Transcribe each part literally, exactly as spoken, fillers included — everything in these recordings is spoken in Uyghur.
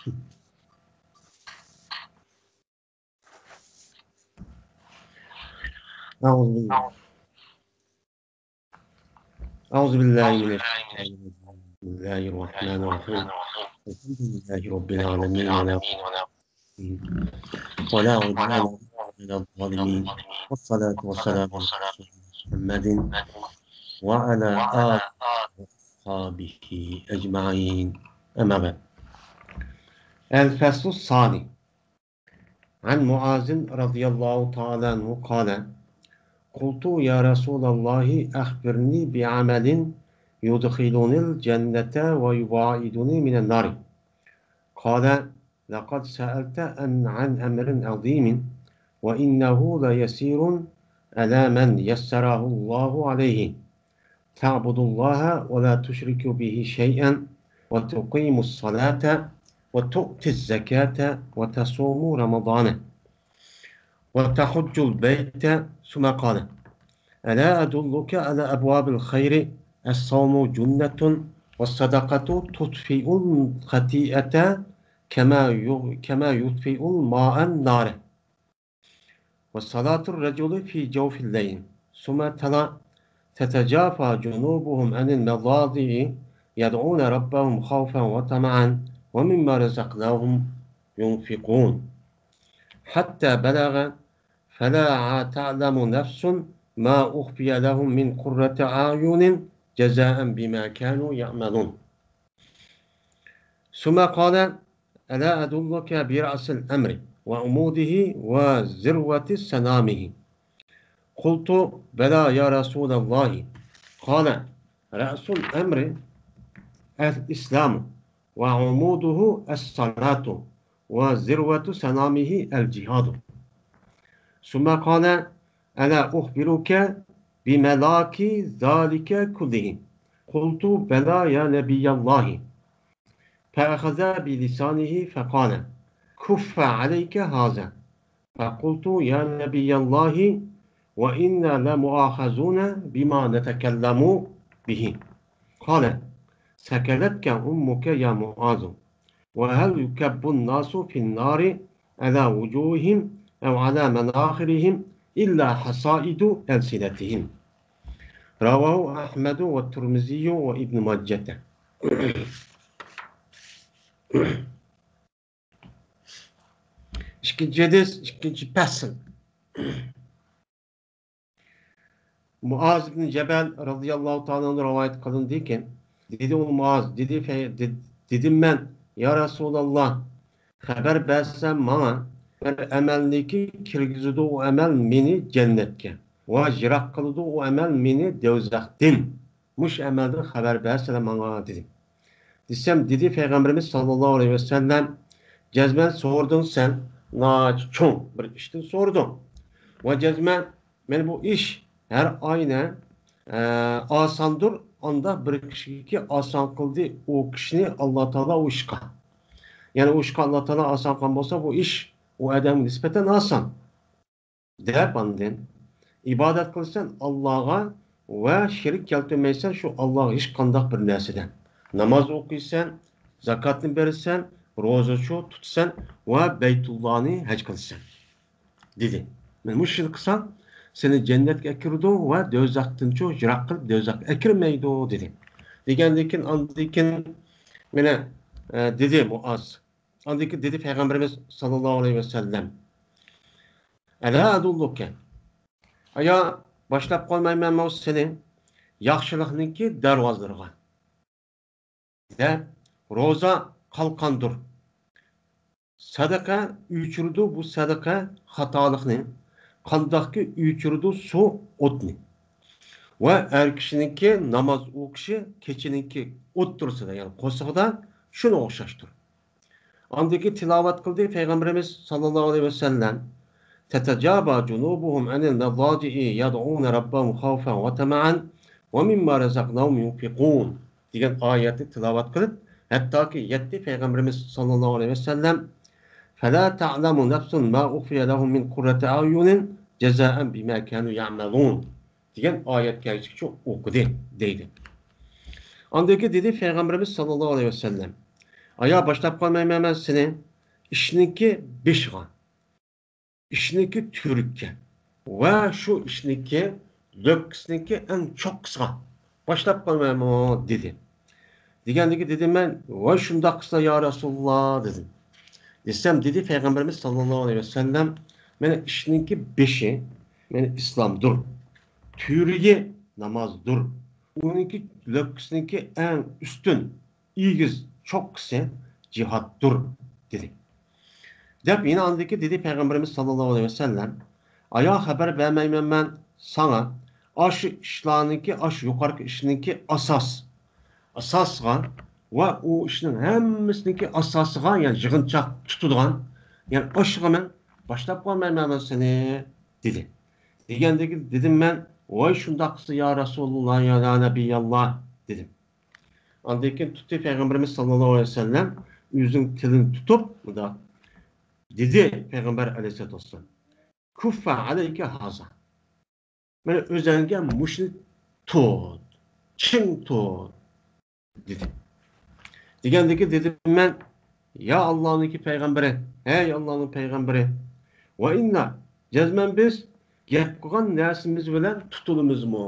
أعوذ بالله. أعوذ بالله من الشيطان الرجيم. بسم الله الرحمن الرحيم. الحمد لله رب العالمين، ولا ولا عدوان إلا على الظالمين. والصلاة والسلام على رسول الله محمد وعلى آله وأصحابه أجمعين. أما بعد. الفصل الثاني. عن معاذ رضي الله تعالى عنه قال: قلت: يا رسول الله، أخبرني بعمل يدخلني الجنة ويباعدني من النار. قال: لقد سألت عن، عن أمر عظيم، وإنه ليسير على من يسره الله عليه. تعبد الله ولا تشرك به شيئا، وتقيم الصلاة، وتؤتي الزكاة، وتصوم رمضان، وتحج البيت. ثم قال: ألا أدلك على أبواب الخير؟ الصوم جنة، والصدقة تطفئ الخطيئة كما ي-، كما يطفئ الماء النار، وصلاة الرجل في جوف الليل. ثم تلا: تتجافى جنوبهم عن المضاجع يدعون ربهم خوفا وطمعا ومما رزقناهم ينفقون. حتى بلغ: فلا تعلم نفس ما أخفي لهم من قرة أعين جزاء بما كانوا يعملون. ثم قال: ألا أدلك برأس الأمر وعموده وذروة سنامه؟ قلت: بلى يا رسول الله. قال: رأس الأمر الإسلام، وعموده الصلاة، وذروة سنامه الجهاد. ثم قال: ألا أخبرك بملاك ذلك كله؟ قلت: بلى يا نبي الله. فأخذ بلسانه فقال: كف عليك هذا. فقلت: يا نبي الله، وإنا لمؤاخذون بما نتكلم به. قال: ثكلتك أمك يا معاذ. وهل يكب الناس في النار على وجوههم أو على مناخرهم إلا حصائد ألسنتهم. رواه أحمد والترمذي وابن ماجة. ئىككىنچى ھەدىس، ئىككىنچى پەسىل. مۇئاز ئىبن جەبەل رەزىياللاھۇ تائالا ئەنھۇ رىۋايەت قىلىندىكى، دېدى ئۇ مۇئاز، دېدى، دېدىم مەن: يا رەسۇلاللا، خەۋەر بەرسەم ماڭا بىر ئەمەلنىكى كىرگۈزىدۇ ئۇ ئەمەل مېنى جەننەتكە ۋە يىراق قىلىدۇ ئۇ ئەمەل مېنى دوزاختىن. مۇشۇ ئەمەلدىن خەۋەر بەرسىلە ماڭا، دېدى. دېسەم، دېدى پەيغەمبىرىمىز ساللاللاھۇ ئەلەيھى ۋەسەللەم، جەزمەن سورىدىڭ سەن، ناھايىتى چوڭ بىر ئىشتىن سورىدىڭ. ۋە جەزمەن مانا بۇ ئىش ھەر ئاينى، ئە، ئاساندۇر، ئانداق بىر كىشىگە ئاسان قىلدى ئۇ كىشىنى ئاللا تائالا ئۇ ئىشقا. يەنى ئۇ ئىشقا ئاللا تائالا ئاسان قىلغان بولسا، بۇ ئىش ئۇ ئادەمگە نىسبەتەن ئاسان. دەپ ئاندىن ئىبادەت قىلىسەن ئاللاغا ۋە شېرىك كەلتۈرمەيسەن شۇ ئاللاغا ھېچقانداق بىر نەرسىدىن. ناماز ئوقۇيسەن، زاكاتنى بېرىسەن، روزىچۇ تۇتىسەن ۋە بەيتۇللانى ھەج قىلىسەن، دېدى. مانا مۇشۇنى قىلساڭ، سېنى جەننەتكە ئەكىرىدۇ ۋە دوزاختىنچۇ يىراق قىلىپ، دوزاخقا ئەكىرمەيدۇ، دېدى. دېگەندىن كېيىن، ئاندىن كېيىن مانا، ئە، دېدى مۇئاز. ئاندىن كېيىن دېدى پەيغەمبىرىمىز ساللاللاھۇ ئەلەيھى ۋەسەللەم: ئەلا ئەدۇللۇكە؟ ئايا، باشلاپ قويمايمەنمۇ سېنى ياخشىلىقنىڭكى دەرۋازىلىرىغا؟ دەپ، روزا قالقاندۇر. سەدىقە ئۆچۈرىدۇ، بۇ سەدىقە خاتالىقنى. قانداقكى ئۆچۈرىدۇ سۇ ئوتنى. ۋە ئەر كىشىنىڭكى ناماز ئوقۇشى كېچىنىڭكى ئوتتۇرىسىدا، يەنى قورسىقىدا، شۇنىڭغا ئوخشاشتۇر. ئاندىن كېيىن تىلاۋەت قىلدى پەيغەمبىرىمىز ساللاللاھۇ ئەلەيھى ۋەسەللەم: تتجافى جنوبهم عن المضاجع يدعون ربهم خوفا وطمعا ومما رزقناهم ينفقون دېگەن ئايەتنى تىلاۋەت قىلىپ، ھەتتاكى يەتتى پەيغەمبىرىمىز ساللاللاھۇ ئەلەيھى ۋەسەللەم: فلا تعلم نفس ما أخفي لهم من قرة أعين جزاء بما كانوا يعملون دېگەن ئايەت كەلگۈچە ئوقۇدى، دەيدۇ. ئاندىن كېيىن دېدى پەيغەمبىرىمىز ساللاللاھۇ ئەلەيھى ۋەسەللەم: ئايا، باشلاپ قالمايمەن مەن سېنى ئىشنىڭكى بېشىغا، ئىشنىڭكى تۈۋرۈككە ۋە شۇ ئىشنىڭكى لۆككىسىنىڭكى ئەڭ چوققىسىغا باشلاپ قالمايمۇ؟» دېدى. دېگەندىكى دېدىم مەن: «ۋاي شۇنداق قىلسا يا رەسۇلۇللا» دېدىم. دېسەم، دېدى پەيغەمبىرىمىز ساللاللاھۇ ئەلەيھى ۋەسەللەم: «مانا ئىشنىڭكى بېشى، مانا ئىسلامدۇر، تۈۋرۈكى نامازدۇر، ئۇنىڭكى لۆككىسىنىڭكى ئەڭ ئۈستۈن، ئېگىز چوققىسى جىھادتۇر» دېدى. دەپ يەنە ئاندىكى دېدى پەيغەمبىرىمىز ساللاللاھۇ ئەلەيھى ۋەسەللەم: «ئايا، خەۋەر بەرمەيمەن مەن ساڭا ئاشۇ ئىشلارنىڭكى، ئاشۇ يۇقىرىقى ئىشنىڭكى ئاساس، ئاساسىغا ۋە ئۇ ئىشنىڭ ھەممىسىنىڭكى ئاساسىغا، يەنى يىغىنچاق تۇتىدىغان، يەنى ئاشۇغا مەن باشلاپ قالمايمەن مەن سېنى» دېدى. دېگەندىكى دېدىم مەن: «ۋاي شۇنداق قىلسا يا رەسۇلۇللا، يا، يا نەبىياللا» دېدىم. ئاندىن كېيىن تۇتتى پەيغەمبىرىمىز ساللاللاھۇ ئەلەيھى ۋەسەللەم ئۆزىنىڭ تىلىنى تۇتۇپ مۇنداق دېدى پەيغەمبەر ئەلەيھىسسالاتۇ ۋەسسالام: «كۇففە ئەلەيكە ھازا. مانا ئۆزەڭگە مۇشۇنى تۇت، چىڭ تۇت» دېدى. دېگەندىكى دېدىم مەن: «يا ئاللانىڭكى پەيغەمبىرى، ھەي ئاللانىڭ پەيغەمبىرى، ۋە ئىننا، جەزمەن بىز گەپ قىلغان نەرسىمىز بىلەن تۇتۇلىمىزمۇ؟»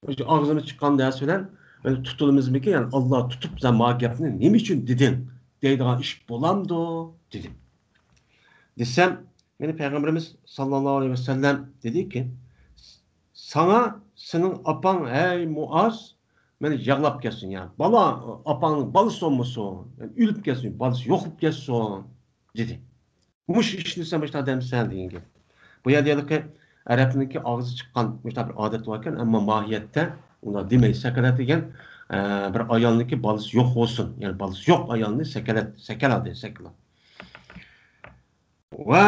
ئاغزىمىز چىققان نەرسە بىلەن، يەنى تۇتۇلىمىزمىكىن؟ يەنى ئاللا تۇتۇپ، سەن ما گەپنى نېمە ئۈچۈن دېدىڭ دەيدىغان ئىش بولامدۇ؟ دېدىم. دېسەم، مېنى پەيغەمبىرىمىز ساللاللاھۇ ئەلەيھى ۋەسەللەم دېدىكى، ساڭا سېنىڭ ئاپاڭ، ھەي مۇئاز، مېنى ياغلاپ كەتسۇن، يا بالا، ئاپاڭنىڭ بالىسى بولمىسۇن، يەنى ئۆلۈپ كەتسۇن، بالىسى يوق بولۇپ كەتسۇن، دېدى. مۇشۇ ئىشنى سەن مۇشۇنداق دەمسەن دېگەن گەپ. بۇ يەردە ھېلىقى ئەرەبنىڭكى ئاغزى چىققان مۇشۇنداق بىر ئادەت باركەن، ئەمما ماھىيەتتە ئۇنداق دېمەي، سەكەلەت دېگەن، ئە، بىر ئايالنىڭكى بالىسى يوق بولسۇن، يەنى بالىسى يوق ئايالنى سەكەلەت، سەكەلە دەيدۇ، سەكەلە. ۋە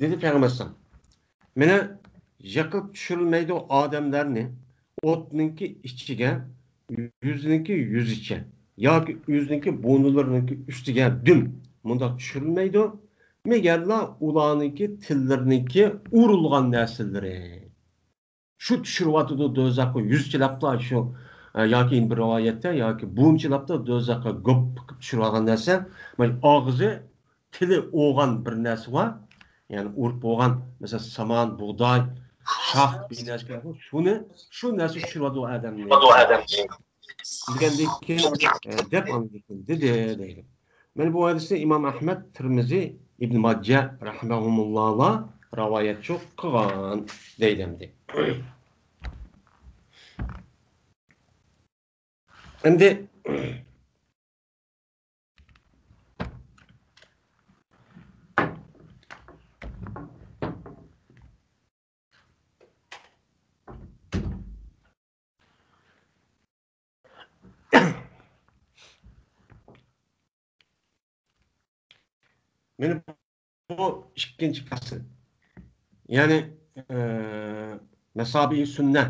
دېدى پەيغەمبەر ئەلەيھىسسالام، مانا يېقىپ چۈشۈرۈلمەيدۇ ئادەملەرنى ئوتنىڭكى ئىچىگە يۈزىنىڭكى يۈزىچە ياكى ئۆزىنىڭكى بوينلىرىنىڭكى ئۈستىگە دۈم مۇنداق چۈشۈرۈلمەيدۇ، مەگەرلا ئۇلارنىڭكى تىللىرىنىڭكى ئۇرۇلغان نەرسىلىرى. شۇ چۈشۈرۈۋاتىدۇ دوزاخقا يۈزچىلەپلا شۇ، ئە، ياكى بىر رىۋايەتتە ياكى بۇمچىلاپلا دوزاخقا گۆپ قىلىپ چۈشۈرۈۋالغان نەرسە، مانا ئاغزى تىلى ئوغان بىر نەرسە بار. يەنى ئۇرۇپ بولغان، مەسىلەن، سامان، بۇغداي، شاخ، بىر نەرسە بار. شۇنى، شۇ نەرسە چۈشۈرۈۋاتىدۇ ئادەمنى. دېگەندىن كېيىن، ئە، دەپ ئاندىن كېيىن دېدى، دەيدۇ. مانا بۇ ھەدىسنى ئىمام ئەھمەد، تىرمىزى، ئىبن ماجە رەھمەھۇمۇللاھلار رىۋايەتچۇ قىلغان، دەيدۇ ئەمدى. ئەمدى مانا بۇ ئىككىنچى پەسىل. يەنى، ئە، مەسابىئى سۈننە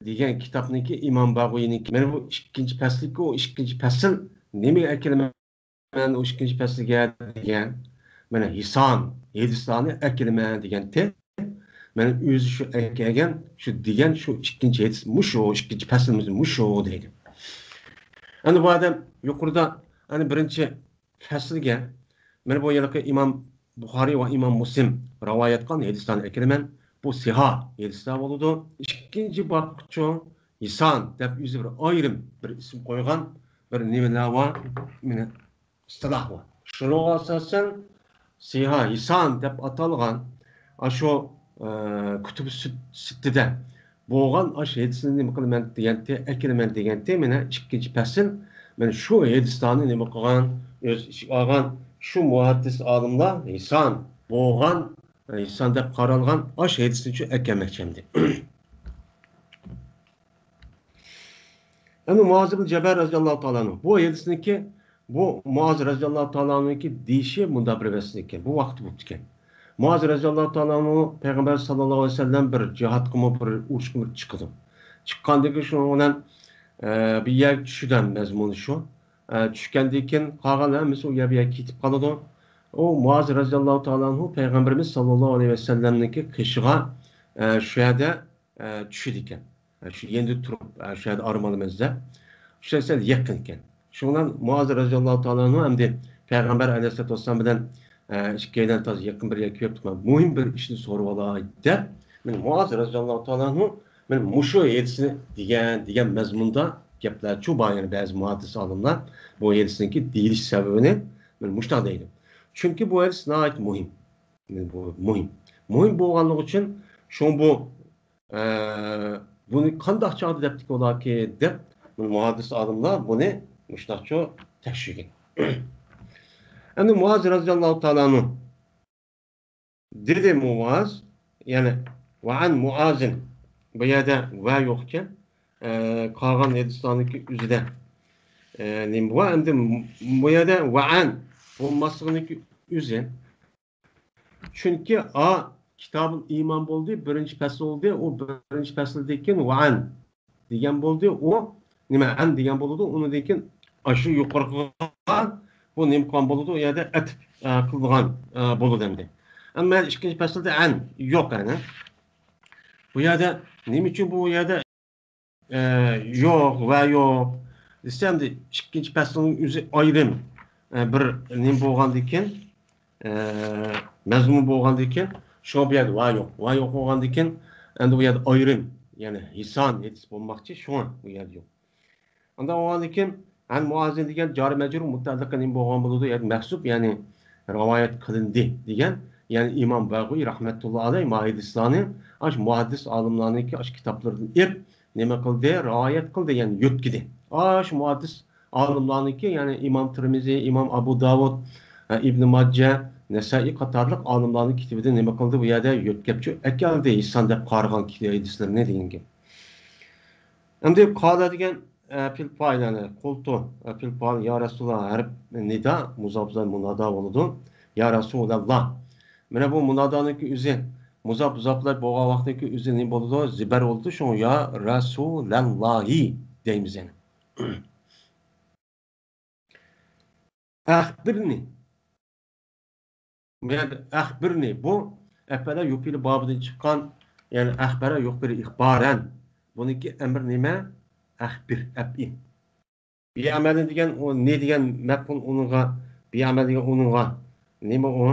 دېگەن كىتابنىڭكى ئىمام باغۋىينىڭكى. مانا بۇ ئىككىنچى پەسىلكى، ئۇ ئىككىنچى پەسىل نېمىگە ئەكېلىمەن ئۇ ئىككىنچى پەسىلگە دېگەن. مانا ھىسان، ھېدىسلارنى ئەكېلىمەن دېگەنتى. مانا ئۆزى شۇ ئەكەلگەن، شۇ دېگەن، شۇ ئىككىنچى ھېدىس مۇشۇ، ئىككىنچى پەسلىمىز مۇشۇ دەيدۇ. ئەنە بۇ ئادەم يۇقىرىدا، ئەنە بىرىنچى پەسىلگە، مانا بۇ ھېلىقى ئىمام بۇخارىي ۋە ئىمام مۇسلىم رىۋايەت قىلغان ھېدىسلارنى ئەكېلىمەن. بۇ سىھاھ ھېدىسلار بولىدۇ. ئىككىنچى بابقىچۇ ھىسان دەپ ئۆزى بىر ئايرىم بىر ئىسىم قويغان بىر نېمىلەر بار، مانا ئىستىلاھ بار. شۇنىڭغا ئاساسەن سىھاھ ھىسان دەپ ئاتالغان ئاشۇ، ئە، كۇتۇبى سىت-، سىتتىدە بولغان ئاشۇ ھېدىسنى نېمە قىلىمەن دېگەنتى، ئەكېلىمەن دېگەنتى، مانا ئىككىنچى پەسىل. مانا شۇ ھېدىسلارنى نېمە قىلغان، ئۆز ئىچىگە ئالغان شۇ مۇھەددىس ئالىملار ھىسان بولغان، ھىسان دەپ قارالغان ئاشۇ ھېدىسنى شۇ ئەكەلمەكچى ئەمدى. ئەمدى مۇئاز ئىبن جەبەل رەزىياللاھۇ تائالا ئەنھۇ. بۇ ھېدىسنىكى، بۇ مۇئاز رەزىياللاھۇ تائالا ئەنھۇكى دېيىشى مۇنداق بىر ۋەسىيەت ئىكەن. بۇ ۋاقىتتا بوپتىكەن. مۇئاز رەزىياللاھۇ تائالا ئەنھۇ پەيغەمبەر ساللاللاھۇ ئەلەيھى ۋەسەللەم بىر جىھادقىمۇ، بىر ئۇرۇشقىمۇ چىقىدۇ. چىققاندىن كېيىن شۇنىڭ بىلەن، ئە، بىر يەرگە چۈشىدۇ، مەزمۇنى شۇ. ئە، چۈشكەندىن كېيىن قالغان ھەممىسى ئۇ يەر بۇ يەرگە كېتىپ قالىدۇ. ئۇ مۇئاز رەزىياللاھۇ تائالا ئەنھۇ پەيغەمبىرىمىز ساللاللاھۇ ئەلەيھى ۋەسەللەمنىڭكى قېشىغا، ئە، شۇ يەردە ئە، چۈشىدىكەن. ئە، شۇ يەردە تۇرۇپ، ئە، شۇ يەردە ئارام ئالىمىز دەپ. شۇ سەل يېقىن ئىكەن. شۇنىڭ بىلەن مۇئاز رەزىياللاھۇ تائالا ئەنھۇ ئەمدى پەيغەمبەر ئەلەيھىسسالاتۇ ۋەسسالام بىلەن، ئە، ئىككىيلەن تازا يېقىن بىر يەرگە كېلىپتۇ. مۇھىم بىر ئىشنى سورىۋالاي دەپ، مانا مۇئاز رەزىياللاھۇ تائالا ئەنھۇ مانا مۇشۇ ھەدىسنى دېگەن، دېگەن مەزمۇندا گەپلەرچۇ بار. يەنى بەزى مۇھەددىس ئالىملار بۇ ھەدىسنىڭكى دېيىلىش سەۋەبىنى مانا مۇشۇنداق دەيدۇ. چۈنكى بۇ ھەدىس ناھايىتى مۇھىم. بۇ مۇھىم. مۇھىم بولغانلىقى ئۈچۈن شۇڭا بۇ، ئە، بۇنى قانداق چاغدا دەپتىكى ئۇلاركى دەپ، مۇھەددىس ئالىملار بۇنى مۇشۇنداقچۇ تەكشۈرگەن. ئەمدى مۇئاز رەزىياللاھۇ تائالا ئەنھۇ دېدى مۇئاز، يەنى ۋەئەن مۇئازىن. بۇ يەردە ۋە يوق ئىكەن. ئە، قالغان ھەدىسلەرنىڭكى ئۆزىدە، ئە، نېمە بار؟ ئەمدى بۇ يەردە ۋەئەن بولماسلىقىنىڭكى ئۆزى. چۈنكى ئا كىتابۇل ئىمان بولدى، بىرىنچى پەسىل بولدى. ئۇ بىرىنچى پەسىلدىن كېيىن ۋەئەن دېگەن بولدى. ئۇ نېمە؟ ئەن دېگەن بولىدۇ. ئۇنىڭدىن كېيىن ئاشۇ يۇقىرىقىغا بۇ نېمە قىلغان بولىدۇ؟ ئۇ يەردە ئەتىپ، ئە، قىلىدىغان، ئە، بولىدۇ ئەمدى. ئەمما ئىككىنچى پەسىلدە ئەن يوق، ئەنە. بۇ يەردە نېمە ئۈچۈن بۇ يەردە، ئە، يوق ۋە يوق دېسە، ئەمدى ئىككىنچى پەسىلنىڭ ئۆزى ئايرىم، ئە، بىر نېمە بولغاندىكىن، ئە، مەزمۇن بولغاندىكىن، شۇڭا بۇ يەردە ۋە يوق. ۋە يوق بولغاندىكىن، ئەمدى بۇ يەردە ئايرىم، يەنى ھىسان ھەدىس بولماقچى، شۇڭا بۇ يەردە يوق. ئاندىن بولغاندىكىن، ئەن مۇئازىن دېگەن جارى مەجرۇر مۇتەئەللىقى نېمە بولغان بولىدۇ؟ يەنى مەھسۇپ، يەنى رىۋايەت قىلىندى دېگەن، يەنى ئىمام باغۋىي رەھمەتۇللا ئەلەيھ مۇھەددىسلارنى، ئاشۇ مۇھەددىس ئالىملارنىڭكى ئاشۇ كىتابلىرىدىن ئېلىپ نېمە قىلدى؟ رىۋايەت قىلدى، يەنى يۆتكىدى. ئاشۇ مۇھەددىس ئالىملارنىڭكى، يەنى ئىمام تىرمىزى، ئىمام ئەبۇ داۋۇد، ئە، ئىبنى ماجە، نەسائىي قاتارلىق ئالىملارنىڭ كىتابىدىن نېمە قىلدى؟ بۇ يەردە يۆتكەپچۇ ئەكەلدى، ھىسان دەپ قارىغان ھەدىسلىرىنى دېگەنگە. ئەمدى قالە دېگەن، ئە، پېئىل پائىل، يەنى قۇلتۇ، ئە، پېئىل پائىل، يا رەسۇلاللا، ھەرپ نىدا، مۇزاپ مۇنادا بولىدۇ. يا رەسۇلاللا. مانا بۇ مۇنادانىڭكى ئۆزى، مۇزاپ مۇزاپلار بولغان ۋاقىتتىكى ئۆزى نېمە بولىدۇ؟ زىبەر بولىدۇ. شۇڭا يا رەسۇلەللاھى دەيمىز يەنە. ئەخبىرنى. بۇ يەردە ئەخبىرنى، بۇ ئەپئەلە يۇفئىلۇ بابىدىن چىققان، يەنى ئەخبەرە يۇخبىرۇ ئىخبارەن. بۇنىڭكى ئەمرى نېمە؟ ئەخبىر، ئەپئىل. بىئەمەلىن دېگەن ئۇ نى دېگەن مەپئۇل ئۇنىڭغا، بىئەمەل دېگەن ئۇنىڭغا نېمە ئۇ؟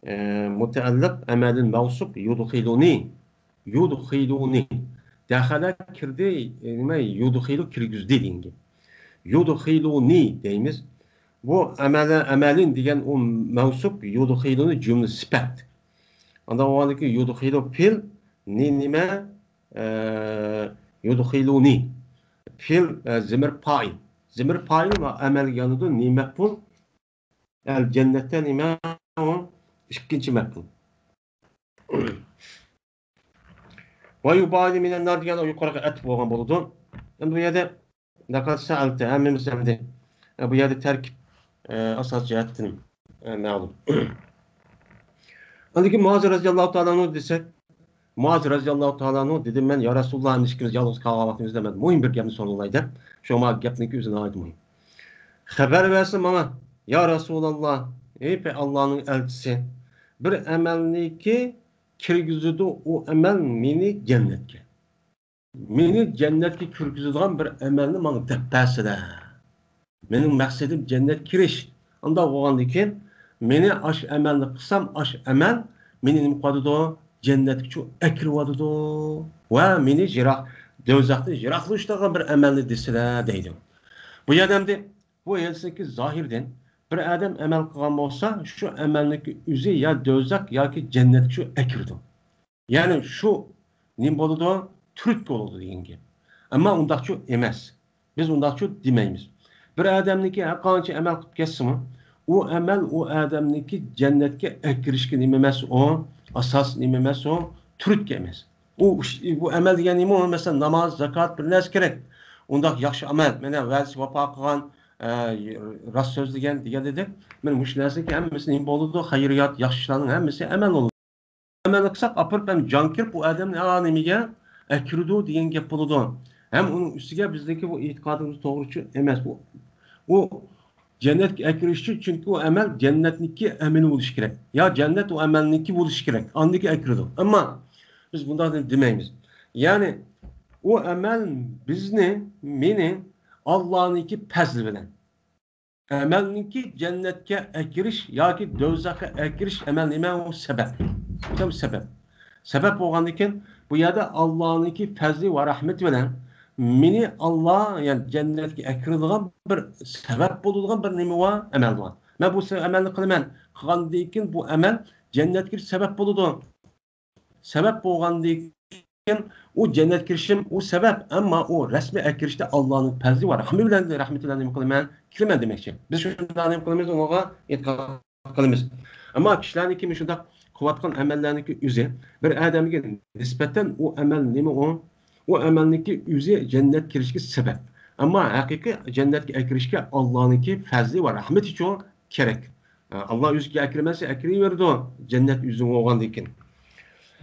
ئە، مۇتەئەللىق، ئەمەلىن مەۋسۇپ، يۇدخىلۇنى. يۇدخىلۇنى. دەخەلە كىردى، نېمە؟ يۇدخىلۇ كىرگۈزدى دېگەن گەپ. يۇدخىلۇنى دەيمىز. بۇ ئەمەلە، ئەمەلىن دېگەن ئۇ مەۋسۇپ، يۇدخىلۇنى جۈملە سۈپەت. ئاندىن ئۇنىڭدىكى يۇدخىلۇ پېئىل، نى نېمە؟ ئە، يۇدخىلۇنى. پېئىل، ئە، زىمىر پائىل. زىمىر پائىل ۋە ئەمەلگە يانىدۇ، نى مەپئۇل. ئەل جەننەتتە نېمە ئۇ؟ ئىككىنچى مەپئۇل. ۋە يۇبالى مىنەن نار دېگەن يۇقىرىقى ئەتىپ بولغان بولىدۇ. ئەمدى بۇ يەردە لەقەد سەئەلتە، ھەممىمىز ئەمدى، ئە، بۇ يەردە تەركىب، ئە، ئاساس جەھەتتىن، ئە، مەلۇم. ئاندىن كېيىن مۇئاز رەزىياللاھۇ تائالا ئەنھۇ دېسەك، مۇئاز رەزىياللاھۇ تائالا ئەنھۇ دېدىم مەن، يا رەسۇلاللا، ئەمدى ئىككىمىز يالغۇز قالغان ۋاقتىمىزدا مەن مۇھىم بىر گەپنى سورىۋالاي دەپ، شۇڭا گەپنىڭكى ئۆزى ناھايىتى مۇھىم. خەۋەر بەرسە ماڭا، يا رەسۇلاللا، ئەي پەي ئاللانىڭ ئەلچىسى، بىر ئەمەلنىكى كىرگۈزىدۇ ئۇ ئەمەل مېنى جەننەتكە. مېنى جەننەتكە كىرگۈزىدىغان بىر ئەمەلنى ماڭا دەپ بەرسىلە. مېنىڭ مەقسىتىم جەننەتكە كىرىش. ئۇنداق بولغاندىكىن، مېنى ئاش ئەمەلنى قىلسام، ئاش ئەمەل مېنى نېمە قىلىۋاتىدۇ؟ جەننەتكە ئەكىرىۋاتىدۇ. ۋە مېنى يىراق، دوزاختىن يىراقلىشىدىغان بىر ئەمەلنى دېسىلە دەيدۇ. بۇ يەردە ئەمدى بۇ ھەدىستىكى زاھىردىن بىر ئادەم ئەمەل قىلغان بولسا، شۇ ئەمەلنىڭكى ئۆزى يا دوزاخ ياكى جەننەتكە شۇ ئەكىرىدۇ. يەنى شۇ نېمە بولىدۇ؟ تۈرتكە بولىدۇ دېگەن گەپ. ئەمما ئۇنداقچۇ ئەمەس. بىز ئۇنداقچۇ دېمەيمىز. بىر ئادەمنىڭكى ھەرقانچە ئەمەل قىلىپ كەتسىمۇ، ئۇ ئەمەل ئۇ ئادەمنىڭكى جەننەتكە ئەكىرىشكە نېمە ئەمەس ئۇ؟ ئاساس نېمە ئەمەس ئۇ؟ تۈرتكە ئەمەس. ئۇ، بۇ ئەمەل دېگەن نېمە؟ مەسىلەن، ناماز، زاكات، بىر نەرسە كېرەك. ئۇنداق ياخشى ئەمەل، مانا ۋەدىسىگە ۋاپا قىلغان، ئە، راست سۆزلىگەن دېگەن ئىدۇق. مانا مۇشۇ نەرسىنىڭكى ھەممىسى نېمە بولىدۇ؟ خەيرىيات، ياخشى ئىشلارنىڭ ھەممىسى ئەمەل بولىدۇ. ئەمەلنى قىلساق، ئاپىرىپ ھەم جان كىرىپ، ئۇ ئادەمنى، ئا، نېمىگە ئەكىرىدۇ دېگەن گەپ بولىدۇ. ھەم ئۇنىڭ ئۈستىگە بىزنىڭكى بۇ ئېتىقادىمىز توغرىچۇ ئەمەس. بۇ، ئۇ جەننەتكە ئەكىرىش ئۈچۈن، چۈنكى ئۇ ئەمەل جەننەتنىڭكى ئەمىلى بولۇشى كېرەك. يا جەننەت ئۇ ئەمەلنىڭكى بولۇشى كېرەك. ئاندىكى ئەكىرىدۇ. ئەمما بىز بۇنداق دەپ دېمەيمىز. يەنى ئۇ ئەمەل بىزنى، مېنى ئاللانىڭكى پەزلى بىلەن، ئەمەلنىڭكى جەننەتكە ئەكىرىش ياكى دوزاخقا ئەكىرىش ئەمەل نېمە؟ ئۇ سەۋەب. تام سەۋەب. سەۋەب بولغاندىكىن، بۇ يەردە ئاللانىڭكى پەزلى ۋە رەھمىتى بىلەن مېنى ئاللا، يەنى جەننەتكە ئەكىرىدىغان بىر سەۋەب بولىدىغان بىر نېمە بار؟ ئەمەل بار. مەن بۇ سە-، ئەمەلنى قىلىمەن. قىلغاندىن كېيىن بۇ ئەمەل جەننەتكە كىرىش سەۋەب بولىدۇ. سەۋەب بولغاندىن كېيىن ئۇ جەننەتكە كىرىشىم ئۇ سەۋەب، ئەمما ئۇ رەسمىي ئەكىرىشتە ئاللانىڭ پەزلى ۋە رەھمى بىلەن، رەھمىتى بىلەن نېمە قىلىمەن؟ كىرىمەن دېمەكچى. بىز شۇنداق نېمە قىلىمىز؟ ئۇنىڭغا ئېتىقاد قىلىمىز. ئەمما كىشىلەرنىڭكى مۇشۇنداق قىلىۋاتقان ئەمەللەرنىڭكى ئۆزى بىر ئادەمگە نىسبەتەن ئۇ ئەمەل نېمە ئۇ؟ ئۇ ئەمەلنىڭكى ئۆزى جەننەتكە كىرىشكە سەۋەب. ئەمما ھەقىقىي جەننەتكە ئەكىرىشكە ئاللانىڭكى پەزلى ۋە رەھمىتىچۇ كېرەك. ئاللا ئۆزى ئەكىرمەسە ئەكىرىۋېرىدۇ جەننەت ئۆزى بولغاندىن كېيىن.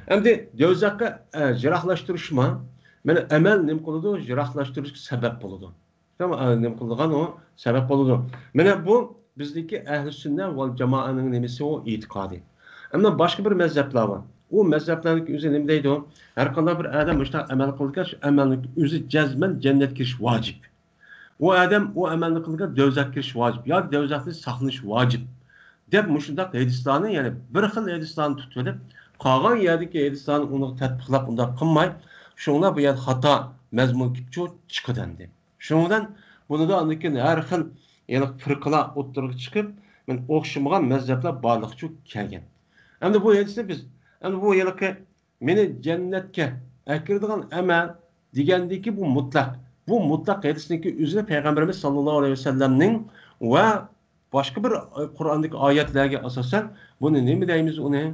ئەمدى دوزاخقا، ئە، يىراقلاشتۇرۇشما، مانا ئەمەل نېمە قىلىدۇ؟ يىراقلاشتۇرۇشقا سەۋەب بولىدۇ. تامام، ئە، نېمە قىلىدىغان ئۇ سەۋەب بولىدۇ. مانا بۇ بىزدىكى ئەھلى سۈننە ۋەل جامائەنىڭ نېمىسى ئۇ ئېتىقادى. ئەمما باشقا بىر مەزھەپلەر بار. ئۇ مەزھەپلەرنىڭ ئۆزى نېمە دەيدۇ؟ ھەر قانداق بىر ئادەم مۇشۇنداق ئەمەل قىلىدىكەن، شۇ ئەمەلنىڭ ئۆزى جەزمەن جەننەتكە كىرىش ۋاجىپ. ئۇ ئادەم ئۇ ئەمەلنى قىلىدىكەن، دوزاخقا كىرىش ۋاجىپ ياكى دوزاختىن ساقلىنىش ۋاجىپ، دەپ مۇشۇنداق ھەدىسلەرنى، يەنى بىر خىل ھەدىسلەرنى تۇتۇۋېلىپ، قالغان يەردىكى ھەدىسلەرنى ئۇنىڭغا تەتبىقلاپ ئۇنداق قىلماي، شۇڭلار بۇ يەردە خاتا مەزمۇن كېلىپچۇ چىقىدۇ ئەمدى. شۇنىڭ بىلەن بۇنىدا ئاندىن كېيىن ھەر خىل، يەنى پىرقىلار ئوتتۇرىغا چىقىپ، مانا ئوخشىمىغان مەزھەپلەر بارلىققىچۇ كەلگەن. ئەمدى بۇ ھەدىسنى بىز، ئەمدى بۇ ھېلىقى مېنى جەننەتكە ئەكىرىدىغان ئەمەل دېگەندىكى بۇ مۇتلەق. بۇ مۇتلەق ھەدىسنىڭكى ئۆزىنى پەيغەمبىرىمىز ساللاللاھۇ ئەلەيھى ۋەسەللەمنىڭ ۋە باشقا بىر قۇرئاندىكى ئايەتلەرگە ئاساسەن بۇنى نېمە دەيمىز ئۇنى؟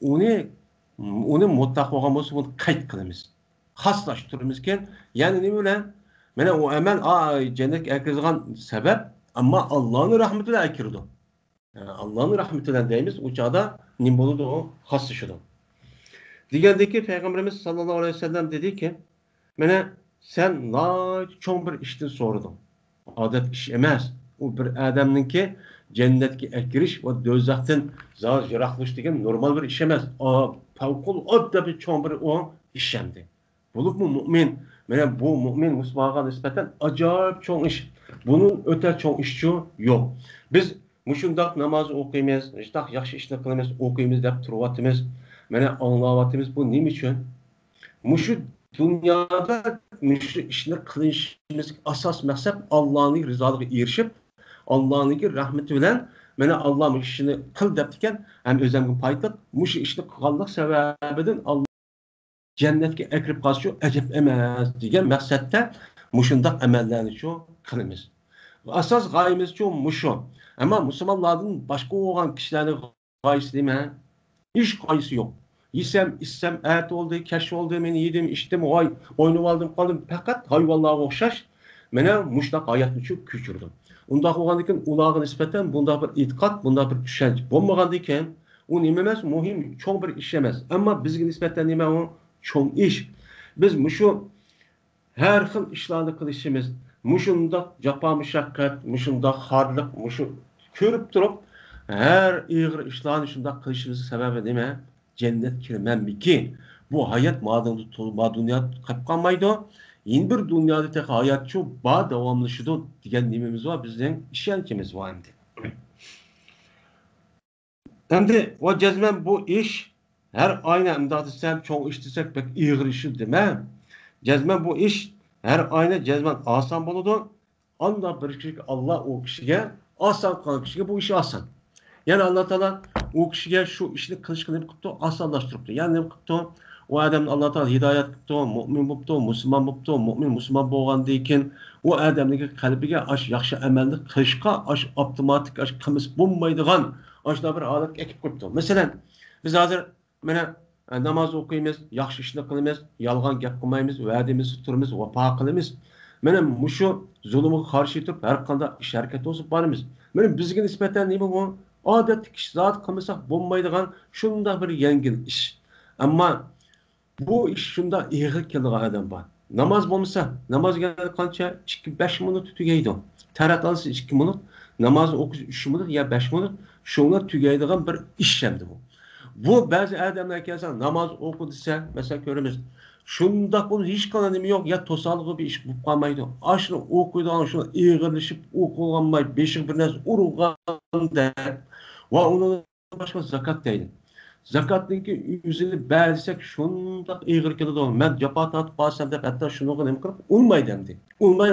ئۇنى، ئۇنى مۇتلەق بولغان بولسا بۇنى قەيت قىلىمىز. خاسلاشتۇرىمىزكەن. يەنى نېمە بىلەن؟ مانا ئۇ ئەمەل، ئا، جەننەتكە ئەكىرىدىغان سەۋەب، ئەمما ئاللانىڭ رەھمىتى بىلەن ئەكىرىدۇ. ئاللانىڭ رەھمىتى بىلەن دەيمىز، ئۇ چاغدا نېمە بولىدۇ؟ خاسلىشىدۇ. دېگەندىكى پەيغەمبىرىمىز ساللاللاھۇ ئەلەيھى ۋەسەللەم دېدىكى، مانا سەن ناھايىتى چوڭ بىر ئىشتىن سورىدىڭ. ئادەتتە ئىش ئەمەس. ئۇ بىر ئادەمنىڭكى جەننەتكە ئەكىرىش ۋە دوزاختىن زادى يىراقلىشىش دېگەن نورمال بىر ئىش ئەمەس. ئا، پەۋقۇلئاددە بىر چوڭ بىر ئۇ ئىش ئەمدى. بولۇپمۇ مۇئمىن، مانا بۇ مۇئمىن مۇسۇلمانغا نىسبەتەن ئاجايىپ چوڭ ئىش. بۇنىڭ ئۆتە چوڭ ئىشچۇ يوق. بىز مۇشۇنداق ناماز ئوقۇيمىز، مۇشۇنداق ياخشى ئىشنى قىلىمىز، ئوقۇيمىز دەپ تۇرۇۋاتىمىز. مانا ئاڭلاۋاتىمىز. بۇ نېمە ئۈچۈن؟ مۇشۇ دۇنيادا مۇشۇ ئىشنى قىلىشىمىزدىكى ئاساس مەقسەت ئاللانىڭ رىزالىقىغا ئېرىشىپ، ئاللانىڭ رەھمىتى بىلەن، مانا ئاللا مۇشۇ ئىشنى قىل دەپتىكەن، ھەم ئۆزۈمگە پايدىلىق، مۇشۇ ئىشنى قىلغانلىق سەۋەبىدىن ئاللا جەننەتكە ئەكىرىپ قالسىچۇ ئەجەب ئەمەس دېگەن مەقسەتتە مۇشۇنداق ئەمەللەرنىچۇ قىلىمىز. ئاساس غايىمىزچۇ مۇشۇ. ئەمما مۇسۇلمانلاردىن باشقا بولغان كىشىلەرنىڭ غايىسى نېمە؟ ھېچ غايىسى يوق. يېسەم، ئىچسەم، ئەتە بولدى، كەچ بولدى، مېنى يېدىم، ئىچتىم، ۋاي، ئوينىۋالدىم، قالدىم، پەقەت ھايۋانلارغا ئوخشاش مانا مۇشۇنداق ھاياتنىچۇ كۆچۈرىدۇ. ئۇنداق بولغاندىكىن ئۇلارغا نىسبەتەن بۇنداق بىر ئېتىقاد، بۇنداق بىر چۈشەنچە بولمىغاندىكىن، ئۇ نېمە ئەمەس، مۇھىم، چوڭ بىر ئىش ئەمەس. ئەمما بىزگە نىسبەتەن نېمە ئۇ؟ چوڭ ئىش. بىز مۇشۇ ھەر خىل ئىشلارنى قىلىشىمىز، مۇشۇنداق جاپا مۇشەققەت، مۇشۇنداق خارلىق، مۇشۇ كۆرۈپ تۇرۇپ، ھەر ئېغىر ئىشلارنى شۇنداق قىلىشىمىزنىڭ سەۋەبى نېمە؟ جەننەت كىرىمەنمىكى؟ بۇ ھايات ما دۇنيادا قېلىپ قالمايدۇ. يەنە بىر دۇنيادا تېخى ھاياتچۇ بار، داۋاملىشىدۇ دېگەن نېمىمىز بار؟ بىزنىڭ ئىشەنچىمىز بار ئەمدى. ئەمدى ۋە جەزمەن بۇ ئىش ھەر ئاينى، ئۇنداق دېسەم، چوڭ ئىش دېسەك بەك ئېغىر ئىش دېمە. جەزمەن بۇ ئىش ھەر ئاينى جەزمەن ئاسان بولىدۇ. ئانداق بىر كىشىگە، ئاللا ئۇ كىشىگە ئاسان قىلغان كىشىگە بۇ ئىش ئاسان. يەنى ئاللا تائالا ئۇ كىشىگە شۇ ئىشنى قىلىشقا نېمە قىپتۇ؟ ئاسانلاشتۇرۇپتۇ. يەنى نېمە قىپتۇ؟ ئۇ ئادەمنى ئاللا تائالا ھىدايەت قىپتۇ، مۇئمىن بوپتۇ، مۇسۇلمان بوپتۇ، مۇئمىن مۇسۇلمان بولغاندىن كېيىن ئۇ ئادەمنىڭكى قەلبىگە ئاش ياخشى ئەمەلنى قىلىشقا ئاش ئاپتوماتىك ئاش قىلمىسا بولمايدىغان ئاشۇنداق بىر ھالەتكە ئەكىپ قويۇپتۇ. مەسىلەن، بىز ھازىر مانا، ناماز ئوقۇيمىز، ياخشى ئىشنى قىلىمىز، يالغان گەپ قىلمايمىز، ۋەدىمىزدە تۇرىمىز، ۋاپا قىلىمىز. مانا مۇشۇ زۇلۇمغا قارشى تۇرۇپ، ھەر قانداق ئىش ھەرىكەت بولسا بارىمىز. مانا بىزگە نىسبەتەن نېمە بۇ؟ ئادەتتىكى ئىش زادى قىلمىساق بولمايدىغان شۇنداق بىر يەڭگىل ئىش. ئەمما بۇ ئىش شۇنداق ئېغىر كېلىدىغان ئادەم بار. ناماز بولمىسا، ناماز دېگەن قانچە؟ ئىككى، بەش مىنۇت تۈگەيدۇ. تەرەت ئالسا ئىككى مىنۇت، نامازنى ئوقۇسا ئۈچ مىنۇت يا بەش مىنۇت، شۇڭا تۈگەيدىغان بىر ئىش ئەمدى بۇ. بۇ بەزى ئادەملەر كەلسە، ناماز ئوقۇ دېسە، مەسىلەن، كۆرىمىز، شۇنداق بولۇپ ھېچقانداق نېمە يوق، يا توسالغۇ بىر ئىش بولۇپ قالمايدۇ. ئاشۇنى ئوقۇيدىغان، شۇنى ئېغىرلىشىپ ئوقۇغانماي، بېشىغا بىر نەرسە ئۇرغاندەك ۋە ئۇنىڭ باشقا زاكات دەيدۇ. زاكاتنىڭكى ئۆزىنى بەرسەك شۇنداق ئېغىر كېلىدۇ. مەن جاپا تارتىپ قالسام دەپ ھەتتا شۇنىڭغا نېمە قىلىپ ئۇنمايدۇ ئەمدى. ئۇنماي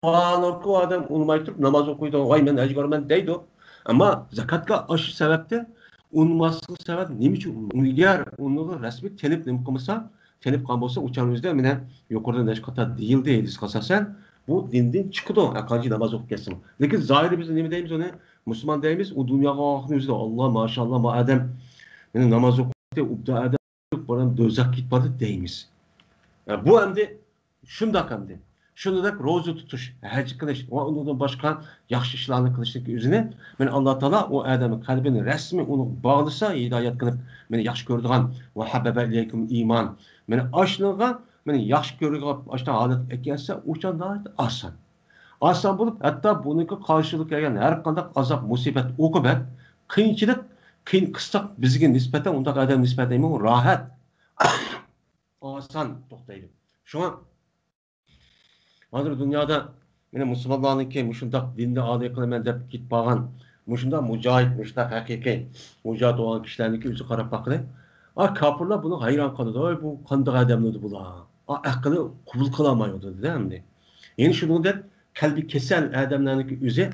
ۋالىكۇ ئادەم ئۇنماي تۇرۇپ ناماز ئوقۇيدۇ، ۋاي مەن ھەجگە بارىمەن دەيدۇ. ئەمما زاكاتقا ئاشۇ سەۋەبتىن ئۇنماسلىق سەۋەب نېمە ئۈچۈن؟ ئەگەر ئۇنىڭغا رەسمىي تېنىپ نېمە قىلمىسا، تېنىپ قالغان بولسا، ئۇ چاغنىڭ ئۆزىدە مانا يۇقىرىدا نەچچە قېتىم دېيىلدى ھەدىسكە ئاساسەن، بۇ دىندىن چىقىدۇ، قانچە ناماز ئوقۇپ كەتسىمۇ. لېكىن زاھىرى بىز نېمە دەيمىز ئۇنى؟ مۇسۇلمان دەيمىز، ئۇ دۇنياغا ئاخىرىنى ئۆزىدە، ئاللا، ماشائاللا، ما ئادەم مانا ناماز ئوقۇپ، ئۇبدا ئادەم بۇ ئادەم دوزاخقا كېتىپ بارىدۇ دەيمىز. ئە، بۇ ئەمدى شۇنداق ئەمدى. شۇنىڭدەك روزا تۇتۇش، ھەج قىلىش ۋە ئۇنىڭدىن باشقا ياخشى ئىشلارنى قىلىشنىڭ ئۆزىنى، مانا، ئاللا تائالا ئۇ ئادەمنىڭ قەلبىنى رەسمىي ئۇنى باغلىسا، ھىدايەت قىلىپ، مانا، ياخشى كۆرىدىغان، ۋە ھەببەبە ئىلەيكۇم ئىمان. مانا، ئاشۇنىڭغا، مانا، ياخشى كۆرىدىغان ئاشۇنداق ھالەتكە ئەكەلسە، ئۇ چاغ ناھايىتى ئاسان. ئاسان بولۇپ، ھەتتا بۇنىڭغا قارشىلىق كەلگەن ھەر قانداق ئازاب، مۇسىبەت، ئوقۇبەت، قىيىنچىلىق، قىيىن قىستاق بىزگە نىسبەتەن، ئۇنداق ئادەمگە نىسبەتەن راھەت، ئاسان توختايدۇ. شۇڭا ھازىر دۇنيادا، مانا، مۇسۇلمانلارنىڭكى مۇشۇنداق دىننى ئالىي قىلىمەن دەپ كېتىپ قالغان، مۇشۇنداق مۇجاھىد، مۇشۇنداق ھەقىقىي مۇجاھىد بولغان كىشىلەرنىڭكى ئۆزى قاراپ باققىلى. ئا، كاپىرلار بۇنىڭغا ھەيران قالىدۇ. ۋاي، بۇ قانداق ئادەملىدى بۇلار؟ ئا، ئەقلى قوبۇل قىلالمايۋاتىدۇ-دە ئەمدى. يەنە شۇنىڭدەك قەلبى كېسەل ئادەملەرنىڭكى ئۆزى،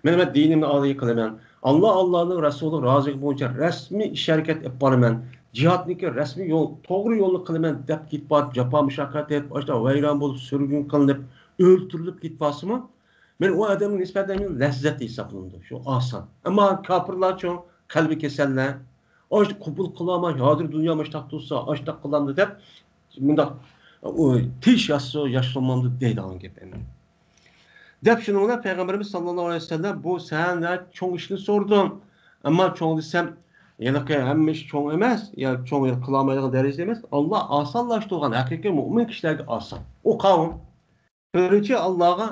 مانا، مەن دىنىمنى ئالىي قىلىمەن، ئاللا، ئاللانىڭ رەسۇلى رازىلىقى بويىچە رەسمىي ئىش ھەرىكەت ئېلىپ بارىمەن، جىھادنىڭكى رەسمىي يول، توغرا يولنى قىلىمەن دەپ كېتىپ بارىپ، جاپا مۇشەققەت ئېتىپ، ئاشۇنداق ۋەيران بولۇپ، سۈرگۈن قىلىنىپ، ئۆلتۈرۈلۈپ كېتىپ بارسىمۇ، مانا ئۇ ئادەمگە نىسبەتەن لەززەت ھېسابلىنىدۇ، شۇ ئاسان. ئەمما كاپىرلارچۇ، قەلبى كېسەللەر، ئاشۇ قوبۇل قىلالماي، ھازىر دۇنيا مۇشۇنداق تۇرسا، ئاشۇنداق قىلامدۇ دەپ، مۇنداق، ئۇ، تىش ياشسا، ياش سۇنمامدۇ دەيدىغان گەپ ئەمدى. دەپ شۇنىڭ بىلەن پەيغەمبىرىمىز ساللاللاھۇ ئەلەيھى ۋەسەللەم، بۇ سەن چوڭ ئىشنى سورىدىڭ. ئەمما چوڭ دېسەم، ھېلىقى ھەممە ئىش چوڭ ئەمەس، يا چوڭ قىلالمايدىغان دەرىجىدە ئەمەس. ئاللا ئاسانلاشتۇرغان، ھەقىقىي مۆمىن كىشىلەرگە ئاسان. ئۇ قاۋۇم. بىرىنچى، ئاللاغا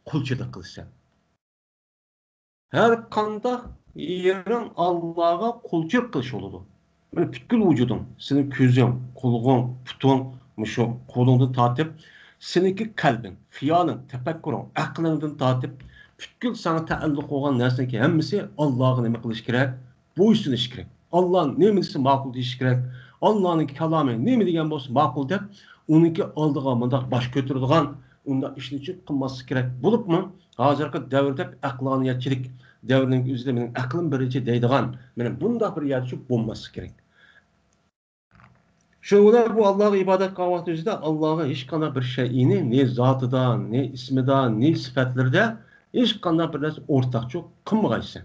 قۇلچىلىق قىلىسەن. ھەر قانداق يېرىڭ ئاللاغا قۇلچىلىق قىلىش بولىدۇ. مانا پۈتكۈل ۋۇجۇدۇڭ، سېنىڭ كۆزۈڭ، قۇلىقىڭ، پۇتۇڭ، مۇشۇ قولۇڭدىن تارتىپ، سېنىڭكى قەلبىڭ، خىيالىڭ، تەپەككۇرۇڭ، ئەقلىڭدىن تارتىپ، پۈتكۈل ساڭا تەئەللۇق بولغان نەرسىنىڭكى ھەممىسى ئاللاغا نېمە قىلىش كېرەك؟ بويسۇنۇش كېرەك. ئاللا نېمە دېسە ماقۇل دېيىش كېرەك. ئاللانىڭ كالامى نېمە دېگەن بولسا ماقۇل دەپ، ئۇنىڭكى ئالدىغا مۇنداق باش كۆتۈرىدىغان، ئۇنداق ئىشنى چۈ قىلماسلىق كېرەك. بولۇپمۇ ھازىرقى دەۋردەك ئەقلانىيەتچىلىك دەۋرىنىڭ ئۆزىدە مېنىڭ ئەقلىم بىرىنچى دەيدىغان، مانا بۇنداق بىر يەردە چۈ بولماسلىق كېرەك. شۇنىڭ بىلەن بۇ ئاللاغا ئىبادەت قىلغان ۋاقىت ئۆزىدە ئاللاغا ھېچقانداق بىر شەيئىنى نى زاتىدا، نى ئىسمىدا، نى سۈپەتلىرىدە ھېچقانداق بىر نەرسە ئورتاقچۇ قىلمىغايسەن.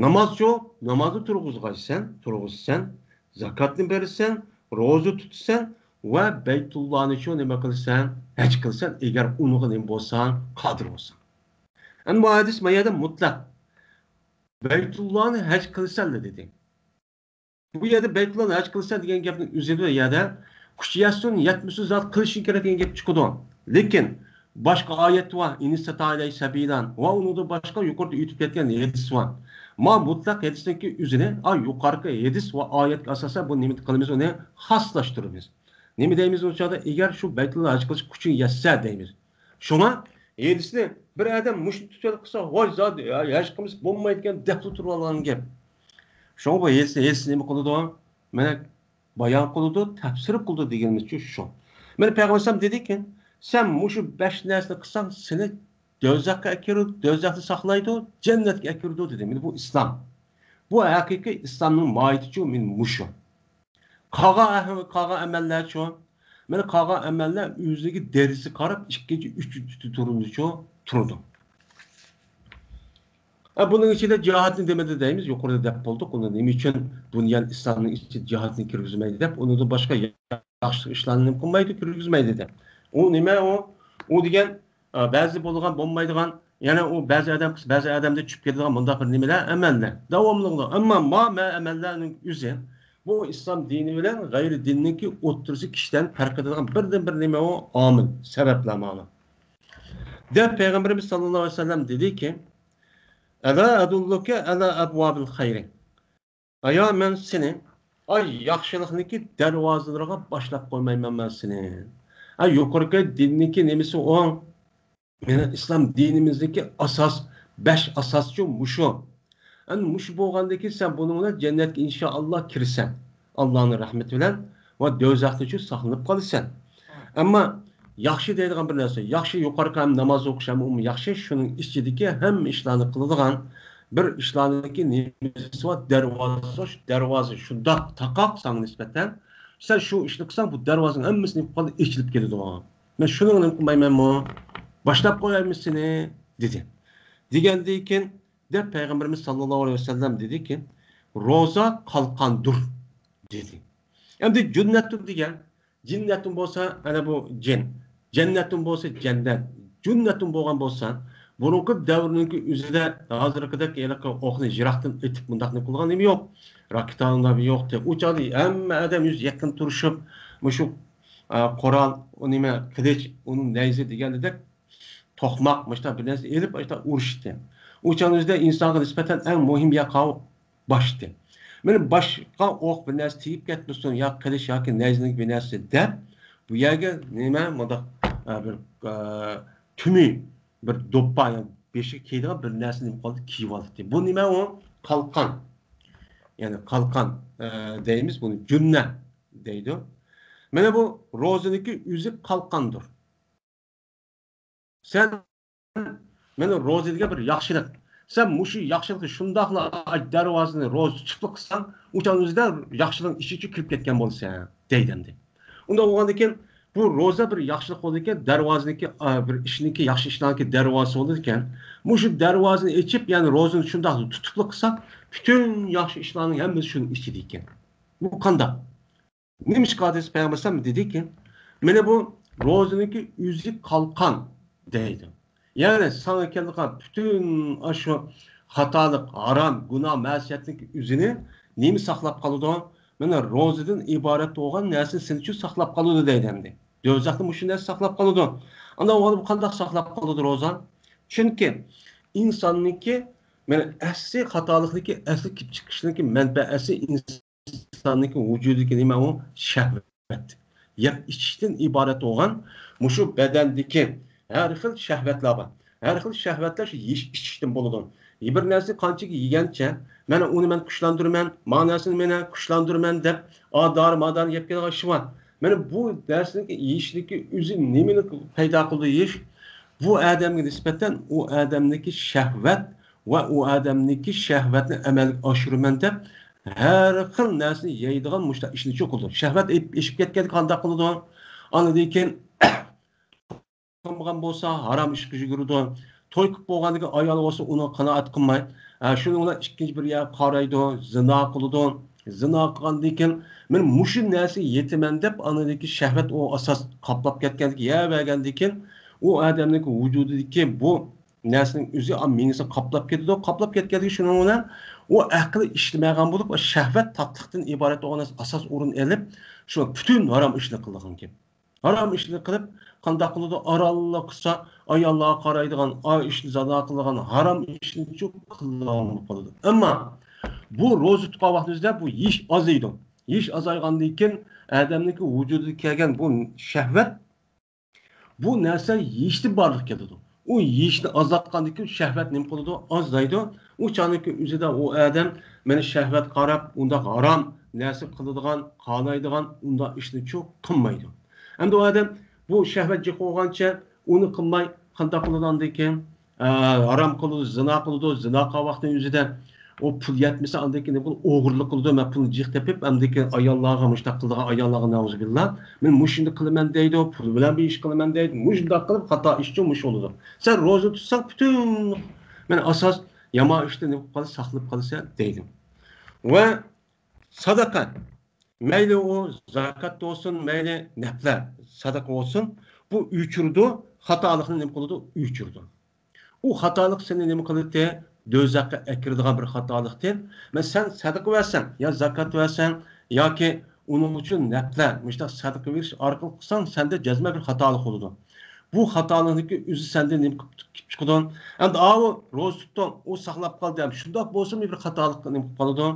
نامازچۇ، نامازنى تۇرغۇزغايسەن، تۇرغۇزىسەن، زاكاتنى بېرىسەن، روزا تۇتىسەن ۋە بەيتۇللانىچۇ نېمە قىلىسەن؟ ھەج قىلىسەن، ئەگەر ئۇنىڭغا نېمە بولساڭ، قادىر بولساڭ. ئەمما بۇ ھەدىس ما يەردە مۇتلەق. بەيتۇللانى ھەج قىلىسەنلا دېدى. بۇ يەردە بەيتۇللانى ھەج قىلىسەن دېگەن گەپنىڭ ئۆزىدە يەردە كۈچ يەتسۇن، يەتمىسۇن زات قىلىشىڭ كېرەك دېگەن گەپ چىقىدۇ. لېكىن باشقا ئايەت بار، ئىن ئىستەتاء ئىلەيھى سەبىلا ۋە ئۇنىڭدىن باشقا يۇقىرىدا ئۆتۈپ كەتكەن ھەدىس بار. ما مۇتلەق ھەدىسنىڭكى ئۆزىنى، ئا، يۇقىرىقى ھەدىس ۋە ئايەتكە ئاساسەن بۇ نېمە قىلىمىز، ئۇنى خاسلاشتۇرىمىز. نېمە دەيمىز ئۇ چاغدا؟ ئەگەر شۇ بەيتۇللا ھەج قىلىش كۈچۈڭ يەتسە دەيمىز. شۇڭا ھەدىسنى بىر ئادەم مۇشۇنى تۈتۈۋېلىپ قىلسا، ۋاي زادى، يا، ھەج قىلمىسا بولمايدىكەن دەپلا تۇرۇۋالغان گەپ. شۇڭا بۇ ھەدىسنى، ھەدىسنى نېمە قىلىدۇ؟ مانا بايان قىلىدۇ، تەپسىر قىلىدۇ دېگىنىمىزچۇ شۇ. مانا پەيغەمبەر ئەلەيھىسسالام دېدىكى، سەن مۇشۇ بەش نەرسىنى قىلساڭ، سېنى دوزاخقا ئەكىرىدۇ، دوزاختا ساقلايدۇ، جەننەتكە ئەكىرىدۇ دېدى. مانا بۇ ئىسلام. بۇ ھەقىقىي ئىسلامنىڭ ماھىيىتىچۇ، مانا مۇشۇ. قالغان ئەھ-، قالغان ئەمەللەرچۇ؟ مانا قالغان ئەمەللەر ئۆزىگە دەرىجىسىگە قاراپ ئىككىنچى، ئۈچىنچى تۈردە چۇ تۇرىدۇ. ھە، بۇنىڭ ئىچىدە جىھادنى دېمىدى دەيمىز، يۇقىرىدا دەپ بولدۇق. ئۇنى نېمە ئۈچۈن بۇنيان ئىسلامنىڭ ئىچىدە جىھادنى كىرگۈزمەيدۇ دەپ، ئۇنىڭدىن باشقا ياخشى ئىشلارنى نېمە قىلمايدۇ، كىرگۈزمەيدۇ دەپ. ئۇ نېمە ئۇ؟ ئۇ دېگەن، ئا، بەزى بولىدىغان، بولمايدىغان، يەنە ئۇ بەزى ئادەم قىلسا، بەزى ئادەمدە چۈشۈپ كېتىدىغان مۇنداق بىر نېمىلەر، ئەمەللەر. داۋاملىقىدا. ئەمما ما مە ئەمەللەرنىڭ ئۆزى بۇ ئىسلام دىنى بىلەن غەيرىي دىننىڭكى ئوتتۇرىسى كىشىدىن پەرق قىلىدىغان بىردىنبىر نېمە ئۇ؟ ئامىل، سەۋەبلەر مانا. دەپ پەيغەمبىرىمىز ساللاللاھۇ ئەلەيھى ۋەسەللەم دېدىكى، ئەلا ئەدۇللۇكە ئەلا ئەبۋابىل خەيرى. ئايا، مەن سېنى ئاي، ياخشىلىقنىڭكى دەرۋازىلىرىغا باشلاپ قويمايمەن مەن سېنى. ئاي، يۇقىرىقى دىننىڭكى نېمىسى ئوڭ؟ مېنىڭ ئىسلام دىنىمىزدىكى ئاساس، بەش ئاساسچۇ مۇشۇ. ئەنە مۇشۇ بولغاندىن كېيىن سەن بۇنىڭ بىلەن جەننەتكە ئىنشائاللا كىرىسەن. ئاللانىڭ رەھمىتى بىلەن ۋە دوزاختىن چۈ ساقلىنىپ قالىسەن. ئەمما ياخشى دەيدىغان بىر نەرسە، ياخشى يۇقىرىقى ھەم ناماز ئوقۇش ھەم ئۇمۇ ياخشى، شۇنىڭ ئىچىدىكى ھەممە ئىشلارنى قىلىدىغان بىر ئىشلارنىڭكى نېمىسى بار، دەرۋازىسى بار، شۇ دەرۋازا شۇنداق تاقاق ساڭا نىسبەتەن، سەن شۇ ئىشنى قىلساڭ، بۇ دەرۋازىنىڭ ھەممىسى نېمە قىلىدۇ؟ ئېچىلىپ كېتىدۇ. مەن شۇنىڭغا نېمە قىلمايمەنمۇ؟ باشلاپ قويايمۇ سېنى؟ دېدى. دېگەندىن كېيىن، دەپ پەيغەمبىرىمىز ساللاللاھۇ ئەلەيھى ۋەسەللەم دېدىكى، روزا قالقاندۇر، دېدى. ئەمدى جۈننەتتۇر دېگەن، جىننەتتۇن بولسا، ئەنە بۇ جىن، جەننەتتىن بولسا جەننەت، جۈننەتتىن بولغان بولسا، بۇرۇنقى دەۋرنىڭكى ئۆزىدە ھازىرقىدەك ھېلىقى ئوقنى يىراقتىن ئېتىپ مۇنداقنى قىلغان نېمە يوق. راكېتانىڭ يوق. ئۇ چاغدا ھەممە ئادەم يۈز يېقىن تۇرۇشۇپ، مۇشۇ، ئا، قورال، ئۇ نېمە، قىلىچ، ئۇنىڭ نەيزە دېگەندەك توقماق، مۇشۇنداق بىر نەرسە ئېلىپ، ئاشۇنداق ئۇرۇشتى. ئۇ چاغنىڭ ئۆزىدە ئىنسانغا نىسبەتەن ئەڭ مۇھىم يەر قاۋۇ باشتى. مانا باشقا ئوق بىر نەرسە تېگىپ كەتمىسۇن، يا قىلىچ ياكى نەيزىنىڭ بىر نەرسىسى دەپ، بۇ يەرگە نېمە، مۇنداق، ئە، بىر، ئە، تۈمى، بىر دوپپا، يا بېشىغا كىيىدىغان بىر نەرسە نېمە قىلدى، كىيىۋالدى. بۇ نېمە ئۇ؟ قالقان. يەنى قالقان، ئە، دەيمىز، بۇنى جۈننە دەيدۇ. مانا بۇ روزىنىڭكى ئۆزى قالقاندۇر. سەن مانا روزا دېگەن بىر ياخشىلىق. سەن مۇشۇ ياخشىلىقنى شۇنداقلا دەرۋازىنى روزا تۇتۇپلا قىلساڭ، ئۇ چاغنىڭ ئۆزىدە ياخشىلىقنىڭ ئىچىگە كىرىپ كەتكەن بولىسەن، دەيدۇ ئەمدى. ئۇنداق بولغاندىن كېيىن، بۇ روزا بىر ياخشىلىق بولىدىكەن، دەرۋازىنىڭكى، ئا، بىر ئىشنىڭكى، ياخشى ئىشلارنىڭكى دەرۋازىسى بولىدىكەن. مۇشۇ دەرۋازىنى ئېچىپ، يەنى روزىنى شۇنداق تۇتۇپلا قىلساق، پۈتۈن ياخشى ئىشلارنىڭ ھەممىسى شۇنىڭ ئىچىدىكەن. بۇ قانداق؟ نېمىشقا دېسە، پەيغەمبەر ئەلەيھىسسالام دېدىكى، مانا بۇ روزىنىڭكى ئۆزى قالقان دەيدۇ. يەنى ساڭا كېلىدىغان پۈتۈن ئاشۇ خاتالىق، ھارام، گۇناھ، مەسىيەتنىڭ ئۆزىنى نېمە ساقلاپ قالىدۇ؟ مانا روزىدىن ئىبارەت بولغان نەرسە سېنى شۇ ساقلاپ قالىدۇ دەيدۇ ئەمدى. دوزاختا مۇشۇ نەرسە ساقلاپ قالىدۇ. ئاندىن بۇ قانداق ساقلاپ قالىدۇ روزا؟ چۈنكى ئىنساننىڭكى، مانا ئەسلى خاتالىقنىڭكى، ئەسلى كېلىپ چىقىشنىڭكى مەنبەسى ئىنسان ئىنساننىڭكى ۋۇجۇدىدىكى نېمە ئۇ؟ شەھۋەت. يەپ ئىچىشتىن ئىبارەت بولغان مۇشۇ بەدەندىكى ھەر خىل شەھۋەتلەر بار. ھەر خىل شەھۋەتلەر شۇ يېيىش ئىچىشتىن بولىدۇ. بىر نەرسىنى قانچىكى يېگەنچە، مانا ئۇنى مەن كۈچلەندۈرىمەن، مانا نەرسىنى مەن كۈچلەندۈرىمەن دەپ، ئا دارى مادارى يەپ كېلىدىغان ئىشى بار. مانا بۇ نەرسىنىڭكى يېيىشنىڭكى ئۆزى نېمىنى پەيدا قىلىدۇ يېيىش؟ بۇ ئادەمگە نىسبەتەن ئۇ ئادەمنىڭكى شەھۋەت ۋە ئۇ ئادەمنىڭكى شەھۋەتنى ئەمەلگە ئاشۇرىمەن دەپ، ھەر خىل نەرسىنى يەيدىغان مۇشۇنداق ئىشنى چوقۇلىدۇ. شەھۋەت ئېپ-، ئېشىپ كەتكەندە قانداق قىلىدۇ؟ ئاندىن كېيىن قىلمىغان بولسا، ھارام ئىشقا يۈگۈرىدۇ. توي قىلىپ بولغاندىن كېيىن ئايال بولسا ئۇنىڭغا قانائەت قىلماي، ھە، شۇنىڭ بىلەن ئىككىنچى بىر يەرگە قارايدۇ، زىنا قىلىدۇ. زىنا قىلغاندىن كېيىن، مەن مۇشۇ نەرسىگە يېتىمەن دەپ، ئاندىن كېيىن شەھۋەت ئۇ ئاساس قاپلاپ كەتكەندىكىن، يەۋەرگەندىكىن، ئۇ ئادەمنىڭكى ۋۇجۇدىدىكى بۇ نەرسىنىڭ ئۆزى مېڭىسىنى قاپلاپ كېتىدۇ. قاپلاپ كەتكەندىكىن شۇنىڭ بىلەن ئۇ ئەقلى ئىشلىمەيدىغان بولۇپ، شەھۋەت تاتلىقتىن ئىبارەت بولغان نەرسە ئاساس ئورۇن ئېلىپ، شۇ پۈتۈن ھارام ئىشنى قىلىدىغان گەپ. ھارام ئىشنى قىلىپ، قانداق قىلىدۇ؟ ئارانلا قىلسا، ئاياللارغا قارايدىغان، ئا ئىشنى زانا قىلىدىغان، ھارام ئىشنىچۇ قىلىدىغان بولۇپ قالىدۇ. ئەمما بۇ روزا تۇتقان ۋاقتىمىزدا بۇ يېيىش ئازىيىدۇ. يېيىش ئازايغاندىن كېيىن ئادەمنىڭكى ۋۇجۇدىغا كەلگەن بۇ شەھۋەت، بۇ نەرسە يېيىشتىن بارلىققا كېلىدۇ. ئۇ يېيىشنى ئازلاتقاندىن كېيىن شەھۋەت نېمە قىلىدۇ؟ ئازلايدۇ. ئۇ چاغنىڭكى ئۆزىدە ئۇ ئادەم مانا شەھۋەتكە قاراپ، ئۇنداق ھارام نەرسە قىلىدىغان، قارايدىغان ئۇنداق ئىشنىچۇ قىلمايدۇ. ئەمدى ئۇ ئادەم بۇ شەھۋەت جىق بولغانچە ئۇنى قىلماي قانداق قىلىدۇ ئاندىن كېيىن؟ ئە، ھارام قىلىدۇ، زىنا قىلىدۇ، زىنا قىلغان ۋاقتىنىڭ ئۆزىدە ئۇ پۇل يەتمىسە ئاندىن كېيىن نېمە قىلىدۇ؟ ئوغرىلىق قىلىدۇ، مەن پۇلنى جىق تېپىپ، ئاندىن كېيىن ئاياللارغا مۇشۇنداق قىلىدىغان ئاياللارغا نەئۇزۇبىللا، مەن مۇشۇنى قىلىمەن دەيدۇ، پۇل بىلەن بىر ئىش قىلىمەن دەيدۇ، مۇشۇنداق قىلىپ خاتا ئىشچۇ مۇشۇ بولىدۇ. سەن روزا تۇتساڭ پۈتۈن، مانا ئاساس يامان ئىشتىن نېمە قىلىپ قالىسەن، ساقلىنىپ قالىسەن دەيدۇ. ۋە ساداقە، مەيلى ئۇ زاكات بولسۇن، مەيلى نەپلە ساداقە بولسۇن، بۇ ئۆچۈرىدۇ، خاتالىقنى نېمە قىلىدۇ؟ ئۆچۈرىدۇ. ئۇ خاتالىق سېنى نېمە قىلىدۇ؟ دوزاخقا ئەكىرىدىغان بىر خاتالىقتىن. مەسىلەن، سەن سەدىقە بەرسەڭ، يا زاكات بەرسەڭ، ياكى ئۇنىڭ ئۈچۈن نەپلە، مۇشۇنداق سەدىقە بېرىش ئارقىلىق قىلساڭ، سەندە جەزمەن بىر خاتالىق بولىدۇ. بۇ خاتالىقنىڭكى ئۆزى سەندە نېمە قىلىپ كېلىپ چىقىدۇ؟ ئەمدى ئاۋۇ روزا تۇتتۇڭ، ئۇ ساقلاپ قالدى، ھەم شۇنداق بولسىمۇ بىر خاتالىق نېمە قىلىپ قالىدۇ؟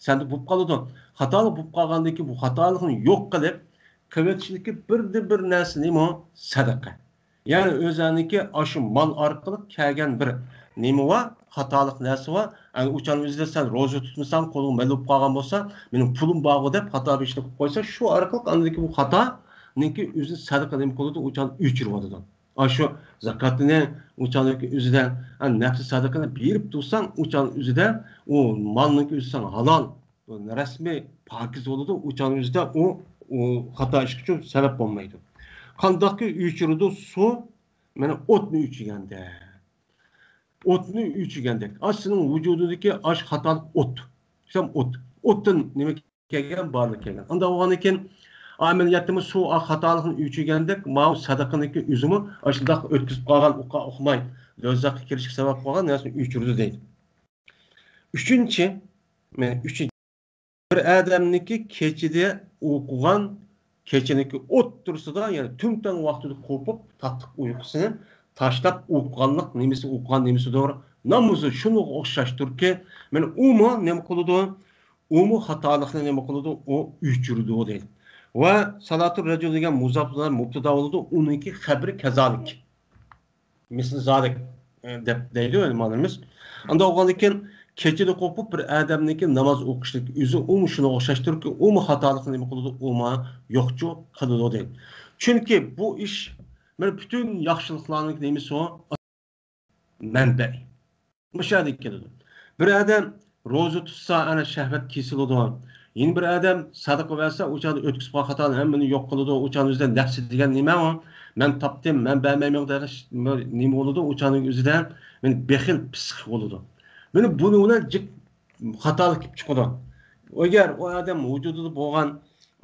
سەندە بولۇپ قالىدۇ. خاتالىق بولۇپ قالغاندىن كېيىن بۇ خاتالىقنى يوق قىلىپ، قىلىۋېتىشتىكى بىردىنبىر نەرسە نېمە؟ سەدىقە. يەنى ئۆزەڭنىڭكى ئاشۇ مال ئارقىلىق كەلگەن بىر نېمە بار؟ خاتالىق نەرسە بار. يەنى ئۇچان ئۆزىدە سەن روزا تۇتمىساڭ، قولۇڭ مەلۇپ قالغان بولسا، مېنىڭ پۇلۇم بارغۇ دەپ خاتا بىر ئىشنى قىلىپ قويسا، شۇ ئارقىلىق ئاندىكى بۇ خاتانىڭكى ئۆزى سەدىقە نېمە قىلىدۇ؟ ئۇچان ئۆچۈرۈۋالىدۇ. ئاشۇ زاكاتنى ئۇچانىڭكى ئۆزىدە، نەپسى سەدىقىنى بېرىپ تۇرساڭ، ئۇچان ئۆزىدە ئۇ مالنىڭكى ئۆزى ساڭا ھالال. بۇ رەسمىي پاكىز بولىدۇ، ئۇچان ئۆزىدە ئۇ، ئۇ خاتا ئىش ئۈچۈن سەۋەب بولمايدۇ. قانداقكى ئۆچۈرىدۇ سۇ؟ مانا ئوتنى ئۆچۈرگەندە. ئوتنى ئۆچۈرگەندەك. ئاش سېنىڭ ۋۇجۇدۇڭدىكى ئاش خاتالىق ئوت. شۇ ئوت. ئوتتىن نېمە كەلگەن؟ بارلىق كەلگەن. ئانداق بولغاندىن كېيىن ئەمەلىيەتتىمۇ سۇ خاتالىقنى ئۆچۈرگەندەك، ماۋۇ سەدىقىنىڭكى ئۆزىمۇ ئاشۇنداق ئۆتكۈزۈپ قالغان، ئۇقا ئۇقماي، دوزاخقا كىرىشكە سەۋەب بولغان نەرسىنى ئۆچۈرىدۇ دەيدۇ. ئۈچىنچى، مانا ئۈچىنچى، بىر ئادەمنىڭكى كېچىدە ئوقۇغان، كېچىنىڭكى ئوتتۇرىسىدا، يەنى تۈن تاڭ ۋاقتىدا قوپۇپ، تاتلىق ئۇيقۇسىنى تاشلاپ ئوقۇغانلىق نېمىسى، ئوقۇغان نېمىسىدۇر، نامىزى شۇنىڭغا ئوخشاشتۇركى، مانا ئۇمۇ نېمە قىلىدۇ؟ ئۇمۇ خاتالىقنى نېمە قىلىدۇ؟ ئۇ ئۆچۈرىدۇ دەيدۇ. ۋە سالاتۇر رەجۇل دېگەن مۇزاپلار مۇبتىدا بولىدۇ، ئۇنىڭكى خەبىرى كازالىك. مىسلى زالىك، ئە، دەپ دەيدۇ ئۆلىمالىرىمىز. ئانداق بولغاندىكىن، كېچىدە قوپۇپ بىر ئادەمنىڭكى ناماز ئوقۇشلۇق ئۆزى ئۇمۇ شۇنىڭغا ئوخشاشتۇركى، ئۇمۇ خاتالىقنى نېمە قىلىدۇ؟ ئۇمۇ يوقچۇ قىلىدۇ دەيدۇ. چۈنكى بۇ ئىش، مانا، پۈتۈن ياخشىلىقلارنىڭ نېمىسى ئۇ؟ مەنبەي. مۇشۇ يەردىن كېلىدۇ. بىر ئادەم روزا تۇتسا، ئەنە شەھۋەت كېسىلىدۇ. يەنە بىر ئادەم سەدىقە بەرسە، ئۇ چاغدا ئۆتكۈزۈپ قالغان خاتالىقنى ھەممىنى يوق قىلىدۇ. ئۇ چاغدا ئۆزىدە نەپسى دېگەن نېمە ئۇ؟ مەن تاپتىم، مەن بەرمەيمەن دېگەن نېمە بولىدۇ؟ ئۇ چاغدا ئۆزىدە، مانا، بېخىل پىسخىك بولىدۇ. مانا بۇنىڭ بىلەن جىق خاتالىق كېلىپ چىقىدۇ. ئەگەر ئۇ ئادەم ۋۇجۇدىدا بولغان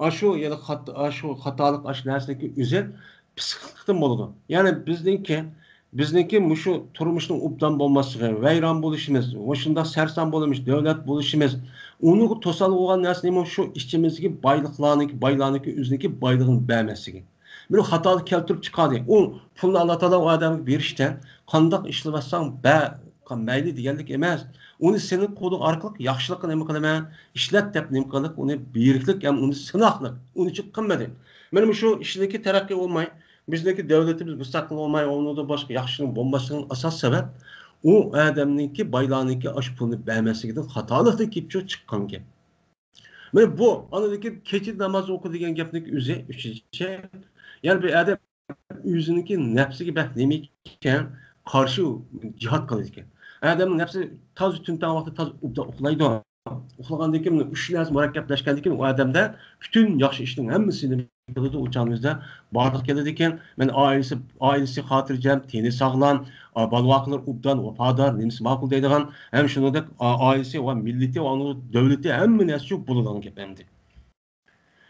ئاشۇ يەنى خات-، ئاشۇ خاتالىق، ئاشۇ نەرسىنىڭكى ئۆزى پىسخىكلىقتىن بولىدۇ. يەنى بىزنىڭكى، بىزنىڭكى مۇشۇ تۇرمۇشنىڭ ئوبدان بولماسلىقى، ۋەيران بولۇشىمىز، مۇشۇنداق سەرسان بولۇشىمىز، دۆلەت بولۇشىمىز، ئۇنىڭغا توسالغۇ بولغان نەرسە نېمە؟ شۇ ئىچىمىزدىكى بايلىقلارنىڭكى، بايلارنىڭكى ئۆزىنىڭكى بايلىقىنى بەرمەسلىكى. بىر خاتالىق كەلتۈرۈپ چىقاردى. ئۇ پۇلنى ئاللا تائالا ئۇ ئادەمگە بېرىشتە، قانداق ئىشلىۋەتسەڭ بەر، مەيلى دېگەنلىك ئەمەس. ئۇنى سېنىڭ قولۇڭ ئارقىلىق ياخشىلىققا نېمە قىلىمەن؟ ئىشلەت دەپ نېمە قىلىپ، ئۇنى بېرىكلىك ھەم ئۇنى سىناقلىق. ئۇنى چىق قىلمىدى. مانا مۇشۇ ئىشنىڭكى تەرەققىي بولماي، بىزنىڭكى دۆلىتىمىز مۇستەقىل بولماي، ئۇنىڭدا باشقا ياخشىنىڭ بولماسلىقىنىڭ ئاساسىي سەۋەب، ئۇ ئادەمنىڭكى، بايلارنىڭكى ئاشۇ پۇلنى بەرمەسلىكىدىن خاتالىقتىن كېلىپ چىققان گەپ. مانا بۇ، ئاندىن كېيىن كېچىدە ناماز ئوقۇ دېگەن گەپنىڭ ئۆزى، ئۈچىنچى، يەنى بىر ئادەم ئۆزىنىڭكى نەپسىگە بەك نېمە ئىكەن، قارشى جىھاد قىلىدىكەن. ئادەمنىڭ نەپسى تازا تۈن تاڭ ۋاقتىدا تازا ئوبدان ئۇخلايدۇ. ئۇخلىغاندىن كېيىن ئۈچ نەرسە مۇرەككەپلەشكەندىن كېيىن ئۇ ئادەمدە پۈتۈن ياخشى ئىشنىڭ ھەممىسى نېمە قىلىدۇ؟ ئۇ چاغنىڭ ئۆزىدە بارلىققا كېلىدىكەن. مانا ئائىلىسى، ئائىلىسى خاتىرجەم، تېنى ساغلام، ئا، بالا-ۋاقىلار ئوبدان، ۋاپادار، نېمىسى ماقۇل دەيدىغان، ھەم شۇنىڭدەك ئا-، ئائىلىسى ۋە مىللىتى ۋە ئۇنىڭ دۆلىتى ھەممە نەرسە شۇ بولىدىغان گەپ ئەمدى.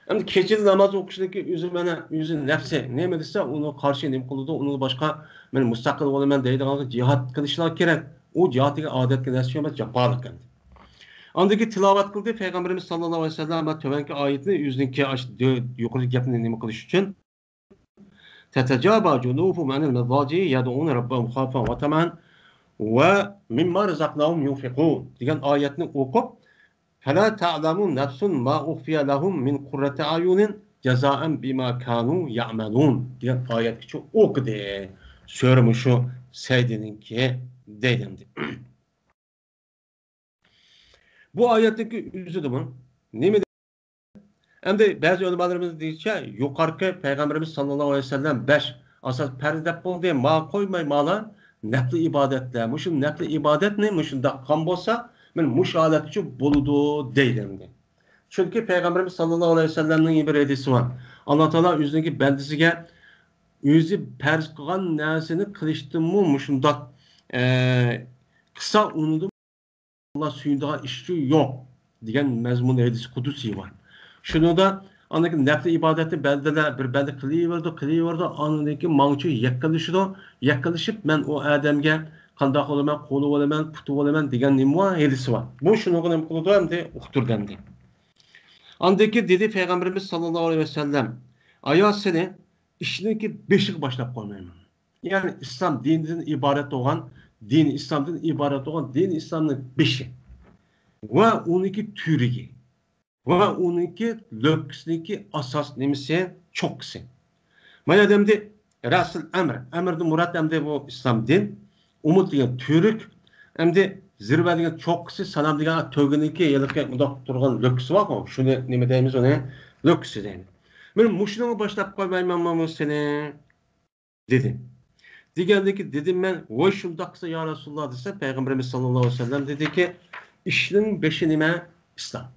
ئەمدى كېچىدە ناماز ئوقۇشنىڭكى ئۆزى مانا ئۆزى نەپسى نېمە دېسە، ئۇنىڭغا قارشى نېمە قىلىدۇ، ئۇنىڭغا باشقا، مەن مۇستەقىل بولىمەن دەيدىغانغا جىھاد قىلىشلار كېرەك. ئۇ جىھاد دېگەن ئادەتتىكى نەرسە ئەمەس، جاپالىق ئەمدى. ئاندىن كېيىن تىلاۋەت قىلدى پەيغەمبىرىمىز ساللاللاھۇ ئەلەيھى ۋەسەللەم تۆۋەنكى ئايەتنى ئۆزىنىڭكى ئاش-، دۆ-، يۇقىرىقى گەپنى نېمە قىلىش ئۈچۈن. تتجافى جنوبهم عن المضاجع يدعون ربهم خوفا وطمعا ومما رزقناهم ينفقون دېگەن ئايەتنى ئوقۇپ، فلا تعلم نفس ما أخفي لهم من قرة أعين جزاء بما كانوا يعملون دېگەن ئايەتكىچە ئوقۇدى. سۈرە مۇشۇ سەجدىنىڭكى دەيدۇ. بۇ ئايەتتىكى ئۆزىدىمۇ نېمە؟ ئەمدى بەزى ئۆلىمالىرىمىز دېيىشىچە، يۇقىرىقى پەيغەمبىرىمىز ساللاللاھۇ ئەلەيھى ۋەسەللەم بەش ئاساس پەرز دەپ بولدى، ما قويماي مالا نەپلى ئىبادەتلەر، مۇشۇ نەپلى ئىبادەتنى مۇشۇنداق قىلغان بولسا، مەن مۇشۇ ھالەتكىچە بولىدۇ دەيدۇ ئەمدى. چۈنكى پەيغەمبىرىمىز ساللاللاھۇ ئەلەيھى ۋەسەللەمنىڭ بىر ھەدىسى بار. ئاللا تائالا ئۆزىنىڭكى بەندىسىگە ئۆزى پەرز قىلغان نەرسىنى قىلىشتىنمۇ مۇشۇنداق، ئە، قىلسا ئۇنىڭدىن ئاللا سۆيىدىغان ئىش يوق دېگەن مەزمۇندا ھەدىس قۇدسىي بار. شۇنىڭدا ئاندىن كېيىن نەپلى ئىبادەتنى بەندىلەر، بىر بەندە قىلىۋېرىدۇ، قىلىۋېرىدۇ، ئاندىن كېيىن ماڭچۇ يەككىلىشىدۇ، يەككىلىشىپ مەن ئۇ ئادەمگە قانداق بولىمەن، قولى بولىمەن، پۇتى بولىمەن دېگەن نېمە بار؟ ھەدىسى بار. بۇ شۇنىڭغا نېمە قىلىدۇ؟ ئەمدى ئۇقتۇرۇلدى. ئاندىن كېيىن دېدى پەيغەمبىرىمىز ساللاللاھۇ ئەلەيھى ۋەسەللەم، ئايا سېنى ئىشنىڭكى بېشىغا باشلاپ قويمايمەن. يەنى ئىسلام دىنىدىن ئىبارەت بولغان، دىنى ئىسلامدىن ئىبارەت بولغان، دىنى ئىسلامنىڭ بېشى. ۋە ئۇنىڭكى تۈۋرۈكى ۋە ئۇنىڭكى لۆككىسىنىڭكى ئاساس نېمىسى؟ چوققىسى. مانا ئەمدى رەسىل ئەمر. ئەمردىن مۇراد ئەمدى بۇ ئىسلام دىن. ئۇمۇد دېگەن تۈۋرۈك. ئەمدى زىرۋە دېگەن چوققىسى، سانام دېگەن تۆگىنىڭكى ھېلىقى مۇنداق تۇرغان لۆككىسى بارغۇ. شۇنى نېمە دەيمىز ئۇنى؟ لۆككىسى دەيمىز. مەن مۇشۇنىڭغا باشلاپ قويمايمەنمۇ سېنى؟ دېدى. دېگەندىكى دېدىم مەن، ۋاي شۇنداق قىلسا يا رەسۇلاللا دېسە، پەيغەمبىرىمىز ساللاللاھۇ ئەلەيھى ۋەسەللەم دېدىكى، ئىشنىڭ بېشى نېمە؟ ئىسلام.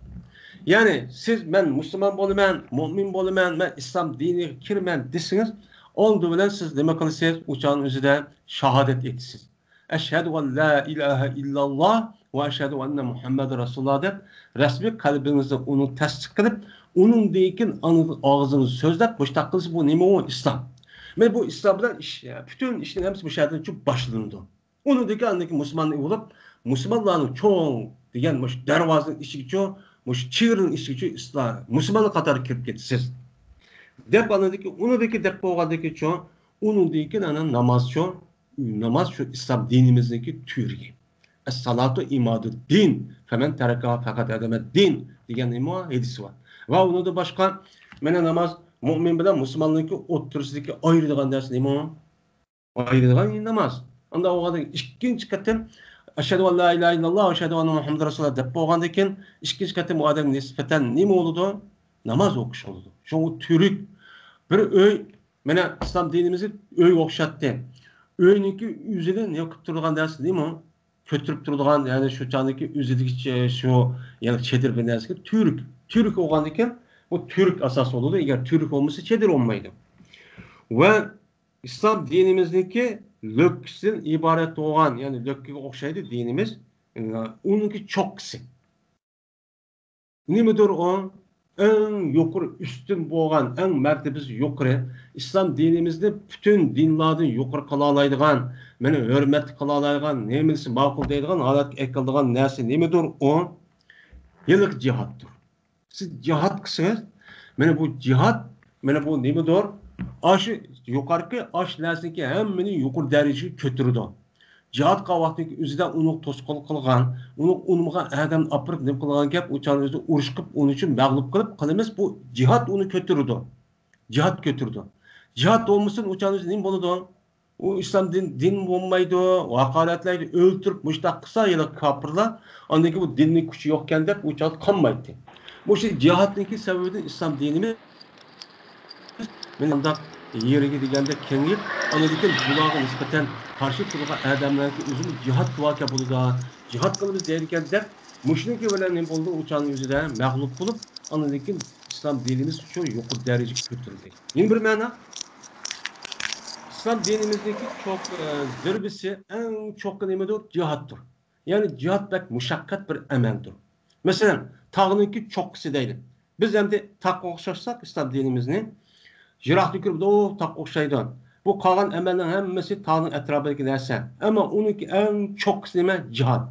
يەنى سىز مەن مۇسۇلمان بولىمەن، مۇئمىن بولىمەن، مەن ئىسلام دىنىغا كىرىمەن دېسىڭىز، ئالدى بىلەن سىز نېمە قىلىسىز؟ ئۇچان ئۆزىدە شاھادەت ئېيتىسىز. ئەشھەدۇ ئەن لا ئىلاھە ئىللاللا ۋە ئەشھەدۇ ئەننە مۇھەممەدۇر رەسۇلۇللا دەپ رەسمىي قەلبىڭىزدە ئۇنى تەستىق قىلىپ، ئۇنىڭدىن كېيىن ئاغزىڭىزدا سۆزلەپ مۇشۇنداق قىلسا بۇ نېمە ئۇ؟ ئىسلام. مەن بۇ ئىسلام بىلەن ئىش، پۈتۈن ئىشنىڭ ھەممىسى مۇشۇ يەردىن شۇ باشلىنىدۇ. ئۇنىڭدىن كېيىن ئاندىن كېيىن مۇسۇلمان بولۇپ، مۇسۇلمانلارنىڭ چوڭ دېگەن مۇشۇ دەرۋازىنىڭ ئىچىگىچۇ، مۇشۇ چېگرىنىڭ ئىچىگىچۇ ئىسلام، مۇسۇلمانلار قاتارىغا كىرىپ كېتىسىز. دەپ ئاندىن كېيىن ئۇنىڭدىن كېيىن دەپ بولغاندىن كېيىنچۇ، ئۇنىڭدىن كېيىن ئانا نامازچۇ، ناماز شۇ ئىسلام دىنىمىزنىڭكى تۈۋرۈكى. ئەسسالاتۇ ئىمادۇددىن، فەمەن تەرەكەھا فەقەد ھەدەمەددىن دېگەن نېمە ھەدىسى بار. ۋە ئۇنىڭدىن باشقا، مانا ناماز مۇئمىن بىلەن مۇسۇلماننىڭكى ئوتتۇرىسىدىكى ئايرىدىغان نەرسە نېمە؟ ئايرىدىغان ناماز. ئاندا ئوغادىن ئىككىنچى قېتىم، ئەشھەدۇ ئەن لا ئىلاھە ئىللاللا، ئەشھەدۇ ئەننە مۇھەممەدۇر رەسۇلۇللا دەپ بولغاندىن كېيىن، ئىككىنچى قېتىم ئۇ ئادەمگە نىسبەتەن نېمە بولىدۇ؟ ناماز ئوقۇش بولىدۇ. شۇڭا تۈۋرۈك بىر ئۆي، مانا ئىسلام دىنىمىزنى ئۆيگە ئوخشاتتى. ئۆينىڭكى ئۆزىنى نېمە قىلىپ تۇرىدىغان نەرسە نېمە؟ كۆتۈرۈپ تۇرىدىغان، يەنى شۇ چاغدىكى ئۆزىدىكى شۇ، يەنى چېدىر بىر نەرسىگە تۈۋرۈك. تۈۋرۈك بولغاندىكىن، بۇ تۈۋرۈك ئاساس بولىدۇ. ئەگەر تۈۋرۈك بولمىسا، چېدىر بولمايدۇ. ۋە ئىسلام دىنىمىزنىڭكى لۆككىسىدىن ئىبارەت بولغان، يەنى لۆككىگە ئوخشايدۇ دىنىمىز، ئۇنىڭكى چوققىسى. نېمىدۇر ئۇ؟ ئەڭ يۇقىرى ئۈستۈن بولغان، ئەڭ مەرتىبىسى يۇقىرى، ئىسلام دىنىمىزنى پۈتۈن دىنلاردىن يۇقىرى قىلالايدىغان، مېنى ھۆرمەتلىك قىلالايدىغان، نېمىسى ماقۇل دەيدىغان ھالەتكە ئەكېلىدىغان نەرسە نېمىدۇر ئۇ؟ ھېلىقى جىھادتۇر. سىز جىھاد قىلسىڭىز، مانا بۇ جىھاد، مانا بۇ نېمىدۇر؟ ئاشۇ يۇقىرىقى ئاش نەرسىنىڭكى ھەممىنى يۇقىرى دەرىجىگە كۆتۈرىدۇ. جىھاد قىلغان ۋاقتىنىڭكى ئۆزىدە ئۇنىڭغا توسقۇنلۇق قىلغان، ئۇنىڭ ئۇنىمىغان ئادەمنى ئاپىرىپ نېمە قىلغان گەپ، ئۇ چاغنىڭ ئۆزىدە ئۇرۇش قىلىپ، ئۇنىڭ ئۈچۈن مەغلۇپ قىلىپ قىلىمىز، بۇ جىھاد ئۇنى كۆتۈرىدۇ. جىھاد كۆتۈرىدۇ. جىھاد بولمىسۇن، ئۇ چاغنىڭ ئۆزىدە نېمە بولىدۇ؟ ئۇ ئىسلام دىن، دىن بولمايدۇ، ھاقارەتلەيدۇ، ئۆلتۈرۈپ مۇشۇنداق قىلسا، يەنە كاپىرلار، ئاندىن كېيىن بۇ دىننىڭ كۈچى يوقكەن دەپ ئۇ چاغدا قانمايتتى. مۇشۇ جىھادنىڭكى سەۋەبىدىن ئىسلام دىنىمىز مانا مۇنداق يېرىگە دېگەندە كېڭىيىپ، ئاندىن كېيىن بۇلارغا نىسبەتەن قارشى تۇرىدىغان ئادەملەرنىڭكى ئۆزىمۇ جىھاد قىلىۋاتقان بولىدۇ، جىھاد قىلىمىز دەيدىكەن دەپ، مۇشۇنىڭكى بىلەن نېمە بولدى؟ ئۇ چاغنىڭ ئۆزىدە مەغلۇپ بولۇپ، ئاندىن كېيىن ئىسلام دىنىمىز شۇ يۇقىرى دەرىجىگە كۆتۈرۈلدى. يەنە بىر مەنا، ئىسلام دىنىمىزنىڭكى چوق، ئە، زىرۋىسى، ئەڭ چوققا نېمىدۇر؟ جىھادتۇر. يەنى جىھاد بەك مۇشەققەت بىر ئەمەلدۇر. مەسىلەن، تاغنىڭكى چوققىسى دەيلى. بىز ئەمدى تاغقا ئوخشاتساق ئىسلام دىنىمىزنى، يىراقتىن كۆرۈپ، ئوھ، تاغقا ئوخشايدۇ. بۇ قالغان ئەمەلنىڭ ھەممىسى تاغنىڭ ئەتراپىدىكى نەرسە. ئەمما ئۇنىڭكى ئەڭ چوققىسى نېمە؟ جىھاد.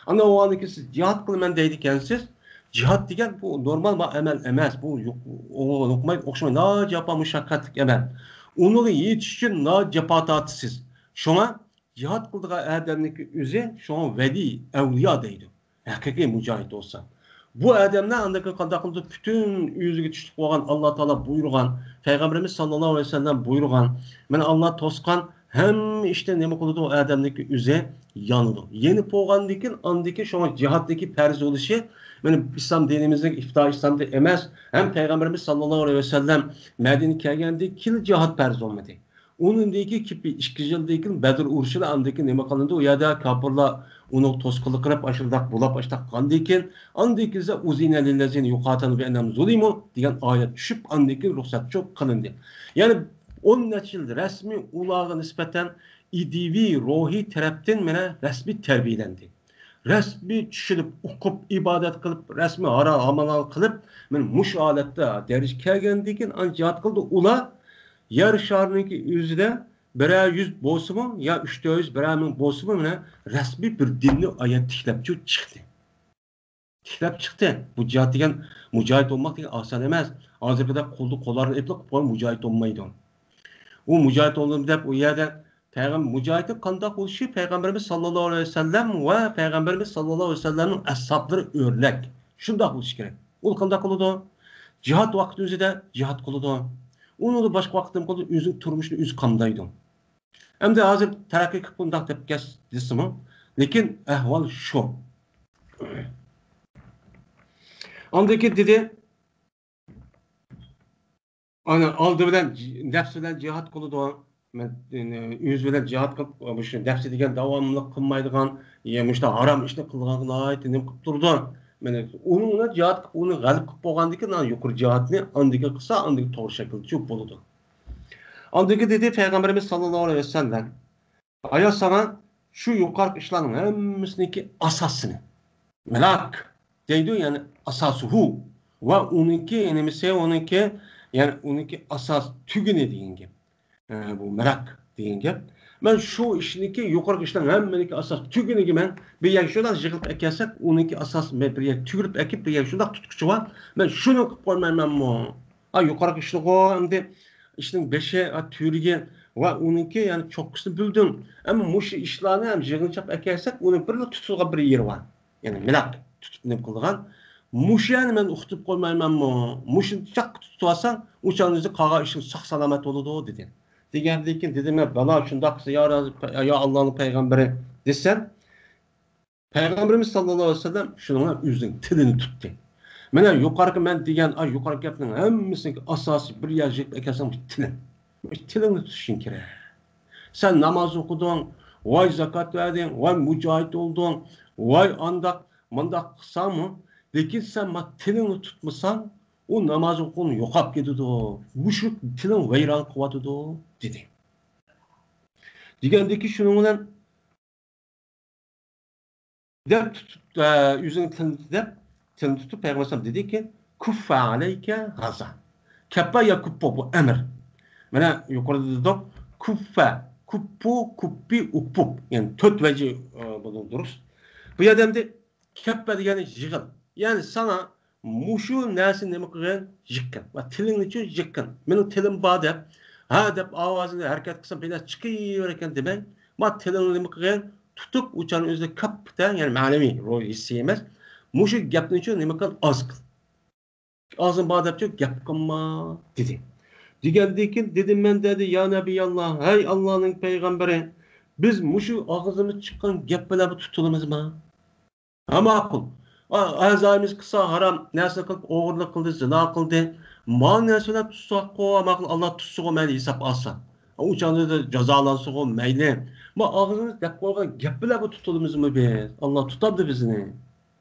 ئاندىن ئۇنىڭدىن كېيىن سىز جىھاد قىلىمەن دەيدىكەنسىز. جىھاد دېگەن بۇ نورمال بىر ئەمەل ئەمەس. بۇ يۇق-، ئوڭ-، يۇقماي ئوخشىماي، ناھايىتى جاپا مۇشەققەتلىك ئەمەل. ئۇنىڭغا يېتىش ئۈچۈن ناھايىتى جاپا تارتىسىز. شۇڭا جىھاد قىلىدىغان ئادەمنىڭكى ئۆزى شۇڭا ۋەلىي، ئەۋلىيا دەيدۇ. ھەقىقىي مۇجاھىد بولسا. بۇ ئادەملەر ئاندىن كېيىن قانداق قىلىدۇ؟ پۈتۈن ئۆزىگە چۈشلۈك بولغان ئاللا تائالا بۇيرۇغان، پەيغەمبىرىمىز ساللاللاھۇ ئەلەيھى ۋەسەللەم بۇيرۇغان، مانا ئاللا توسقان ھەممە ئىشتىن نېمە قىلىدۇ؟ ئۇ ئادەمنىڭكى ئۆزى يانىدۇ. يېنىپ بولغاندىن كېيىن، ئاندىن كېيىن شۇڭا جىھادنىڭكى پەرز بولۇشى، مانا ئىسلام دىنىمىزنىڭ ئىپتىدا ئىسلامدا ئەمەس، ھەم پەيغەمبىرىمىز ساللاللاھۇ ئەلەيھى ۋەسەللەم مەدىنىگە كەلگەندىن كېيىن جىھاد پەرز بولمىدى. ئۇنىڭدىن كېيىن كېپى ئىككى يىلدىن كېيىن بەدر ئۇرۇشىدا ئاندىن كېيىن نېمە قىلىندى؟ ئۇ يەردە كاپىرلار ئۇنىڭغا توسقۇنلۇق قىلىپ، ئاشۇنداق بۇلاپ، ئاشۇنداق قىلغاندىن كېيىن، ئاندىن كېيىن ئۇزىنە لىللەزىنە يۇقاتىلۇنە بىئەننەھۇم زۇلىمۇ دېگەن ئايەت چۈشۈپ، ئاندىن كېيىن رۇخسەتچۇ قىلىندى. يەنى ئون نەچچە يىل رەسمىي ئۇلارغا نىسبەتەن ئىدىيىۋى، روھىي تەرەپتىن مانا رەسمىي تەربىيەلەندى. رەسمىي چۈشىنىپ، ئوقۇپ، ئىبادەت قىلىپ، رەسمىي ھارا ئاماللار قىلىپ، مانا مۇشۇ ھالەتتە دەرىجىگە كەلگەندىن كېيىن ئانچە جىھاد قىلدى. ئۇلار يەر شارىنىڭكى ئۆزىدە بىرەر يۈز بولسىمۇ، يا ئۈچ تۆت يۈز، بىرەر مىڭ بولسىمۇ، مانا رەسمىي بىر دىننى ئايەت تىكلەپ چىقتى. تىكلەپ چىقتى. بۇ جىھاد دېگەن، مۇجاھىد بولماق دېگەن ئاسان ئەمەس. ھازىرقىدەك قولدا قوللارنى ئېلىپ قويۇپ مۇجاھىد بولمايدۇ. ئۇ مۇجاھىد بولدۇم دەپ ئۇ يەردە پەيغەمبەر مۇجاھىدنىڭ قانداق بولۇشى پەيغەمبىرىمىز ساللاللاھۇ ئەلەيھى ۋەسەللەم ۋە پەيغەمبەرىمىز ساللاللاھۇ ئەلەيھى ۋەسەللەمنىڭ ئەسھابلىرى ئۆرنەك. شۇنداق بولۇشى كېرەك. ئۇ قانداق قىلىدۇ؟ جىھاد ۋاقتى ئۆزىدە جىھاد قىلىدۇ. ئۇنىڭدا باشقا ۋاقىتتا نېمە قىلىدۇ؟ ئۆزىنىڭ تۇرمۇشىنى ئۆزى قامدايدۇ. ئەمدى ھازىر تەرەققىي قىلىپ بۇنداق دەپ كەس دېسىمۇ، لېكىن ئەھۋال شۇ. ئاندىن كېيىن دېدى، ئانا ئالدى بىلەن نەپس بىلەن جىھاد قىلىدۇ. مەن، ئۆزى بىلەن جىھاد قىلىپ، مۇشۇ نەپسى دېگەن داۋاملىق قىلمايدىغان، يا مۇشۇنداق ھارام ئىشنى قىلغان ناھايىتى نېمە قىلىپ تۇرىدۇ. مانا ئۇنىڭ بىلەن جىھاد قىلىپ، ئۇنى غەلىب قىلىپ بولغاندىن كېيىن، يۇقىرى جىھادنى ئاندىن كېيىن قىلسا، ئاندىن كېيىن توغرا شەكىلدە چۈشۈپ بولىدۇ. ئاندىن كېيىن دېدى پەيغەمبىرىمىز ساللاللاھۇ ئەلەيھى ۋەسەللەم، ئايا ساڭا شۇ يۇقىرىقى ئىشلارنىڭ ھەممىسىنىڭكى ئاساسىنى، مىلاك دەيدۇ، يەنى ئاساسىھۇ ۋە ئۇنىڭكى نېمىسى، ئۇنىڭكى، يەنى ئۇنىڭكى ئاساس تۈگۈنى دېگەن گەپ. ئە، بۇ مىلاك دېگەن گەپ. مەن شۇ ئىشنىڭكى يۇقىرىقى ئىشنىڭ ھەممىنىڭكى ئاساس تۈگۈنىگە مەن بىر يەرگە شۇنداق يىغىپ ئەكەلسەك، ئۇنىڭكى ئاساس مەن بىر يەرگە تۈگۈلۈپ ئەكىپ، بىر يەرگە شۇنداق تۇتقۇچى بار. مەن شۇنى قىلىپ قويمايمەنمۇ؟ ھا، يۇقىرىقى ئىشنىغۇ ئەمدى ئىشنىڭ بېشى، ھا، تۈۋرۈكى ۋە ئۇنىڭكى، يەنى چوققىسىنى بىلدىڭ. ئەمما مۇشۇ ئىشلارنى ھەم يىغىنچاپ ئەكەلسەك، ئۇنى بىرلا تۇتىدىغان بىر يېرى بار. يەنى مىلاك تۇتۇپ نېمە قىلىدىغان. مۇشۇ يەرنى مەن ئۇقتۇرۇپ قويمايمەنمۇ؟ مۇشۇنى جىق تۇتۇۋالساڭ، ئۇ چاغنىڭ ئۆزى قالغان ئىشىڭ ساق سالامەت بولىدۇ، دېدى. دېگەندىن كېيىن دېدىم، مەن بالا شۇنداق قىلسا، يا، يا ئاللانىڭ پەيغەمبىرى دېسەم، پەيغەمبىرىمىز ساللاللاھۇ ئەلەيھى ۋەسەللەم شۇنىڭ بىلەن ئۆزىنىڭ تىلىنى تۇتتى. مانا يۇقىرىقى مەن دېگەن، ئا، يۇقىرىقى گەپنىڭ ھەممىسىنىڭ ئاساسى بىر يەرگە يىغىپ ئەكەلسەڭ، مۇشۇ تىلىڭ. مۇشۇ تىلىڭنى تۇتۇشۇڭ كېرەك. سەن ناماز ئوقۇدۇڭ، ۋاي زاكات بەردىڭ، ۋاي مۇجاھىد بولدۇڭ، ۋاي ئانداق مۇنداق قىلساڭمۇ، لېكىن سەن ما تىلىڭنى تۇتمىساڭ، ئۇ ناماز ئوقۇغىنى يوقاپ كېتىدۇ. مۇشۇ تىلىڭ ۋەيران قىلىۋاتىدۇ، دېدى. دېگەندىكى شۇنىڭ بىلەن دەپ تۇتۇپ، ئە، ئۆزىنىڭ تىلىنى دەپ، تىلىنى تۇتۇپ، پەيغەمبەر ئەلەيھىسسالام دېدىكى، كۇففە ئەلەيكە ھازا. كەپپە يا كۇپپۇ، بۇ ئەمىر. مانا يۇقىرىدا دېدۇق، كۇففە، كۇپپۇ، كۇپپى، ئۇپپۇپ. يەنى تۆت ۋەجى، ئە، بۇنىڭ دۇرۇس. بۇ يەردە ئەمدى كەپپە دېگەننى يىغىن. يەنى ساڭا مۇشۇ نەرسىنى نېمە قىلغىن؟ يىغقىن. ۋە تىلىڭنىچۇ يىغقىن. مېنىڭ تىلىم بار دەپ، ھە دەپ ئاۋازىنى ھەرىكەت قىلسام، بىر نەرسە چىقىۋېرىكەن دېمەي، ما تىلىڭنى نېمە قىلغىن؟ تۇتۇپ، ئۇ چاغنىڭ ئۆزىدە كەپپە، يەنى مەنىۋى، روھىي، ھېسسىي ئەمەس. مۇشۇ گەپنىچۇ نېمە قىل؟ ئاز قىل. ئاغزىڭ بار دەپچۇ گەپ قىلما، دېدى. دېگەندىن كېيىن دېدىم مەن، دېدى، يا نەبىياللا، ھەي ئاللانىڭ پەيغەمبىرى، بىز مۇشۇ ئاغزىمىز چىققان گەپ بىلەن تۇتۇلىمىزما؟ ھە، ماقۇل. ئا-، ئەزايىمىز قىلسا ھارام نەرسە قىلىپ، ئوغرىلىق قىلدى، زىنا قىلدى. ما نەرسە بىلەن تۇتساققۇ، ماقۇل، ئاللا تۇتسىغۇ، مەيلى ھېساب ئالسا. ئۇ چاغدا جازالانسىغۇ، مەيلى. ما ئاغزىمىز دەپ قويغان گەپ بىلەن بۇ تۇتۇلىمىزمۇ بىز؟ ئاللا تۇتامدۇ بىزنى؟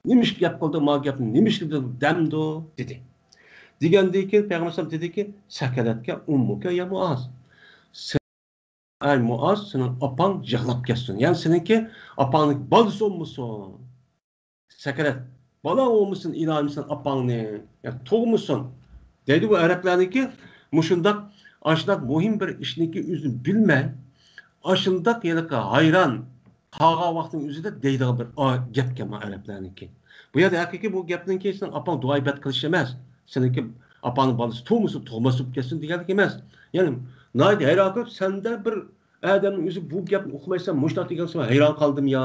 نېمىشقا گەپ قىلدى، ما گەپنى نېمىشقا دەمدۇ؟ دېدى. دېگەندىن كېيىن پەيغەمبەر ئەلەيھىسسالام دېدىكى، سەكەلەتكە ئۇممۇكە يا مۇئاز. ئەي مۇئاز، سېنىڭ ئاپاڭ يىغلاپ كەتسۇن. يەنى سېنىڭكى ئاپاڭنىڭ بالىسى بولمىسۇن. سەكرەت. بالا بولمىسۇن، ئىلاھىم، سېنىڭ ئاپاڭنى. يا تۇغمىسۇن. دەيدۇ بۇ ئەرەبلەرنىڭكى مۇشۇنداق، ئاشۇنداق مۇھىم بىر ئىشنىڭكى ئۆزىنى بىلمەي، ئاشۇنداق ھېلىقى ھايران قالغان ۋاقىتنىڭ ئۆزىدە دەيدىغان بىر ئا-، گەپكەن بۇ ئەرەبلەرنىڭكى. بۇ يەردە ھەقىقىي بۇ گەپنىڭكى سېنىڭ ئاپاڭ دۇئا ئىبادەت قىلىش ئەمەس. سېنىڭكى ئاپاڭنىڭ بالىسى تۇغمىسۇن، تۇغماس بولۇپ كەتسۇن دېگەنلىك ئەمەس. يەنى ناھايىتى ھەيران قېلىپ، سەندە بىر ئادەمنىڭ ئۆزى بۇ گەپنى ئۇقمايسەن، مۇشۇنداق دېگەن ساڭا ھەيران قالدىم يا.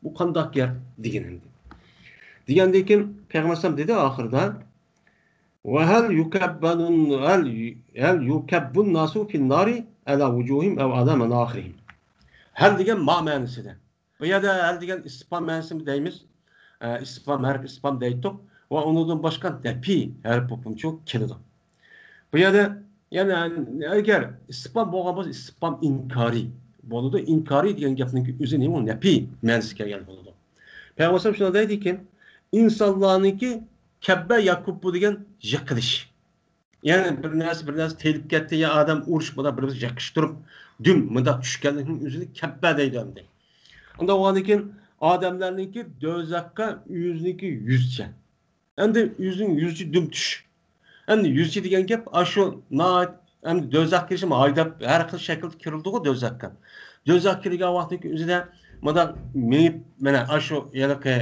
بۇ قانداق گەپ دېگەن ئەمدى. دېگەندىن كېيىن پەيغەمبەر ئەلەيھىسسالام دېدى ئاخىرىدا، ۋە ھەل يۇكەببەنۇن-، ھەل، ھەل يۇكەببۇن ناسۇ فىن نارى ئەلا ۋۇجۇھىم ئەۋ ئەلا مەناخىرىم. ھەل دېگەن ما مەنىسىدە. بۇ يەردە ھەل دېگەن ئىستىفھام مەنىسىنى دەيمىز. ئە، ئىستىفھام، ھەرپ ئىستىفھام دەيتتۇق. ۋە ئۇنىڭدىن باشقا نەپى ھەرپ بولۇپمۇ كېلىدۇ. بۇ يەردە يەنى ئەگەر ئىستىفھام بولغان بولسا، ئىستىفھام ئىنكارى بولىدۇ. ئىنكارى دېگەن گەپنىڭكى ئۆزى نېمە؟ نەپى مەنىسى كەلگەن بولىدۇ. پەيغەمبەر ئەلەيھىسسالام شۇنداق دەيدىكى، ئىنسانلارنىڭكى كەببە ياكۇببۇ دېگەن يىقىلىش. يەنى بىر نەرسە، بىر نەرسە تېيىلىپ كەتتى، يا ئادەم ئۇرۇشۇپ، مۇنداق بىر-بىرسىگە يېقىشتۇرۇپ، دۈم مۇنداق چۈشكەنلىكنىڭ ئۆزىنى كەببە دەيدۇ ئەمدى. ئۇنداق بولغاندىن كېيىن ئادەملەرنىڭكى دوزاخقا ئۆزىنىڭكى يۈزىچە. ئەمدى يۈزىنىڭ يۈزىچە دۈم چۈش. ئەمدى يۈزىچە دېگەن گەپ، ئاشۇ ناھايىتى، ئەمدى دوزاخ كىرىشمۇ ھايداپ، ھەر خىل شەكىلدە كىرىلىدىغۇ دوزاخقا. دوزاخ كىرگەن ۋاقتىدىكى ئۆزىدە مۇنداق مېڭىپ، مانا ئاشۇ ھېلىقى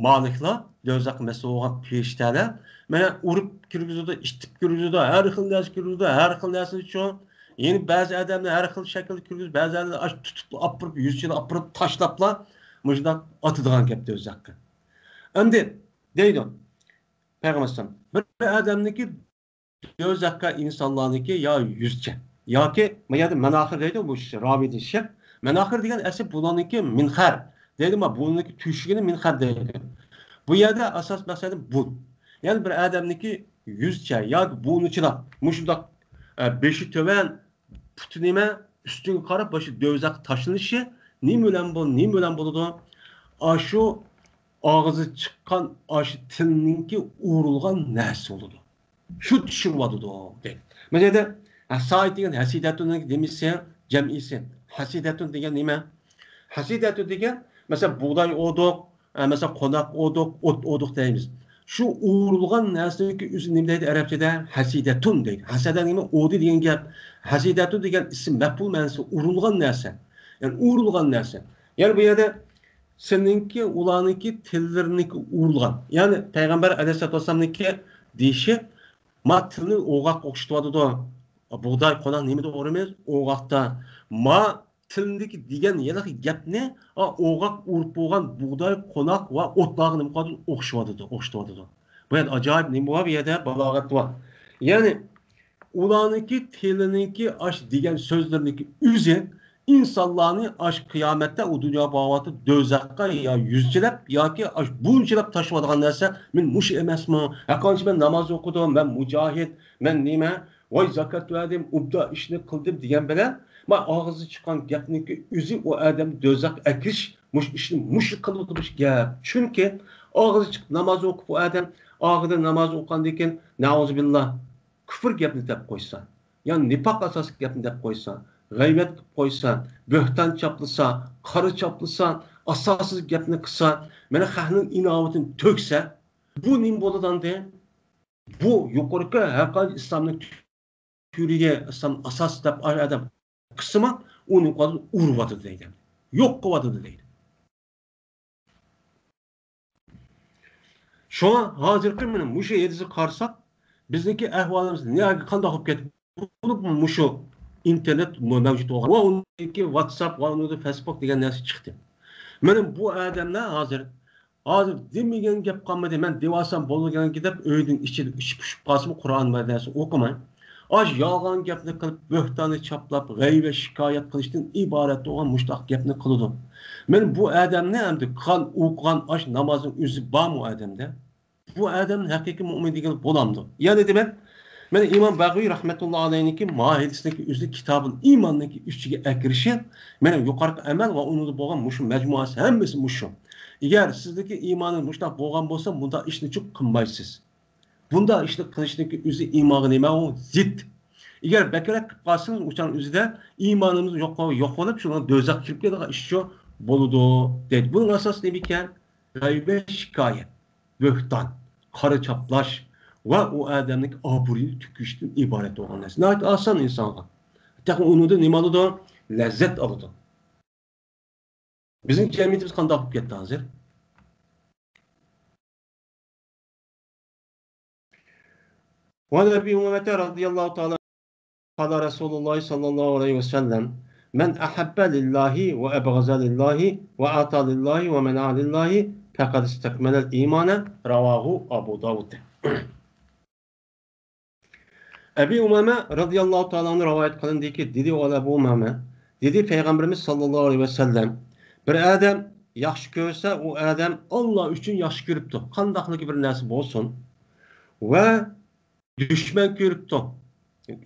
مالىكلار، دوزاخقا مەسئۇل بولغان پېرىشتەلەر، مانا ئۇرۇپ كىرگۈزىدۇ، ئىتتىپ كىرگۈزىدۇ، ھەر خىل نەرسە كىرگۈزىدۇ، ھەر خىل نەرسىنى شۇ يەنى بەزى ئادەمنى ھەر خىل شەكىلدە كىرگۈزۈپ، بەزى ئادەمنى ئاشۇ تۇتۇپ ئاپىرىپ، يۈز يىل ئاپىرىپ تاشلاپلا مۇشۇنداق ئاتىدىغان گەپ دوزاخقا. ئەمدى دەيدۇ پەيغەمبەر ئەلەيھىسسالام، بىر ئادەمنىڭكى دوزاخقا ئىنسانلارنىڭكى يا يۈزچە ياكى، ما يەردە مەناخىر دەيدۇ، بۇ راۋىدىن شەيخ. مەناخىر دېگەن ئەسلى بۇلارنىڭكى مىنخەر دەيدۇ، ما بۇنىڭكى تۆشۈكىنى مىنخەر دەيدۇ. بۇ يەردە ئاساس مەقسەتى بۇ. يەنى بىر ئادەمنىڭكى يۈزچە ياكى بۇنىچىلا مۇشۇنداق، ئە، بېشى تۆۋەن، پۇتى نېمە، ئۈستىگە قاراپ باشى دوزاخقا تاشلىنىشى نېمە بىلەن بول-، نېمە بىلەن بولىدۇ؟ ئاشۇ ئاغزى چىققان ئاشۇ تىلنىڭكى ئۇرۇلغان نەرسە بولىدۇ. شۇ چۈشۈرۈۋاتىدۇ دەيدۇ. مەسىلەن، ھەسايىت دېگەن ھەسىدەتۇننىڭ دېمىسى، جەمئىسى. ھەسىدەتۇن دېگەن نېمە؟ ھەسىدەتۇن دېگەن، مەسىلەن، بۇغداي ئودۇق، ئە، مەسىلەن، قوناق ئودۇق، ئوت ئودۇق دەيمىز. شۇ ئۇرۇلغان نەرسىنىڭكى ئۆزى نېمە دەيدۇ ئەرەبچىدە؟ ھەسىدەتۇن دەيدۇ. ھەسەدە نېمە؟ ئۇردى دېگەن گەپ. ھەسىدەتۇن دېگەن ئىسىم مەپئۇل مەنىسى ئۇرۇلغان نەرسە. يەنى ئۇرۇلغان نەرسە. يەنى بۇ يەردە سېنىڭكى، ئۇلارنىڭكى تىللىرىنىڭكى ئۇرۇلغان. يەنى پەيغەمبەر ئەلەيھىسسالاتۇ ۋەسسالامنىڭكى دېيىشى، ما تىلنى ئوغاققا ئوخشىتىۋاتىدۇ. بۇغداي، قوناق نېمىدە ئۇرىمىز؟ ئوغاقتا. ما تىلدىكى دېگەن ھېلىقى گەپنى، ئا، ئوغاق ئۇرۇپ بولغان بۇغداي، قوناق ۋە ئوتلارغا نېمە قىلىۋاتىدۇ؟ ئوخشىۋاتىدۇ، ئوخشىتىۋاتىدۇ. بۇ يەردە ئاجايىپ نېمە بار؟ بۇ يەردە بالاغەت بار. يەنى ئۇلارنىڭكى تىلىنىڭكى ئاش دېگەن سۆزلىرىنىڭكى ئۆزى ئىنسانلارنى ئاش قىيامەتتە ئۇ دۇنيا باغاۋاتى دوزاخقا يا يۈزچىلەپ ياكى ئاش بۇنچىلاپ تاشلىۋاتىدىغان نەرسە، مەن مۇشۇ ئەمەسمۇ؟ ھەققانچە مەن ناماز ئوقۇدۇم، مەن مۇجاھىد، مەن نېمە؟ ۋاي زاكات بەردىم، ئۇبدا ئىشنى قىلدىم دېگەن بىلەن، ما ئاغزى چىققان گەپنىڭكى ئۆزى ئۇ ئادەم دوزاخقا ئەكىرىش، مۇشۇ ئىشنى مۇشۇ قىلىۋاتىدۇ مۇشۇ گەپ. چۈنكى ئاغزى چىقىپ ناماز ئوقۇپ ئۇ ئادەم، ئاغزىدا ناماز ئوقۇغاندىن كېيىن، نەئۇزۇبىللا، كۇفر گەپنى دەپ قويسا، يا نىپاق ئاساسلىق گەپنى دەپ قويسا، غەيۋەت قىلىپ قويسا، بۆھتان چاپلىسا، قارا چاپلىسا، ئاساسسىز گەپنى قىلسا، مانا خەقنىڭ ئىناۋىتىنى تۆكسە، بۇ نېمە بولىدۇ ئەمدى؟ بۇ يۇقىرىقى ھەرقانچە ئىسلامنىڭ تۈرىگە، ئىسلام ئاساسى دەپ ئادەم قىسما ئۇنى ئۇرۇۋاتىدۇ دەيدۇ. يوق قىلىۋاتىدۇ دەيدۇ. شۇڭا ھازىرقى مانا مۇشۇ ھەدىسكە قارىساق، بىزنىڭكى ئەھۋالىمىز نېمە قانداق بولۇپ كەتتى؟ بولۇپمۇ مۇشۇ ئىنتېرنېت مەۋجۇت بولغان ۋە ئۇنىڭدىكى ۋاتساپ ۋە ئۇنىڭدا فېيسبۇك دېگەن نەرسە چىقتى. مانا بۇ ئادەملەر ھازىر، ھازىر دېمىگەن گەپ قالمىدى، مەن دېۋالسام بولىدىكەنكى دەپ ئۆيدىن ئىچىدە ئىچى پۇشۇپ قالسىمۇ قۇرئان ۋە نەرسە ئوقۇماي، ئاش يالغان گەپنى قىلىپ، بۆھتاننى چاپلاپ، غەيۋە شىكايەت قىلىشتىن ئىبارەت بولغان مۇشۇنداق گەپنى قىلىدۇ. مانا بۇ ئادەمنى ئەمدى قىلغان، ئوقۇغان ئاش نامازنىڭ ئۆزى بارمۇ ئادەمدە؟ بۇ ئادەم ھەقىقىي مۆمىن دېگىلى بولامدۇ؟ يەنى دېمەك، مانا ئىمام باغۋىي رەھمەتۇللا ئەلەيھنىڭكى ما ھەدىسنىڭكى ئۆزى كىتابۇل ئىماننىڭكى ئىچىگە ئەكىرىشى، مانا يۇقىرىقى ئەمەل ۋە ئۇنىڭدا بولغان مۇشۇ مەجمۇئەسى ھەممىسى مۇشۇ. ئەگەر سىزدىكى ئىمانىڭىز مۇشۇنداق بولغان بولسا، بۇنداق ئىشنى چوق قىلمايسىز. بۇنداق ئىشنى قىلىشنىڭكى ئۆزى ئىمانغا نېمە ئۇ؟ زىت. ئەگەر بەكرەك قىلىپ قالسىڭىز، ئۇ چاغنىڭ ئۆزىدە ئىمانىمىز يوق، يوق بولۇپ، شۇنىڭ دوزاخقا كىرىپ كېتىدىغان ئىش شۇ بولىدۇ، دەيدۇ. بۇنىڭ ئاساسى نېمە ئىكەن؟ غەيۋە شىكايەت، بۆھتان، قارا چاپلاش ۋە ئۇ ئادەمنىڭ ئابرۇيىنى تۆكۈشتىن ئىبارەت بولغان نەرسە. ناھايىتى ئاسان ئىنسانغا. تېخى ئۇنىڭدىن نېمە ئالىدۇ؟ لەززەت ئالىدۇ. بىزنىڭ جەمئىيىتىمىز قانداق بولۇپ كەتتى ھازىر؟ وعن أبي أمامة رضي الله تعالى عنه قال رسول الله صلى الله عليه وسلم: من أحب لله وأبغض لله وأعطى لله ومنع لله فقد استكمل الإيمان. رواه أبو داود. ئەبى ئۇمامە رەزىياللاھۇ تائالا ئەنھۇ رىۋايەت قىلىندىكى، دېدى ئۇ ئەبۇ ئۇمامە، دېدى پەيغەمبىرىمىز ساللاللاھۇ ئەلەيھى ۋەسەللەم، بىر ئادەم ياخشى كۆرسە، ئۇ ئادەم ئاللا ئۈچۈن ياخشى كۆرۈپتۇ، قانداقلا بىر نەرسە بولسۇن، ۋە دۈشمەن كۆرۈپتۇ،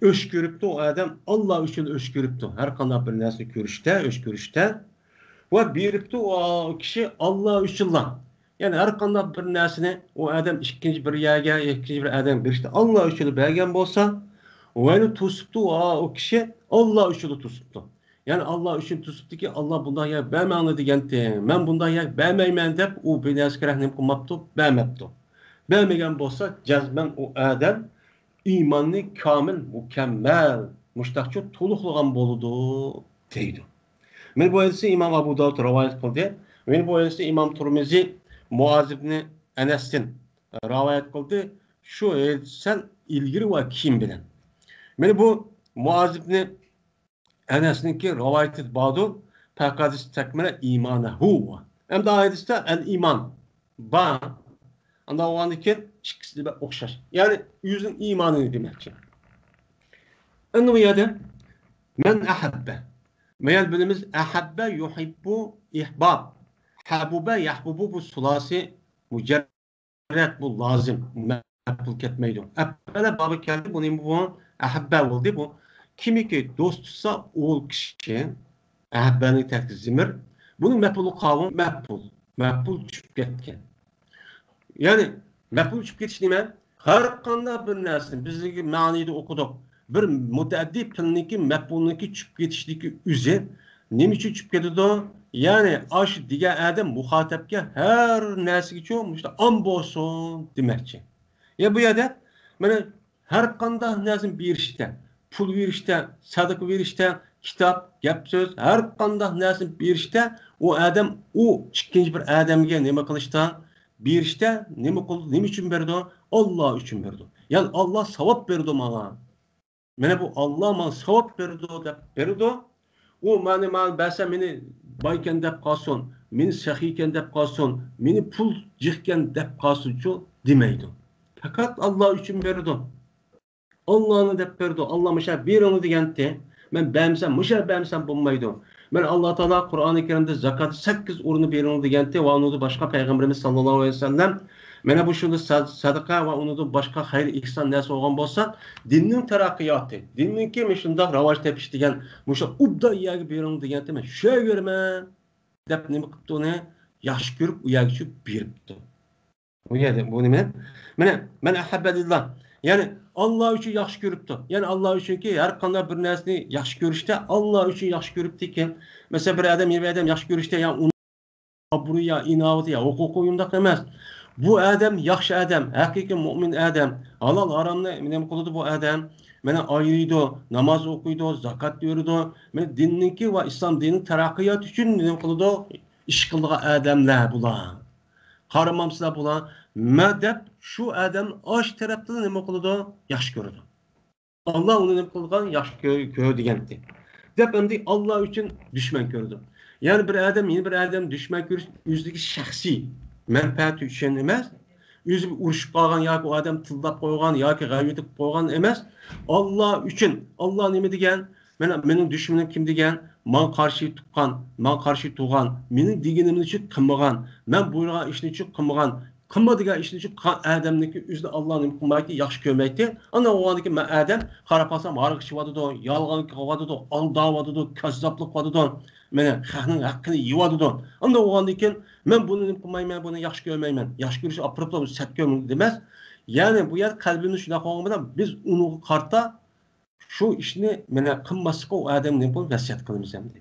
ئۆچ كۆرۈپتۇ، ئۇ ئادەم ئاللا ئۈچۈن ئۆچ كۆرۈپتۇ، ھەر قانداق بىر نەرسىنى كۆرۈشتە، ئۆچ كۆرۈشتە، ۋە بېرىپتۇ ئۇ كىشى ئاللا ئۈچۈنلا. يەنى ھەر قانداق بىر نەرسىنى ئۇ ئادەم ئىككىنچى بىر يەرگە، ئىككىنچى بىر ئادەمگە بېرىشتە ئاللا ئۈچۈن بەرگەن بولسا، ۋە توسۇپتۇ ئۇ كىشى ئاللا ئۈچۈن توسۇپتۇ. يەنى ئاللا ئۈچۈن توسۇپتۇكى، ئاللا بۇنداق يەر بەرمەڭلار دېگەنتى، مەن بۇنداق يەر بەرمەيمەن دەپ، ئۇ بىر نەرسىگە رەھنە قىلماپتۇ، بەرمەپتۇ. بەرمىگەن بولسا، جەزمەن ئۇ ئادەم ئىماننى كامىل، مۇكەممەل، مۇشتاقچۇ تولۇقلىغان بولىدۇ، دەيدۇ. مانا بۇ ھەدىسنى ئىمام ئەبۇ داۋۇد رىۋايەت قىلدى. مانا بۇ ھەدىسنى ئىمام تۇرمىزى مۇئاز ئىبنى ئەنەستىن رىۋايەت قىلدى. شۇ ھەدىس سەل ئىلگىرى ۋە كېيىن بىلەن. مانا بۇ مۇئاز ئىبنى ئەنەسنىڭكى رىۋايىتى باردۇر. پەقەدىس تەكمىلە ئىمانەھۇ. ئەمدى ئايەتتە ئەل ئىمان بار. ئانداق بولغاندىن كېيىن ئىككىسى دە ئوخشاش. يەنى ئۆزىنىڭ ئىمانىنى دېمەكچى. ئەمدى بۇ يەردە مەن ئەھەببە. مەيەل بىلىمىز ئەھەببە يۇھىببۇ ئىھباب. ھەبۇبە يەھبۇبۇ بۇ سۇلاسى مۇجەررەت بۇ لازىم. مەپئۇل كەتمەيدۇ. ئەپئەلە بابى كەلدى. بۇ نېمە بۇ؟ ئەھەببە بولدى بۇ. كىمكى دوست تۇتسا ئۇ كىشى. ئەھەببەنىڭ تەكلىپ زىمىر. بۇنىڭ مەپئۇلى قاۋۇ مەپئۇل. مەپئۇل چۈشۈپ كەتكەن. يەنى مەپئۇل چۈشۈپ كېتىش نېمە؟ ھەر قانداق بىر نەرسىنى بىزدىكى مەنىدە ئوقۇدۇق. بىر مۇتەئەددى پېئىلنىڭكى مەپئۇلنىڭكى چۈشۈپ كېتىشلىكى ئۆزى نېمە ئۈچۈن چۈشۈپ كېتىدۇ؟ يەنى ئاشۇ دېگەن ئادەم مۇخاتەپكە ھەر نەرسىگىچۇ مۇشۇنداق ئام بولسۇن دېمەكچى. يا بۇ يەردە مانا ھەر قانداق نەرسىنى بېرىشتە، پۇل بېرىشتە، سەدىقە بېرىشتە، كىتاب، گەپ سۆز، ھەر قانداق نەرسىنى بېرىشتە ئۇ ئادەم ئۇ ئىككىنچى بىر ئادەمگە نېمە قىلىشتا، بېرىشتە نېمە قىل-، نېمە ئۈچۈن بېرىدۇ؟ ئاللا ئۈچۈن بېرىدۇ. يەنى ئاللا ساۋاب بېرىدۇ ماڭا. مانا بۇ ئاللا ماڭا ساۋاب بېرىدۇ دەپ بېرىدۇ. ئۇ مانا ماڭا بەرسە مېنى بايكەن دەپ قالسۇن، مېنى سېخىيكەن دەپ قالسۇن، مېنى پۇل جىقكەن دەپ قالسۇنچۇ دېمەيدۇ. پەقەت ئاللا ئۈچۈن بېرىدۇ. ئاللانى دەپ بېرىدۇ. ئاللا مۇشۇ بېرىڭلار دېگەنتى. مەن بەرمىسەم، مۇشۇ بەرمىسەم بولمايدۇ. مانا ئاللا تائالا قۇرئانى كەرىمدە زاكات سەككىز ئورنى بېرىڭلار دېگەنتى ۋە ئۇنىڭدا باشقا پەيغەمبىرىمىز ساللاللاھۇ ئەلەيھى ۋەسەللەم مانا بۇ شۇندا سە-، سەدىقە ۋە ئۇنىڭدا باشقا خەير ئېھسان نەرسە بولغان بولسا، دىننىڭ تەرەققىياتى، دىننىڭكى مۇشۇنداق راۋاج تېپىش دېگەن مۇشۇ ئوبدان يەرگە بېرىڭلار دېگەنتى مەن شۇ يەرگە بېرىمەن دەپ نېمە قىپتۇ ئۇنى؟ ياخشى كۆرۈپ ئۇ يەرگىچە بېرىپتۇ. بۇ يەردە بۇ نېمە؟ مانا، مەن ئەھەببە لىللا. يەنى ئاللا ئۈچۈن ياخشى كۆرۈپتۇ. يەنى ئاللا ئۈچۈنكى ھەر قانداق بىر نەرسىنى ياخشى كۆرۈشتە، ئاللا ئۈچۈن ياخشى كۆرۈپتىكەن. مەسىلەن، بىر ئادەم يەنە بىر ئادەم ياخشى كۆرۈشتە، يا ئۇنىڭ ئابرۇيى، يا ئىناۋىتى، يا ھوقۇقى ئۇنداق ئەمەس. بۇ ئادەم ياخشى ئادەم، ھەقىقىي مۇئمىن ئادەم، ھالال ھارامنى نېمە قىلىدۇ بۇ ئادەم؟ مانا ئايرىيدۇ، ناماز ئوقۇيدۇ، زاكات بېرىدۇ. مانا دىننىڭكى ۋە ئىسلام دىنىنىڭ تەرەققىياتى ئۈچۈن نېمە قىلىدۇ؟ ئىش قىلىدىغان ئادەملەر بۇلار. قارىمامسىلەر بۇلار؟ مە دەپ شۇ ئادەم ئاش تەرەپتىن نېمە قىلىدۇ؟ ياخشى كۆرىدۇ. ئاللا ئۇنى نېمە قىلغان؟ ياخشى كۆ-، كۆر دېگەنتى. دەپ ئەمدى ئاللا ئۈچۈن دۈشمەن كۆرىدۇ. يەنى بىر ئادەم يەنە بىر ئادەم دۈشمەن كۆرۈش ئۆزىدىكى شەخسىي مەنپەئەتى ئۈچۈن ئەمەس. ئۆزى بىر ئۇرۇشۇپ قالغان ياكى ئۇ ئادەم تىللاپ قويغان ياكى غەيۋەت قىلىپ قويغان ئەمەس. ئاللا ئۈچۈن. ئاللا نېمە دېگەن؟ مانا مېنىڭ دۈشمىنىم كىم دېگەن؟ ماڭا قارشى تۇغقان، ماڭا قارشى تۇرغان، مېنىڭ دېگىنىمنى قىلمىغان، مەن بۇيرۇغان ئىشنى قىلمىغان، قىلما دېگەن ئىشنى قىلغان ئادەمنىڭكى ئۆزىنى ئاللا نېمە قىلمايتتى؟ ياخشى كۆرمەيتتى. ئانداق بولغاندىكىن مەن ئادەم قاراپ قالسام ھاراق ئىچىۋاتىدۇ، يالغان قىلىۋاتىدۇ، ئالداۋاتىدۇ، كاززاپلىق قىلىۋاتىدۇ، مانا خەقنىڭ ھەققىنى يەۋاتىدۇ. ئانداق بولغاندىكىن مەن بۇنى نېمە قىلمايمەن، بۇنى ياخشى كۆرمەيمەن، ياخشى كۆرۈشنى ئاپىرىپ سەت كۆرمەڭ دېمەس. يەنى بۇ يەردە قەلبىمىز شۇنداق بولغان بىلەن بىز ئۇنىڭغا قارىتا شۇ ئىشنى مانا قىلماسلىققا ئۇ ئادەمگە نېمە قىلىمىز؟ ۋەسىيەت قىلىمىز ئەمدى.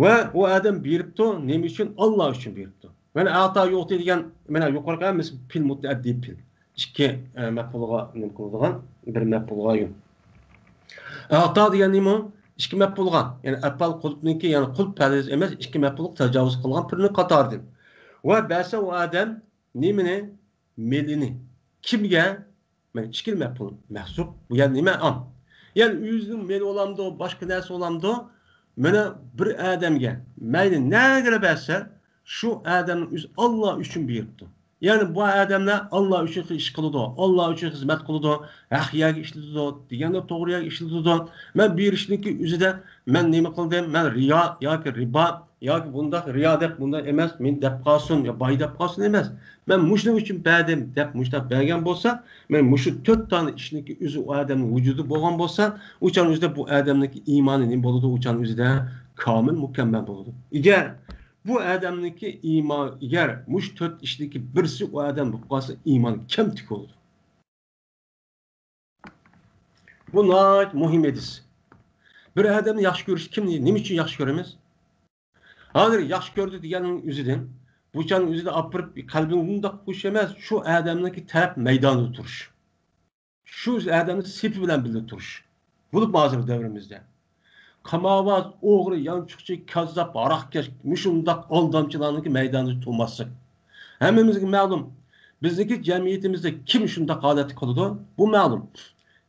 ۋە ئۇ ئادەم بېرىپتۇ، نېمە ئۈچۈن؟ ئاللا ئۈچۈن بېرىپتۇ. مانا ئەتا يۇغتى دېگەن، مانا يۇقىرىقى ھەممىسى پېئىل مۇتەئەددى پېئىل. ئىككى، ئە، مەپئۇلغا نېمە قىلىدىغان، بىر مەپئۇلغا يۇ. ئەتا دېگەن نېمە؟ ئىككى مەپئۇلغا. يەنى ئەپئال قۇلۇپنىڭكى، يەنى قۇلۇپ پەلىز ئەمەس، ئىككى مەپئۇللۇق تاجاۋۇز قىلغان بىرىنىڭ قاتارىدىن. ۋە بەسە ئۇ ئادەم نېمىنى؟ مېلىنى. كىمگە؟ مانا ئىككىلا مەپئۇل مەھزۇپ. بۇ يەنى نېمە؟ ئام. يەنى ئۆزىنىڭ مېلى بولامدۇ، باشقا نەرسە بولامدۇ؟ مانا بىر ئادەمگە مەيلى نەگىلا بەرسە، شۇ ئادەمنىڭ ئۆزى ئاللا ئۈچۈن بېرىپتۇ. يەنى بۇ ئادەملەر ئاللا ئۈچۈن ئىش قىلىدۇ، ئاللا ئۈچۈن خىزمەت قىلىدۇ، ھەق يەرگە ئىشلىتىدۇ، دېگەندە توغرا يەرگە ئىشلىتىدۇ. مەن بېرىشنىڭكى ئۆزىدە مەن نېمە قىلدىم؟ مەن رىيا ياكى رىبا ياكى بۇنداق رىيا دەپ بۇنداق ئەمەس، مېنى دەپ قالسۇن يا باي دەپ قالسۇن ئەمەس. مەن مۇشۇنىڭ ئۈچۈن بەردىم دەپ مۇشۇنداق بەرگەن بولسا، مەن مۇشۇ تۆت دانە ئىشنىڭكى ئۆزى ئۇ ئادەمنىڭ ۋۇجۇدى بولغان بولسا، ئۇ چاغنىڭ ئۆزىدە بۇ ئادەمنىڭكى ئىمانى نېمە بولىدۇ؟ ئۇ چاغنىڭ ئۆزىدە كامىل، مۇكەممەل بولىدۇ. ئەگەر بۇ ئادەمنىڭكى ئىمان، ئەگەر مۇشۇ تۆت ئىشنىڭكى بىرسى ئۇ ئادەم بولۇپ قالسا، ئىمان كەمتۈك بولىدۇ. بۇ ناھايىتى مۇھىم ھەدىس. بىر ئادەمنى ياخشى كۆرۈش كىمنى، نېمە ئۈچۈن ياخشى كۆرىمىز؟ ھازىر ياخشى كۆردى دېگەننىڭ ئۆزىدىن، بۇ چاغنىڭ ئۆزىدە ئاپىرىپ قەلبىنى ئۇنداق قويۇش ئەمەس، شۇ ئادەمنىڭكى تەرەپ مەيدانىدا تۇرۇش. شۇ ئادەمنىڭ سېپى بىلەن بىللە تۇرۇش. بولۇپمۇ ھازىر دەۋرىمىزدە. قاماۋاز، ئوغرى، يانچۇقچى، كاززاپ، ھاراقكەش، مۇشۇنداق ئالدامچىلارنىڭكى مەيدانىدا تۇرماسلىق. ھەممىمىزگە مەلۇم، بىزنىڭكى جەمئىيىتىمىزدە كىم شۇنداق ھالەتتە قالىدۇ؟ بۇ مەلۇم.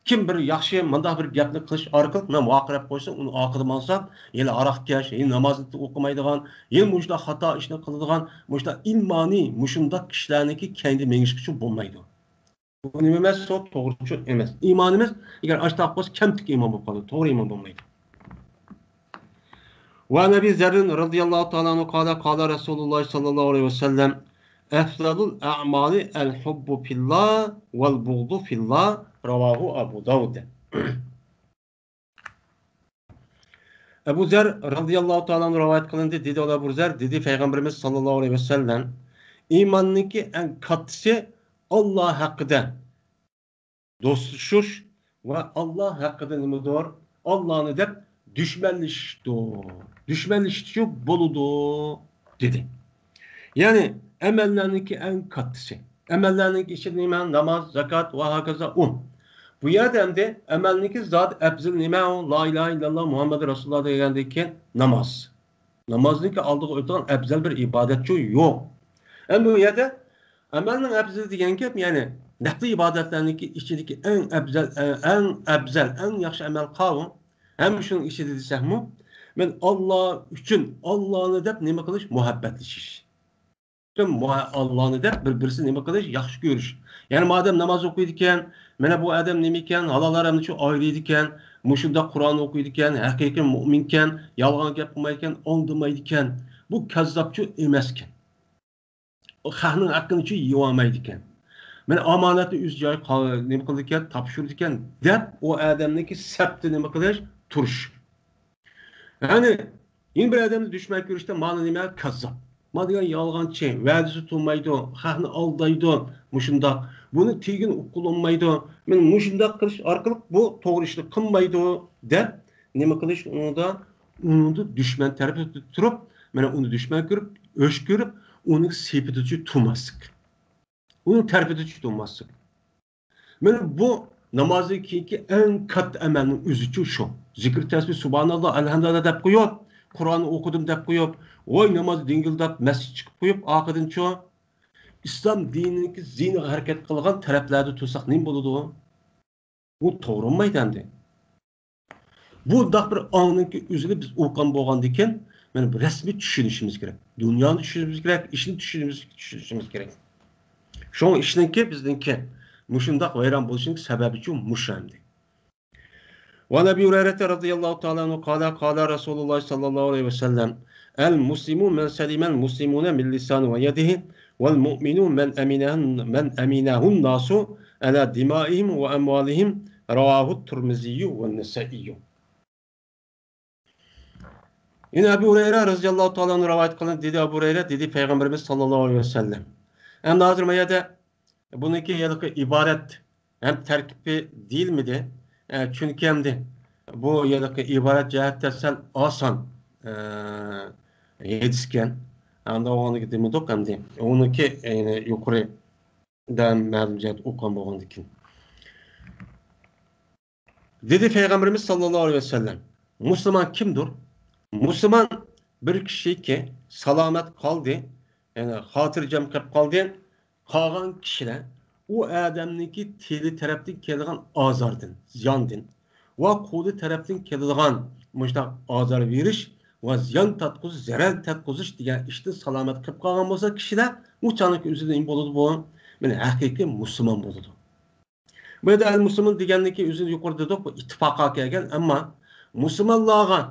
كىم بىر ياخشى مۇنداق بىر گەپنى قىلىش ئارقىلىق مەن ۋارقىراپ قويسا، ئۇنى ئارقىدىن ماڭسام، يەنە ھاراقكەش، يەنە نامازنى ئوقۇمايدىغان، يەنە مۇشۇنداق خاتا ئىشنى قىلىدىغان، مۇشۇنداق ئىمانى مۇشۇنداق كىشىلەرنىڭكى كەينىدە مېڭىشقىچۇ بولمايدۇ. بۇ نېمە ئەمەس؟ شۇ توغرىچۇ ئەمەس. ئىمان ئەمەس. ئەگەر ئاشتاق بولسا، كەمتۈك ئىمان بولۇپ قالىدۇ. توغرا ئىمان بولمايدۇ. وعن أبي ذر رضي الله تعالى عنه قال قال رسول الله صلى الله عليه وسلم أفضل الأعمال الحب في الله والبغض في الله رواه أبو داود. ئەبۇ زەر رەزىياللاھۇ تائالا ئەنھۇ رىۋايەت قىلىندى، دېدى ئۇلار، ئەبۇ زەر دېدى، پەيغەمبىرىمىز ساللاللاھۇ ئەلەيھى ۋەسەللەم، ئىماننىڭكى ئەڭ كاتتىسى ئاللا ھەققىدە دوستلىشىش ۋە ئاللا ھەققىدە نېمىدۇر؟ ئاللانى دەپ دۈشمەنلىشىشتۇر. دۈشمەنلىشىشچۇ بولىدۇ، دېدى. يەنى ئەمەللەرنىڭكى ئەڭ كاتتىسى. ئەمەللەرنىڭكى ئىچىدە نېمە؟ ناماز، زاكات ۋە ھاكازا ئۇ. بۇ يەردە ئەمدى ئەمەلنىڭكى زادى ئەپزىلى نېمە؟ ئۇ لا ئىلاھە ئىللاللا مۇھەممەد رەسۇلۇللا دېگەندىن كېيىن ناماز. نامازنىڭكى ئالدىغا ئۆتىدىغان ئەپزەل بىر ئىبادەتچۇ يوق. ئەمدى بۇ يەردە ئەمەلنىڭ ئەپزىلى دېگەن گەپ، يەنى نەپلى ئىبادەتلەرنىڭكى ئىچىدىكى ئەڭ ئەپزەل، ئەڭ ئەپزەل، ئەڭ ياخشى ئەمەل قاۋۇ. ھەممە شۇنىڭ ئىچىدە دېسەكمۇ، مەن ئاللا ئۈچۈن، ئاللانى دەپ نېمە قىلىش؟ مۇھەببەتلىشىش. ئاللانى دەپ بىر-بىرسىنى نېمە قىلىش؟ ياخشى كۆرۈش. يەنى مادەم ناماز ئوقۇيدىكەن، مانا بۇ ئادەم نېمىكەن، ھالال ھارامنىچۇ ئايرىيدىكەن، مۇشۇنداق قۇرئان ئوقۇيدىكەن، ھەقىقىي مۇئمىنكەن، يالغان گەپ قىلمايدىكەن، ئالدىمايدىكەن، بۇ كەززاپچۇ ئەمەسكەن. خەقنىڭ ھەققىنىچۇ يېيىۋالمايدىكەن. مانا ئامانەتنى ئۆز جايىغا قا-، نېمە قىلىدىكەن، تاپشۇرىدىكەن دەپ ئۇ ئادەمنىڭكى سەپتە نېمە قىلىش؟ تۇرۇش. يەنى يەنە بىر ئادەمنى دۈشمەن كۆرۈشتە مانا نېمە؟ كاززاپ. مانا دېگەن يالغانچى، ۋەدىسى تۇرمايدۇ، خەقنى ئالدايدۇ، مۇشۇنداق. بۇنى تېگىن ئۇققىلى بولمايدۇ. مانا مۇشۇنداق قىلىش ئارقىلىق بۇ توغرا ئىشنى قىلمايدۇ دەپ نېمە قىلىش ئۇنىڭدا؟ ئۇنىڭدا دۈشمەن تەرىپىدە تۇرۇپ، مانا ئۇنى دۈشمەن كۆرۈپ، ئۆچ كۆرۈپ، ئۇنىڭ سېپىدىچۇ تۇرماسلىق. ئۇنىڭ تەرىپىدىچۇ تۇرماسلىق. مانا بۇ نامازدىن كېيىنكى ئەڭ كاتتا ئەمەلنىڭ ئۆزىچۇ شۇ. زىكىر، تەسبىھ، سۇبھاناللا، ئەلھەمدۇلىللا دەپ قويۇپ، قۇرئان ئوقۇدۇم دەپ قويۇپ، ۋاي ناماز دىڭگىلداپ مەسچىت چىقىپ قويۇپ، ئارقىدىنچۇ ئىسلام دىنىنىڭكى زىيىنىغا ھەرىكەت قىلغان تەرەپلەردە تۇرساق نېمە بولىدۇ؟ بۇ توغرا بولمايدۇ ئەمدى. بۇنداق بىر ئاڭنىڭكى ئۆزىنى بىز ئوقۇغان بولغاندىكىن، مانا بۇ رەسمىي چۈشىنىشىمىز كېرەك. دۇنيانى چۈشىنىشىمىز كېرەك، ئىشنى چۈشىنىمىز، چۈشىنىشىمىز كېرەك. شۇڭا ئىشنىڭكى بىزنىڭكى مۇشۇنداق ۋەيران بولۇشىنىڭ سەۋەبىچۇ مۇشۇ ئەمدى. وعن أبي هريرة رضي الله تعالى عنه قال قال رسول الله صلى الله عليه وسلم المسلم من سلم المسلمون من لسانه ويده والمؤمن من أمنه من أمنه الناس على دمائهم وأموالهم رواه الترمذي والنسائي. يەنە ئەبۇ ھۇرەيرە رەزىياللاھۇ تائالا ئەنھۇ رىۋايەت قىلىندى، دېدى ئەبۇ ھۇرەيرە، دېدى پەيغەمبىرىمىز ساللاللاھۇ ئەلەيھى ۋەسەللەم. ئەمدى ھازىر ما يەردە بۇنىڭكى ھېلىقى ئىبارەت ھەم تەركىبى دېيىلمىدى. ئە، چۈنكى ئەمدى بۇ ھېلىقى ئىبارەت جەھەتتە سەل ئاسان، ئە، ھەدىسكەن. ئەمدى ئۇنىڭكى دېمىدۇق ئەمدى. ئۇنىڭكى، يەنى يۇقىرىدا مەلۇم جەھەت ئوقۇغان بولغاندىكىن. دېدى پەيغەمبىرىمىز ساللاللاھۇ ئەلەيھى ۋەسەللەم، مۇسۇلمان كىمدۇر؟ مۇسۇلمان بىر كىشىكى سالامەت قالدى، يەنى خاتىرجەم قېلىپ قالدى. قالغان كىشىلەر ئۇ ئادەمنىڭكى تىلى تەرەپتىن كېلىدىغان ئازاردىن، زىياندىن ۋە قولى تەرەپتىن كېلىدىغان مۇشۇنداق ئازار بېرىش ۋە زىيان تارتقۇزۇش، زەرەر تارتقۇزۇش دېگەن ئىشتىن سالامەت قېلىپ قالغان بولسا كىشىلەر، ئۇ چاغنىڭكى ئۆزىدە نېمە بولىدۇ بۇ؟ مانا ھەقىقىي مۇسۇلمان بولىدۇ. بۇ يەردە ئەل مۇسلىمۇن دېگەننىكى ئۆزىنى يۇقىرىدا دېدۇق، بۇ ئىتتىپاققا كەلگەن، ئەمما مۇسۇلمانلارغا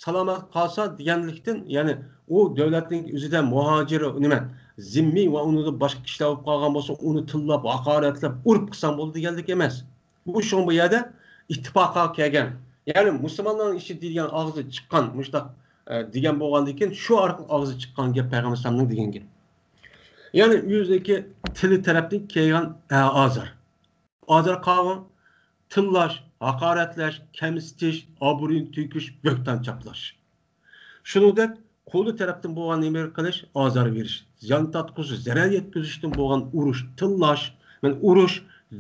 سالامەت قالسا دېگەنلىكتىن، يەنى ئۇ دۆلەتنىڭ ئۆزىدە مۇھاجىر، نېمە، زىممىي ۋە ئۇنىڭدىن باشقا كىشىلەر بولۇپ قالغان بولسا، ئۇنى تىللاپ، ھاقارەتلەپ، ئۇرۇپ قىلساڭ بولىدۇ دېگەنلىك ئەمەس. بۇ شۇڭا بۇ يەردە ئىتتىپاققا كەلگەن، يەنى مۇسۇلمانلارنىڭ ئىشى دېگەن ئاغزى چىققان، مۇشۇنداق، ئە، دېگەن بولغاندىن كېيىن، شۇ ئارقىلىق ئاغزى چىققان گەپ پەيغەمبەر ئەلەيھىسسالامنىڭ دېگەن گەپ. يەنى ئۆزىنىڭكى تىلى تەرەپتىن كەلگەن، ئە، ئازار. ئازار قاۋۇ، تىللاش، ھاقارەتلەش، كەمسىتىش، ئابرۇينى تۆكۈش، بۆھتان چاپلاش. شۇنىڭدەك قولى تەرەپتىن بولغان نېمە قىلىش، ئازار بېرىش، زىيان تارتقۇزۇش، زەرەر يەتكۈزۈشتىن بولغان ئۇرۇش، تىللاش، مەن ئۇرۇش،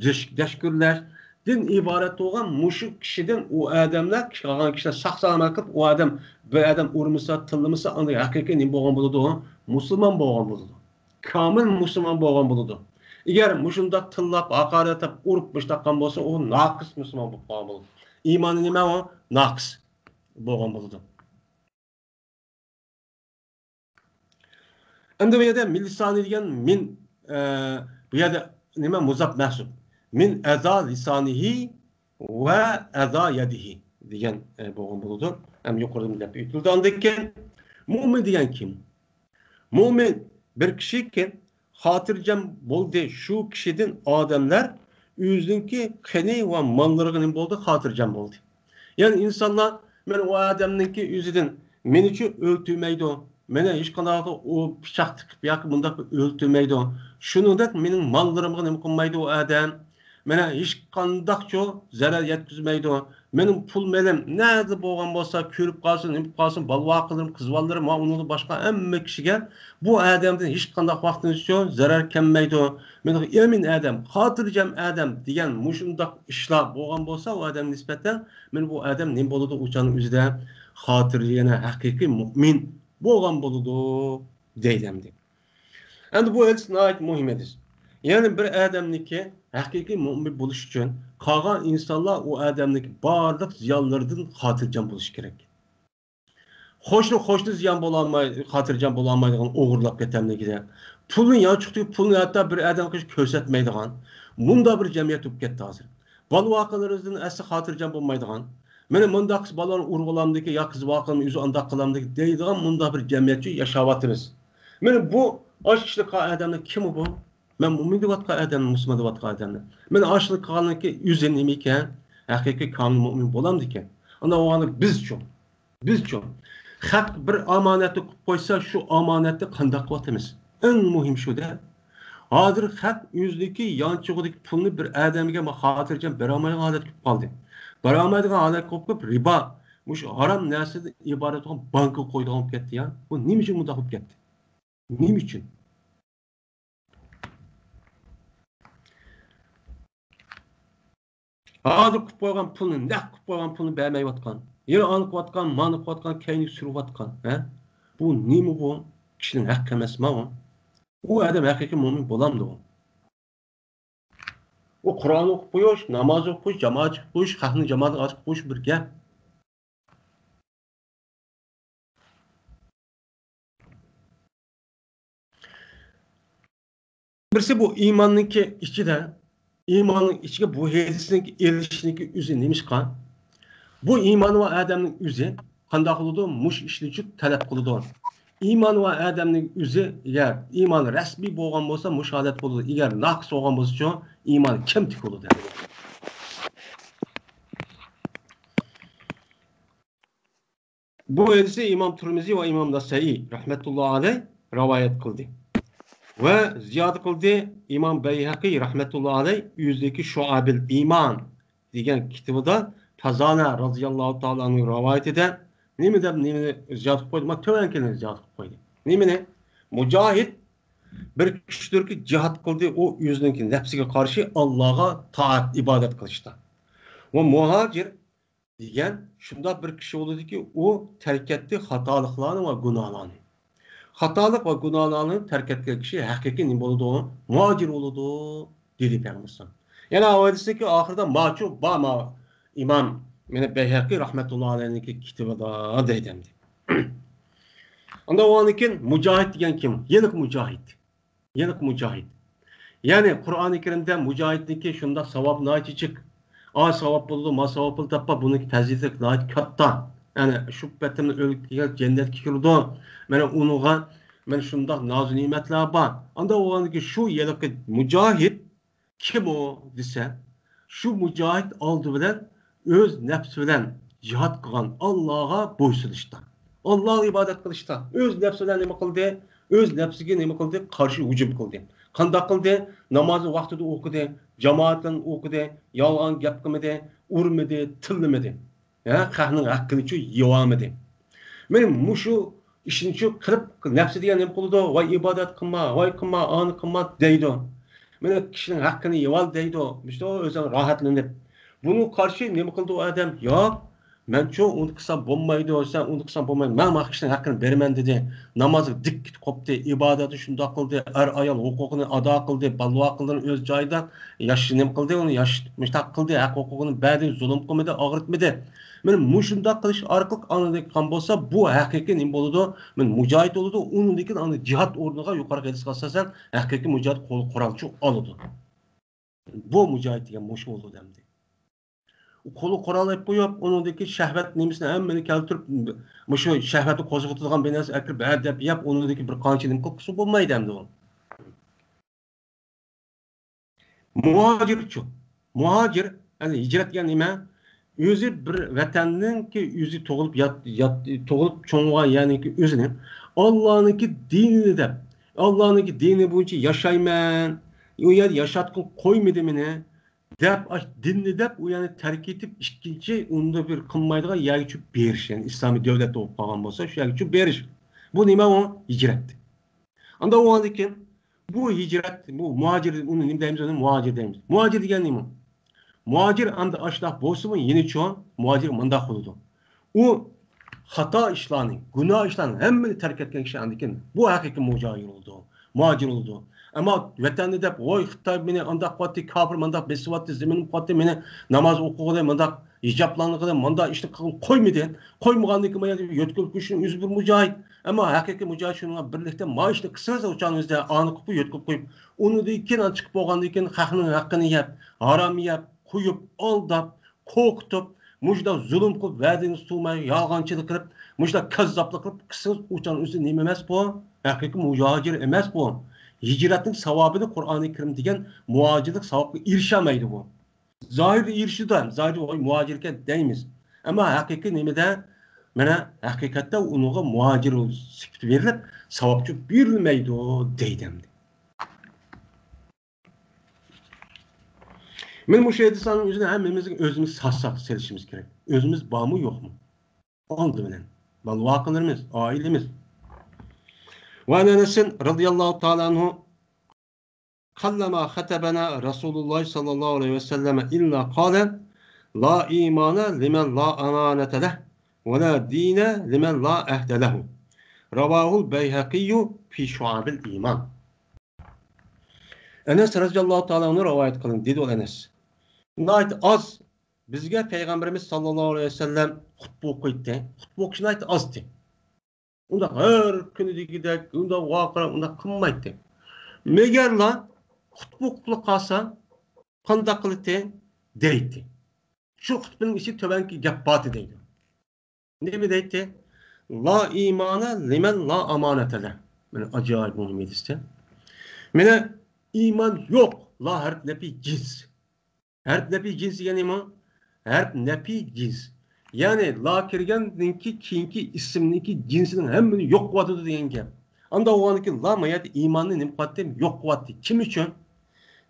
دەش-، دەشكۈرلەش، دىن ئىبارەت بولغان مۇشۇ كىشىدىن ئۇ ئادەملەر، قالغان كىشىلەر ساق-سالامەت قىلىپ، ئۇ ئادەم، بىر ئادەم ئۇرمىسا، تىللىمىسا، ئاندىن ھەقىقىي نېمە بولغان بولىدۇ؟ مۇسۇلمان بولغان بولىدۇ. كامىل مۇسۇلمان بولغان بولىدۇ. ئەگەر مۇشۇنداق تىللاپ، ھاقارەتلەپ، ئۇرۇپ مۇشۇنداق قىلغان بولسا، ئۇ ناقىس مۇسۇلمان بولۇپ قالغان بولىدۇ. ئىمانى نېمە ئۇ؟ ناقىس بولغان بولىدۇ. ئەمدى بۇ يەردە مىن لىسانى دېگەن مىن، ئە، بۇ يەردە نېمە؟ مۇزاپ مەھسۇپ. مىن ئەزا لىسانىھى ۋە ئەزا يەدىھى دېگەن، ئە، بولغان بولىدۇ. ھەم يۇقىرىدا دەپ ئۆتۈلدى. ئاندىن كېيىن مۇئمىن دېگەن كىم؟ مۇئمىن بىر كىشىكى خاتىرجەم بولدى. شۇ كىشىدىن ئادەملەر ئۆزىنىڭكى قېنى ۋە ماللىرىغا نېمە بولدى؟ خاتىرجەم بولدى. يەنى ئىنسانلار، مانا ئۇ ئادەمنىڭكى ئۆزىدىن مېنىچۇ ئۆلتۈرمەيدۇ، مانا ھېچقانداق ئۇ پىچاق تىقىپ ياكى مۇنداق بىر ئۆلتۈرمەيدۇ. شۇنىڭدەك مېنىڭ ماللىرىمغا نېمە قىلمايدۇ ئۇ ئادەم. مانا ھېچقانداقچۇ زەرەر يەتكۈزمەيدۇ. مېنىڭ پۇل مېلىم نەدە بولغان بولسا، كۆرۈپ قالسۇن، نېمە قىلىپ قالسۇن، بالا-ۋاقىلىرىم، قىز بالىلىرىم ۋە ئۇنىڭدىن باشقا ھەممە كىشىگە بۇ ئادەمدىن ھېچقانداق ۋاقتىمىزچۇ زەرەر كەلمەيدۇ. مېنىڭ ئەمىن ئادەم، خاتىرجەم ئادەم دېگەن مۇشۇنداق ئىشلار بولغان بولسا، ئۇ ئادەمگە نىسبەتەن، مانا بۇ ئادەم نېمە بولىدۇ؟ ئۇ چاغنىڭ ئۆزىدە خاتىرجەم، ھەقىقىي مۇئمىن بولغان بولىدۇ دەيدۇ ئەمدى. ئەمدى بۇ ھەدىس ناھايىتى مۇھىم ھەدىس. يەنى بىر ئادەمنىڭكى ھەقىقىي مۇئمىن بولۇش ئۈچۈن قالغان ئىنسانلار ئۇ ئادەمنىڭكى بارلىق زىيانلىرىدىن خاتىرجەم بولۇشى كېرەك. قوشنا قوشنا زىيان بولالماي، خاتىرجەم بولالمايدىغان، ئوغرىلاپ كېتەمدىكىدە. پۇلنى يانچۇقتىكى پۇلنى ھەتتا بىر ئادەمگە كۆرسەتمەيدىغان، مۇنداق بىر جەمئىيەت بولۇپ كەتتى ھازىر. بالا-ۋاقىلىرىدىن ئەسلى خاتىرجەم بولمايدىغان، مانا مۇنداق قىلسا بالىنى ئۇرغۇلامدىكى يا قىز-ۋاقىلىنى ئۆزى ئانداق قىلامدىكى دەيدىغان مۇنداق بىر جەمئىيەتچۇ ياشاۋاتىمىز. مانا بۇ ئاشۇ ئىشنى قىلغان ئادەملەر كىم بۇ؟ مەن مۇئمىن دەۋاتقان ئادەمنى، مۇسۇلمان دەۋاتقان ئادەمنى. مانا ئاشۇنى قىلغاننىڭكى ئۆزى نېمە ئىكەن؟ ھەقىقىي كامىل مۇئمىن بولامدىكەن؟ ئانداق بولغاندا بىزچۇ؟ بىزچۇ؟ خەق بىر ئامانەتنى قىلىپ قويسا، شۇ ئامانەتنى قانداق قىلىۋاتىمىز؟ ئەڭ مۇھىم شۇ-دە. ھازىر خەق ئۆزىنىڭكى يانچۇقىدىكى پۇلنى بىر ئادەمگە خاتىرجەم بېرەلمەيدىغان ھالەتكە كېلىپ قالدى. بېرەلمەيدىغان ھالەتكە كېلىپ قېلىپ، رىبا، مۇشۇ ھارام نەرسىدىن ئىبارەت بولغان بانكىغا قويىدىغان بولۇپ كەتتى يا. بۇ نېمە ئۈچۈن مۇنداق بولۇپ كەتتى؟ نېمە ئۈچۈن؟ ھازىر قىلىپ قويغان پۇلنى، نەق قىلىپ قويغان پۇلنى بەرمەيۋاتقان. يەنە ئانى قىلىۋاتقان، مانى قىلىۋاتقان، كەينىگە سۈرۈۋاتقان. ھە؟ بۇ نېمە بۇ؟ كىشىنىڭ ھەققى ئەمەسمۇ بۇ؟ ئۇ ئادەم ھەقىقىي مۇئمىن بولامدۇ؟ ئۇ قۇرئان ئوقۇپ قويۇش، ناماز ئوقۇپ قويۇش، جامائەت چىقىپ قويۇش، خەقنى جامائەتنى ئاچىقىپ قويۇش بىر گەپ. بىرسى بۇ ئىماننىڭكى ئىچىدە، ئىماننىڭ ئىچىگە بۇ ھەدىسنىڭكى ئېلىشنىڭكى ئۆزى نېمىشقا؟ بۇ ئىمان ۋە ئادەمنىڭ ئۆزى قانداق قىلىدۇ؟ مۇشۇ ئىشنى جۈپ تەلەپ قىلىدۇ. ئىمان ۋە ئادەمنىڭ ئۆزى، ئەگەر ئىمان رەسمىي بولغان بولسا، مۇشۇ ھالەت بولىدۇ. ئەگەر ناقىس بولغان بولسىچۇ، ئىمان كەمتۈك بولىدۇ. بۇ ھەدىسنى ئىمام تۇرمىزى ۋە ئىمام نەسەئى رەھمەتۇللا ئەلەي رىۋايەت قىلدى. ۋە زىيادە قىلدى، ئىمام بەيھەقى رەھمەتۇللا ئەلەي ئۆزىدىكى شۇئەبىل ئىمان دېگەن كىتابىدا پەزانە رازىياللاھۇ تائالا ئەنھۇ رىۋايىتىدە نېمە دەپ، نېمىنى زىيادە قىلىپ قويدى؟ مانا تۆۋەنكىنى زىيادە قىلىپ قويدى. نېمىنى؟ مۇجاھىد بىر كىشىدۇركى جىھاد قىلدى، ئۇ ئۆزىنىڭكى نەپسىگە قارشى ئاللاغا تائەت، ئىبادەت قىلىشتا. ۋە مۇھاجىر دېگەن شۇنداق بىر كىشى بولىدۇكى، ئۇ تەرك ئەتتى خاتالىقلارنى ۋە گۇناھلارنى. خاتالىق ۋە گۇناھلارنى تەرك ئەتكەن كىشى ھەقىقىي نېمە بولىدۇ؟ مۇھاجىر بولىدۇ، دېدى پەيغەمبەر ئەلەيھىسسالام. يەنە ھەدىستىكى ئاخىرىدا ماچۇ با ما ئىمام، مانا بەيھەقى رەھمەتۇللا ئەلەيھنىڭكى كىتابىدا دەيدۇ ئەمدى. ئاندىن ئۇنىڭدىن كېيىن مۇجاھىد دېگەن كىم؟ يەنە مۇجاھىد. يەنە مۇجاھىد. يەنى قۇرئانى كەرىمدە مۇجاھىدنىڭكى شۇنداق ساۋابى ناھايىتى جىق. ئا ساۋاب بولىدۇ، ما ساۋاب بولىدۇ دەپ، بۇنىڭكى پەزىلىتى ناھايىتى كاتتا. يەنى شۇ پېتىمنى ئۆلۈپ كەلگەن جەننەتكە كىرىدۇ. مانا ئۇنىڭغا مانا شۇنداق نازۇ نېمەتلەر بار. ئانداق بولغاندىكىن شۇ ھېلىقى مۇجاھىد كىم ئۇ دېسە، شۇ مۇجاھىد ئالدى بىلەن ئۆز نەپسى بىلەن جىھاد قىلغان، ئاللاغا بويسۇنۇشتا، ئاللاغا ئىبادەت قىلىشتا، ئۆز نەپسى بىلەن نېمە قىلدى؟ ئۆز نەپسىگە نېمە قىلدى؟ قارشى ھۇجۇم قىلدى. قانداق قىلدى؟ نامازنى ۋاقتىدا ئوقۇدى، جامائەت بىلەن ئوقۇدى، يالغان گەپ قىلمىدى، ئۇرمىدى، تىللىمىدى. ھە، خەقنىڭ ھەققىنىچۇ يېۋالمىدى. مانا مۇشۇ ئىشنىچۇ قىلىپ، نەپسى دېگەن نېمە قىلىدۇ؟ ۋاي ئىبادەت قىلما، ۋاي قىلما، ئانى قىلما دەيدۇ. مانا كىشىنىڭ ھەققىنى يېۋال دەيدۇ. مۇشۇ ئۆزىنىڭ راھەتلىنىپ. بۇنىڭغا قارشى نېمە قىلىدۇ ئۇ ئادەم؟ ياق، مەنچۇ ئۇنى قىلسام بولمايدۇ، سەن ئۇنى قىلساڭ بولمايدۇ، مەن مانا كىشىنىڭ ھەققىنى بېرىمەن دېدى. نامازغا دىققىتى قوپتى، ئىبادەتنى شۇنداق قىلدى، ئەر-ئايال ھوقۇقىنى ئادا قىلدى، بالىۋاقلىرىنى ئۆز جايىدا ياش-، نېمە قىلدى، ئۇنى ياش-، مۇشتاق قىلدى، ھەق ھوقۇقىنى بەردى، زۇلۇم قىلمىدى، ئاغرىتمىدى. مانا مۇشۇنداق قىلىش ئارقىلىق ئاندىن قىلغان بولسا، بۇ ھەقىقىي نېمە بولىدۇ؟ مانا مۇجاھىد بولىدۇ، ئۇنىڭدىن كېيىن ئاندىن جىھاد ئورنىغا يۇقىرىقى ھەدىسكە ئاساسەن ھەقىقىي مۇجاھىد قولى قورالچۇق ئالىدۇ. بۇ مۇجاھىد دېگەن مۇشۇ بولىدۇ ئەمدى. قولى قورال ئېلىپ قويۇپ، ئۇنىڭدىكى شەھۋەت نېمىسىنى ھەممىنى كەلتۈرۈپ، مۇشۇ شەھۋەتنى قوزغىتىدىغان بىر نەرسە ئەكىرىپ، ھە دەپ يەپ، ئۇنىڭدىكى بىر قانچە نېمە قىلىپ قىلسا بولمايدۇ ئەمدى ئۇ. مۇھاجىرچۇ؟ مۇھاجىر، يەنى ھىجرەت دېگەن نېمە؟ ئۆزى بىر ۋەتەننىڭكى ئۆزى تۇغۇلۇپ يات-، يات-، تۇغۇلۇپ چوڭىغان يەرنىڭكى ئۆزىنى ئاللانىڭكى دىنىنى دەپ، ئاللانىڭكى دىنى بويىچە ياشايمەن، ئۇ يەردە ياشاتقىلى قويمىدى مېنى، دەپ، ئاشۇ دىننى دەپ، ئۇ يەرنى تەرك ئېتىپ، ئىككىنچى ئۇندا بىر قىلمايدىغان يەرگە چۆپ بېرىش، يەنى ئىسلامىي دۆلەتتە بولۇپ قالغان بولسا، شۇ يەرگە چۆپ بېرىش. بۇ نېمە ئۇ؟ ھىجرەت. ئاندا بولغاندىن كېيىن، بۇ ھىجرەت، بۇ مۇھاجىر، ئۇنى نېمە دەيمىز، ئۇنى مۇھاجىر دەيمىز. مۇھاجىر دېگەن نېمە؟ مۇھاجىر ئاندا ئاشۇنداق بولسىمۇ، يېنىچۇ، مۇھاجىر مۇنداق بولىدۇ. ئۇ خاتا ئىشلارنى، گۇناھ ئىشلارنى ھەممىنى تەرك ئەتكەن كىشى ئاندىن كېيىن بۇ ھەقىقىي مۇھاجىر بولىدۇ، مۇھاجىر بولىدۇ. ئەمما ۋەتەندە دەپ، ۋاي خىتاي مېنى ئانداق قىلىۋاتتى، كاپىر مانداق بېسىۋاتتى، زېمىنىم قىلىۋاتتى، مېنى ناماز ئوقۇغىلى، مانداق ھىجابلارنى قىلىپ، مانداق ئىشنى قىلغىلى قويمىدى. قويمىغاندىن كېيىن مانا يەردە يۆتكىلىپ قويۇشنىڭ ئۆزى بىر مۇجاھىد. ئەمما ھەقىقىي مۇجاھىد شۇنىڭ بىلەن بىرلىكتە ما ئىشنى قىلسىڭىز، ئوچان ئۆزىدە ئانى قىلىپ يۆتكىلىپ قويۇپ، ئۇنىڭدىن كېيىن چىقىپ بولغاندىن كېيىن خەقنىڭ ھەققىنى يەپ، ھارام يەپ، قويۇپ، ئالداپ، قورقۇتۇپ، مۇشۇنداق زۇلۇم قىلىپ، ۋەدىنى تۇتماي، يالغانچىلىق قىلىپ، مۇشۇنداق كەززاپلىق قىلىپ قىلسىڭىز، ئۇچان ئۆزى نېمە ئەمەس بۇ؟ ھەقىقىي مۇھاجىر ئەمەس بۇ. ھىجرەتنىڭ ساۋابىنى قۇرئانى كەرىم دېگەن مۇھاجىرلىق ساۋابقا ئېرىشەلمەيدۇ بۇ. زاھىردا ئېرىشىدۇ ھەم، زاھىردا ۋاي مۇھاجىر ئىكەن دەيمىز. ئەمما ھەقىقىي نېمىدە؟ مانا ھەقىقەتتە ئۇنىڭغا مۇھاجىر سۈپىتى بېرىلىپ، ساۋابچۇ بېرىلمەيدۇ دەيدۇ ئەمدى. مانا مۇشۇ ھەدىسلەرنىڭ ئۆزىنى ھەممىمىز ئۆزىمىز ساق-ساق سېلىشىمىز كېرەك. ئۆزىمىز بارمۇ يوقمۇ؟ ئالدى بىلەن بالىۋاقلىرىمىز، ئائىلىمىز. وعن أنس رضي الله تعالى عنه قلما خطبنا رسول الله صلى الله عليه وسلم إلا قال: لا إيمان لمن لا أمانة له، ولا دين لمن لا عهد له. رواه البيهقي في شعب الإيمان. ئەنەس رەزىياللاھۇ تائالا ئەنھۇ رىۋايەت قىلىندى، دېدى ئۇ ئەنەس. ناھايىتى ئاز بىزگە پەيغەمبىرىمىز ساللاللاھۇ ئەلەيھى ۋەسەللەم خۇتبە ئوقۇيتتى. خۇتبە ئوقۇشى ناھايىتى ئازتى. ئۇنداق ھەر كۈنى دېگۈدەك، ئۇنداق ۋارقىراپ، ئۇنداق قىلمايتتى. مەگەرلا خۇتبە ئوقۇپلا قالسا، قانداق قىلاتتى؟ دەيتتى. شۇ خۇتبىنىڭ ئىچىدە تۆۋەنكى گەپ بارتى دەيدۇ. نېمە دەيتتى؟ لا ئىمانە لىمەن لا ئامانەتە لەھ. مانا ئاجايىپ مۇھىم ھەدىستە. مانا ئىمان يوق. لا ھەرپ نەپى جىنس. ھەرپ نەپى جىنس دېگەن نېمە؟ ھەرپ نەپى جىنس. يەنى لا كىرگەندىن كېيىن كېيىنكى ئىسىمنىڭكى جىنسىنىڭ ھەممىنى يوق قىلىۋاتىدۇ دېگەن گەپ. ئانداق بولغاندىكىن لا ما يەردە ئىماننى نېمە قىلىۋاتتى؟ يوق قىلىۋاتتى. كىم ئۈچۈن؟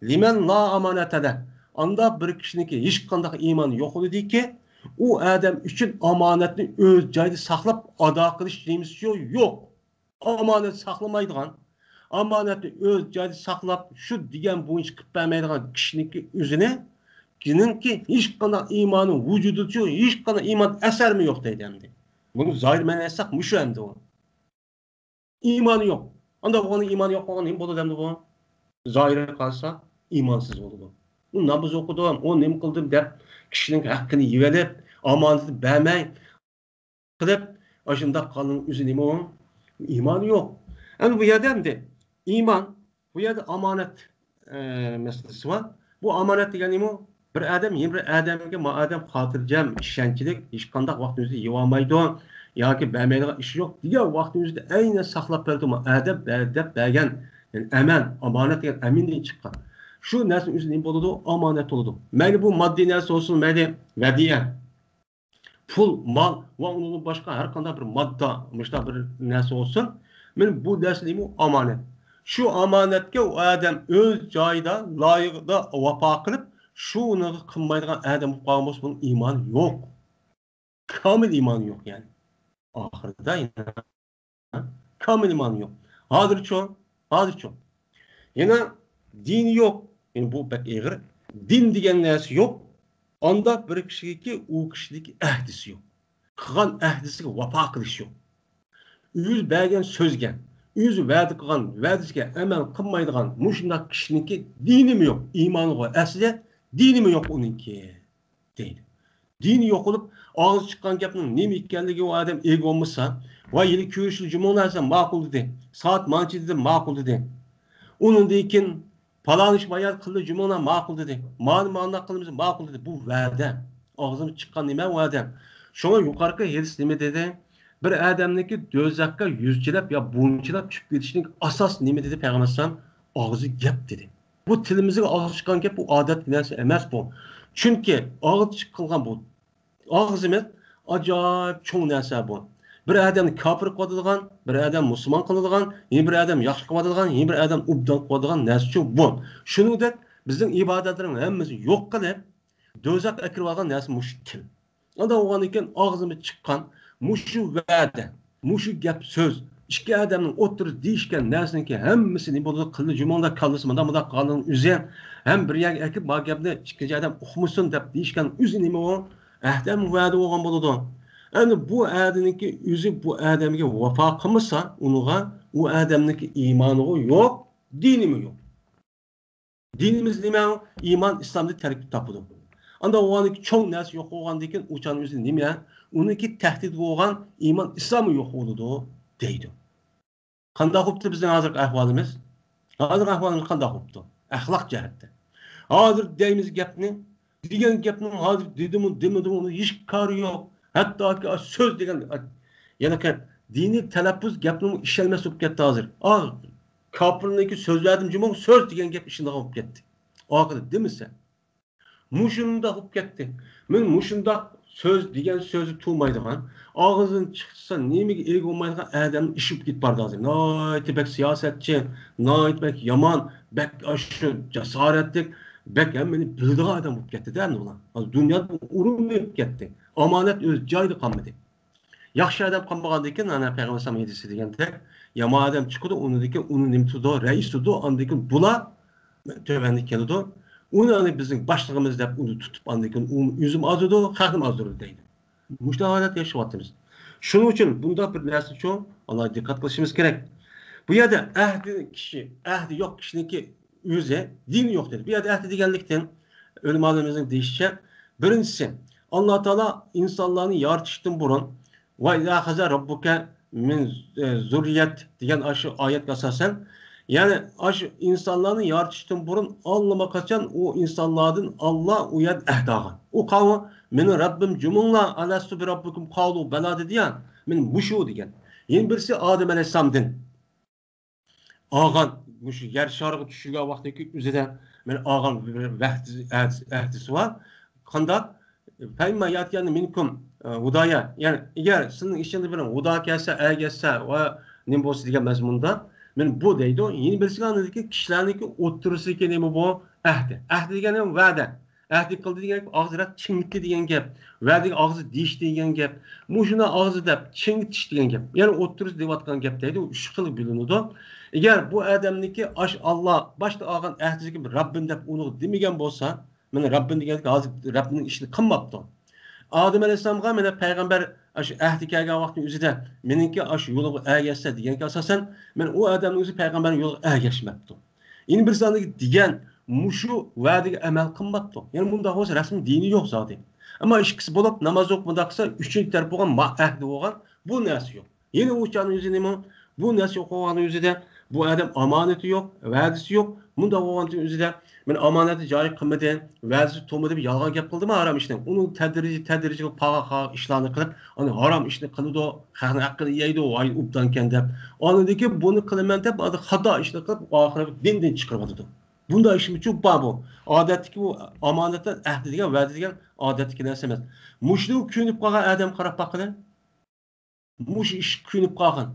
لىمەن لا ئامانەتە لەھ. ئانداق بىر كىشىنىڭكى ھېچقانداق ئىمانى يوق بولىدۇكى، ئۇ ئادەم ئۈچۈن ئامانەتنى ئۆز جايىدا ساقلاپ ئادا قىلىش نېمىسى يوق. ئامانەت ساقلىمايدىغان، ئامانەتنى ئۆز جايىدا ساقلاپ، شۇ دېگەن بويىچە قىلىپ بەرمەيدىغان كىشىنىڭكى ئۆزىنى، كىشىنىڭكى ھېچقانداق ئىمانى ۋۇجۇدىدا يوق، ھېچقانداق ئىمان ئەسەرمۇ يوق دەيدۇ ئەمدى. بۇنى زاھىر مەنىسى مۇشۇ ئەمدى ئۇ. ئىمانى يوق. ئانداق بولغاندا ئىمانى يوق بولغان نېمە بولىدۇ ئەمدى بۇ؟ زاھىرىغا قارىسا ئىمانسىز بولىدۇ. ئۇ ناماز ئوقۇدۇم، ئۇ نېمە قىلدىم دەپ كىشىنىڭ ھەققىنى يېۋېلىپ، ئامانىتىنى بەرمەي، قىلىپ، ئاشۇنداق قالغان ئۆزى نېمە ئۇ؟ ئىمانى يوق. ئەمدى بۇ يەردە ئەمدى ئىمان، بۇ يەردە ئامانەت، ئە، مەسىلىسى بار. بۇ ئامانەت دېگەن نېمە ئۇ؟ بىر ئادەم يەنە بىر ئادەمگە، ما ئادەم خاتىرجەم، ئىشەنچلىك، ھېچقانداق ۋاقىتنىڭ ئۆزىدە يېۋالمايدۇ ياكى بەرمەيدىغان ئىشى يوق دېگەن ۋاقىتنىڭ ئۆزىدە ئەينەن ساقلاپ بېرىدۇ. ما ئادەم بەر-، دەپ بەرگەن، يەنى ئەمەن، ئامانەت دېگەن ئەمىندىن چىققان. شۇ نەرسىنىڭ ئۆزى نېمە بولىدۇ؟ ئامانەت بولىدۇ. مەيلى بۇ ماددىي نەرسە بولسۇن، مەيلى ۋەدىيە. پۇل، مال ۋە ئۇنىڭدىن باشقا ھەر قانداق بىر ماددا، مۇشۇنداق بىر نەرسە بولسۇن، مانا بۇ نەرسە نېمە؟ ئامانەت. شۇ ئامانەتكە ئۇ ئادەم ئۆز جايىدا، لايىقىدا ۋاپا قىلىپ، شۇنىڭغا قىلمايدىغان ئادەم بولۇپ قالغان بولسا، بۇنىڭ ئىمانى يوق. كامىل ئىمانى يوق، يەنى. ئاخىرىدا يەنە كامىل ئىمانى يوق. ھازىرچۇ؟ ھازىرچۇ؟ يەنە دىنى يوق. يەنى بۇ بەك ئېغىر. دىن دېگەن نەرسە يوق. ئانداق بىر كىشىگىكى ئۇ كىشىدىكى ئەھدىسى يوق. قىلغان ئەھدىسىگە ۋاپا قىلىش يوق. ئۆزى بەرگەن سۆزگە، ئۆزى ۋەدە قىلغان ۋەدىسىگە ئەمەل قىلمايدىغان مۇشۇنداق كىشىنىڭكى دىنىمۇ يوق، ئىمانىغۇ ئەسلى دىنىمۇ يوق ئۇنىڭكى، دەيدۇ. دىنى يوقىلىپ، ئاغزى چىققان گەپنىڭ نېمە ئىكەنلىكىگە ئۇ ئادەم ئىگە بولمىسا، ۋاي، ھېلى كۆرۈشلى جۇمۇڭ نەرسە ماقۇل دېدى، سائەت مانچە دېدى ماقۇل دېدى. ئۇنىڭدىن كېيىن پالان ئىش بايان قىلدى جۇمۇڭلار ماقۇل دېدى، مانا مانداق قىلىمىز ماقۇل دېدى. بۇ ۋەدە. ئاغزىدىن چىققان نېمە ۋەدە؟ شۇڭا يۇقىرىقى ھەدىس نېمە دېدى؟ بىر ئادەمنىڭكى دوزاخقا يۈزچىلەپ يا بۇنچىلەپ چۈشۈپ كېتىشىنىڭ ئاساس نېمە دېدى پەيغەمبەر ئەلەيھىسسالام؟ ئاغزى گەپ دېدى. بۇ تىلىمىزگە ئاغزى چىققان گەپ، بۇ ئادەتتىكى نەرسە ئەمەس بۇ. چۈنكى ئاغزى چىققان بۇ ئاغزىمىز ئاجايىپ چوڭ نەرسە بۇ. بىر ئادەمنى كاپىر قىلىۋاتىدىغان، بىر ئادەم مۇسۇلمان قىلىدىغان، يەنە بىر ئادەم ياخشى قىلىۋاتىدىغان، يەنە بىر ئادەم ئوبدان قىلىۋاتىدىغان نەرسىچۇ بۇ. شۇنىڭدەك بىزنىڭ ئىبادەتلىرىمىز ھەممىسىنى يوق قىلىپ، دوزاخقا ئەكىرىۋالغان نەرسە مۇشۇ تىل. ئانداق بولغاندىن كېيىن ئاغزىمىز چىققان مۇشۇ ۋەدە، مۇشۇ گەپ سۆز، ئىككى ئادەمنىڭ ئوتتۇرىسىدا دېيىشكەن نەرسىنىڭكى ھەممىسى نېمە بولىدۇ؟ قىلدى جۇمۇڭدا كاللىسى مۇنداق مۇنداق قىلغاننىڭ ئۆزى ھەم بىر يەرگە ئەكىپ، ما گەپنى ئىككىنچى ئادەم ئۇقمىسۇن دەپ دېيىشكەن ئۆزى نېمە ئۇ؟ ئەھدى ھەم ۋەدە بولغان بولىدۇ. ئەمدى بۇ ئەھدىنىڭكى ئۆزى بۇ ئادەمگە ۋاپا قىلمىسا، ئۇنىڭغا، ئۇ ئادەمنىڭكى ئىمانىغۇ يوق، دىنىمۇ يوق. دىنىمىز نېمە؟ ئىمان ئىسلامدىن تەركىب تاپىدۇ. ئاندا ئۇنىڭكى چوڭ نەرسە يوق بولغاندىن كېيىن ئۇ چاغنىڭ ئۆزىدە نېمە؟ ئۇنىڭكى تەھدىت بولغان ئىمان ئىسلاممۇ يوق بولىدۇ دەيدۇ. قانداق بوپتۇ بىزنىڭ ھازىرقى ئەھۋالىمىز؟ ھازىرقى ئەھۋالىمىز قانداق بوپتۇ؟ ئەخلاق جەھەتتە. ھازىر دەيمىز گەپنى، دېگەن گەپنىڭ ھازىر دېدىمۇ، دېمىدىمۇ، ئۇنىڭ ھېچ كارى يوق. ھەتتاكى سۆز دېگەن، يەنە دىنىي تەلەپپۇز گەپنىمۇ ئىشەنمەس بولۇپ كەتتى ھازىر. ئا، كاپىرنىڭكى سۆزلەردىن جۇمۇ سۆز دېگەن گەپ ئىشىنىدىغان بولۇپ كەتتى. ئاخىرى دېمىسە. مۇشۇنداق بولۇپ كەتتى. مەن مۇشۇنداق سۆز دېگەن سۆزى تۇرمايدىغان، ئاغزىدىن چىقسا نېمىگە ئىگە بولمايدىغان ئادەمنى ئىشىپ كېتىپ بارىدۇ ھازىر. ناھايىتى بەك سىياسەتچى، ناھايىتى بەك يامان، بەك ئاشۇ جاسارەتلىك، بەك ھەممىنى بىلىدىغان ئادەم بولۇپ كەتتى-دە ئەمدى ئۇلار. ھازىر دۇنيادا ئورۇن بېرىپ كەتتى. ئامانەت ئۆز جايىدا قالمىدى. ياخشى ئادەم قالمىغاندىن كېيىن، ئانا پەيغەمبەر ئەلەيھىسسالام ھەدىسى دېگەندەك، يامان ئادەم چىقىدۇ، ئۇنىڭدىن كېيىن ئۇنى نېمە تۇتىدۇ؟ رەئىس تۇتىدۇ، ئاندىن كېيىن بۇلار تۆۋەندە كېلىدۇ. ئۇنى ئانا بىزنىڭ باشلىقىمىز دەپ ئۇنى تۇتۇپ، ئاندىن كېيىن ئۇ ئۆزىمۇ ئازىدۇ، خەقنىمۇ ئازدۇرىدۇ دەيدۇ. مۇشۇنداق ھالەتتە ياشاۋاتىمىز. شۇنىڭ ئۈچۈن بۇنداق بىر نەرسىچۇ، ئالاھىدە دىققەت قىلىشىمىز كېرەك. بۇ يەردە ئەھدى كىشى، ئەھدى يوق كىشىنىڭكى ئۆزى دىنى يوق دېدى. بۇ يەردە ئەھدى دېگەنلىكتىن، ئۆلىمالىرىمىزنىڭ دېيىشىچە، بىرىنچىسى، ئاللا تائالا ئىنسانلارنى يارىتىشتىن بۇرۇن، ۋە ئىزا خەزە رەببۇكە مىن، ئە، زۇررىيەت دېگەن ئاشۇ ئايەتكە ئاساسەن، يەنى ئاشۇ ئىنسانلارنى يارىتىشتىن بۇرۇن ئاللىماقاچان ئۇ ئىنسانلاردىن ئاللا ئۇ يەردە ئەھدى ئالغان. ئۇ قاۋۇ، مېنىڭ رەببىم جۇمۇڭلار، ئەلەستۇ بىرەببىكۇم، قالۇ بەلا دېدى يا، مېنى مۇشۇ دېگەن. يەنە بىرسى ئادەم ئەلەيھىسسالامدىن ئالغان مۇشۇ يەر شارىغا چۈشۈرگەن ۋاقتىدىكى ئۆزىدە مەن ئالغان بىر ۋەھدىسى، ئەھدىسى بار. قانداق؟ فەئىمما ياتىيەننى مىنكۇم، ئە، ھۇدايا. يەنى ئىگەر سىزنىڭ ئىچىڭدە بىر ھۇدا كەلسە، ئەگەشسە ۋە نېمە بولسا دېگەن مەزمۇندا. مەن بۇ دەيدۇ. يەنە بىرسىگە ئاندىكى كىشىلەرنىڭكى ئوتتۇرىسىدىكى نېمە بۇ؟ ئەھدى. ئەھدى دېگەن نېمە؟ ۋەدە. ئەھدى قىلدى دېگەن گەپ ئاغزى رەت چىڭىتتى دېگەن گەپ. ۋەدىگە ئاغزى دېيىشتى دېگەن گەپ. مۇشۇنى ئاغزى دەپ چىڭىتىش دېگەن گەپ. يەنى ئوتتۇرىسى دەۋاتقان گەپ دەيدۇ. ئۈچ خىل بۆلۈنىدۇ. ئەگەر بۇ ئادەمنىڭكى ئاشۇ ئاللا باشتا ئالغان ئەھدىسىگە رەببىم دەپ ئۇنىڭغا دېمىگەن بولسا، مانا رەببىم دېگەندىكى ھازىر رەببىنىڭ ئىشىنى قىلماپتۇ. ئادەم ئەلەيھىسسالامغا مانا پەيغەمبەر ئاشۇ ئەھدى كەلگەن ۋاقىتنىڭ ئۆزىدە مېنىڭكى ئاشۇ يولغا ئەگەشسە دېگەنگە ئاساسەن، مانا ئۇ ئادەمنىڭ ئۆزى پەيغەمبەرنىڭ يولىغا ئەگەشمەپتۇ. يەنە بىرسى ئاندىكى دېگەن مۇشۇ ۋەدىگە ئەمەل قىلماپتۇ. يەنى مۇنداق بولسا رەسمىي دىنى يوق زادى. ئەمما ئىككىسى بولۇپ ناماز ئوقۇپ مۇنداق قىلسا ئۈچىنچى تەرەپ بولغان ما ئەھدى بولغان بۇ نەرسە يوق. يەنە ئۇ چاغنىڭ ئۆزى نېمە؟ بۇ نەرسە يوق بولغاننىڭ ئۆزىدە بۇ ئادەم ئامانىتى يوق، ۋەدىسى يوق. مۇنداق بولغاننىڭ ئۆزىدە مەن ئامانەتنى جارى قىلمىدىم، ۋەدىسى تۇرمىدى دەپ يالغان گەپ قىلدىمۇ ھارام ئىشنى؟ ئۇنىڭ تەدرىجىي، تەدرىجىي قىلىپ قالغان، قالغان ئىشلارنى قىلىپ، ئانا ھارام ئىشنى قىلىدۇ، خەقنىڭ ھەققىنى يەيدۇ، ۋاي ئوبدانكەن دەپ. ئاندىن كېيىن بۇنى قىلىمەن دەپ، ئاندىن خاتا ئىشنى قىلىپ، ئاخىرى دىندىن چىقىرىۋاتىدۇ. بۇنداق ئىشمۇچۇ بار بۇ. ئادەتتىكى بۇ ئامانەتتىن ئەھدى دېگەن، ۋەدە دېگەن ئادەتتىكى نەرسە ئەمەس. مۇشۇنىڭغا كۆنۈپ قالغان ئادەم قاراپ باققىلى. مۇشۇ ئىشقا كۆنۈپ قالغان،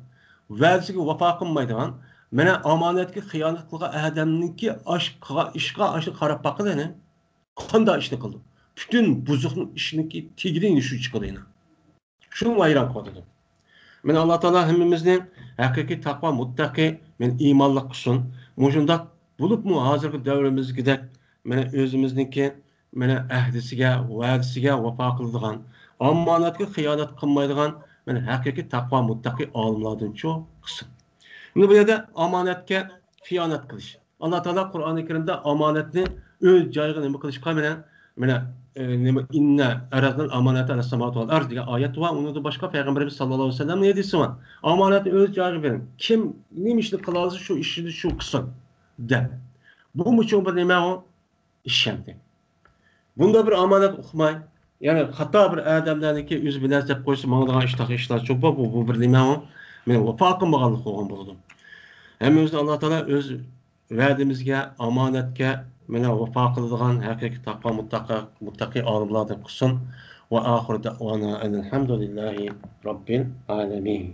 ۋەدىسىگە ۋاپا قىلمايدىغان، مانا ئامانەتكە خىيانەت قىلغان ئادەمنىڭكى ئاش قىلغان ئىشقا ئاشۇ قاراپ باققىلى ئەنە. قانداق ئىشنى قىلدى؟ پۈتۈن بۇزۇقنىڭ ئىشىنىڭكى تېگىدىن شۇ چىقىدۇ يەنە. شۇنىڭغا ھەيران قالىدۇ. مانا ئاللا تائالا ھەممىمىزنى ھەقىقىي تەقۋا مۇتتەقى، مانا ئىمانلىق قىلسۇن. مۇشۇنداق بولۇپمۇ ھازىرقى دەۋرىمىزدىكىدەك مانا ئۆزىمىزنىڭكى مانا ئەھدىسىگە، ۋەدىسىگە ۋاپا قىلىدىغان، ئامانەتكە خىيانەت قىلمايدىغان، مانا ھەقىقىي تەقۋا مۇتتەقىي ئالىملاردىنچۇ قىلسۇن. مانا بۇ يەردە ئامانەتكە خىيانەت قىلىش. ئاللا تائالا قۇرئانى كەرىمدە ئامانەتنى ئۆز جايىغا نېمە قىلىشقا مانا، مانا، ئە، نېمە، «ئىننا ئەرەزنەل ئامانەتە ئەلەسساماۋاتى ۋەل ئەرز» دېگەن ئايەت بار. ئۇنىڭدا باشقا پەيغەمبىرىمىز ساللاللاھۇ ئەلەيھى ۋەسەللەمنىڭ ھەدىسى بار. ئامانەتنى ئۆز جايىغا بېرىڭ. كىم نېمە ئىشنى قىلالىسا، شۇ ئىشنى شۇ قىلسۇن، دەپ. بۇمۇ چوڭ بىر نېمە ئۇ؟ ئىش ئەمدى. بۇنداق بىر ئامانەت ئۇقماي، يەنى خاتا بىر ئادەملەرنىڭكى ئۆزى بىلەن دەپ قويسا ماڭىدىغان ئىشتاق ئىشلار چوقۇم بۇ، بۇ بىر نېمە ئۇ؟ مانا ۋاپا قىلمىغانلىق بولغان بولىدۇ. ھەممىمىزنى ئاللا تائالا ئۆز ۋەدىمىزگە، ئامانەتكە، مانا ۋاپا قىلىدىغان ھەقىقىي تەقۋا مۇتتەقى، مۇتتەقى ئالىملاردىن قىلسۇن. ۋە ئاخىر دەئۋانا ئەنىل ھەمدۇلىللاھى رەببىل ئالەمىن.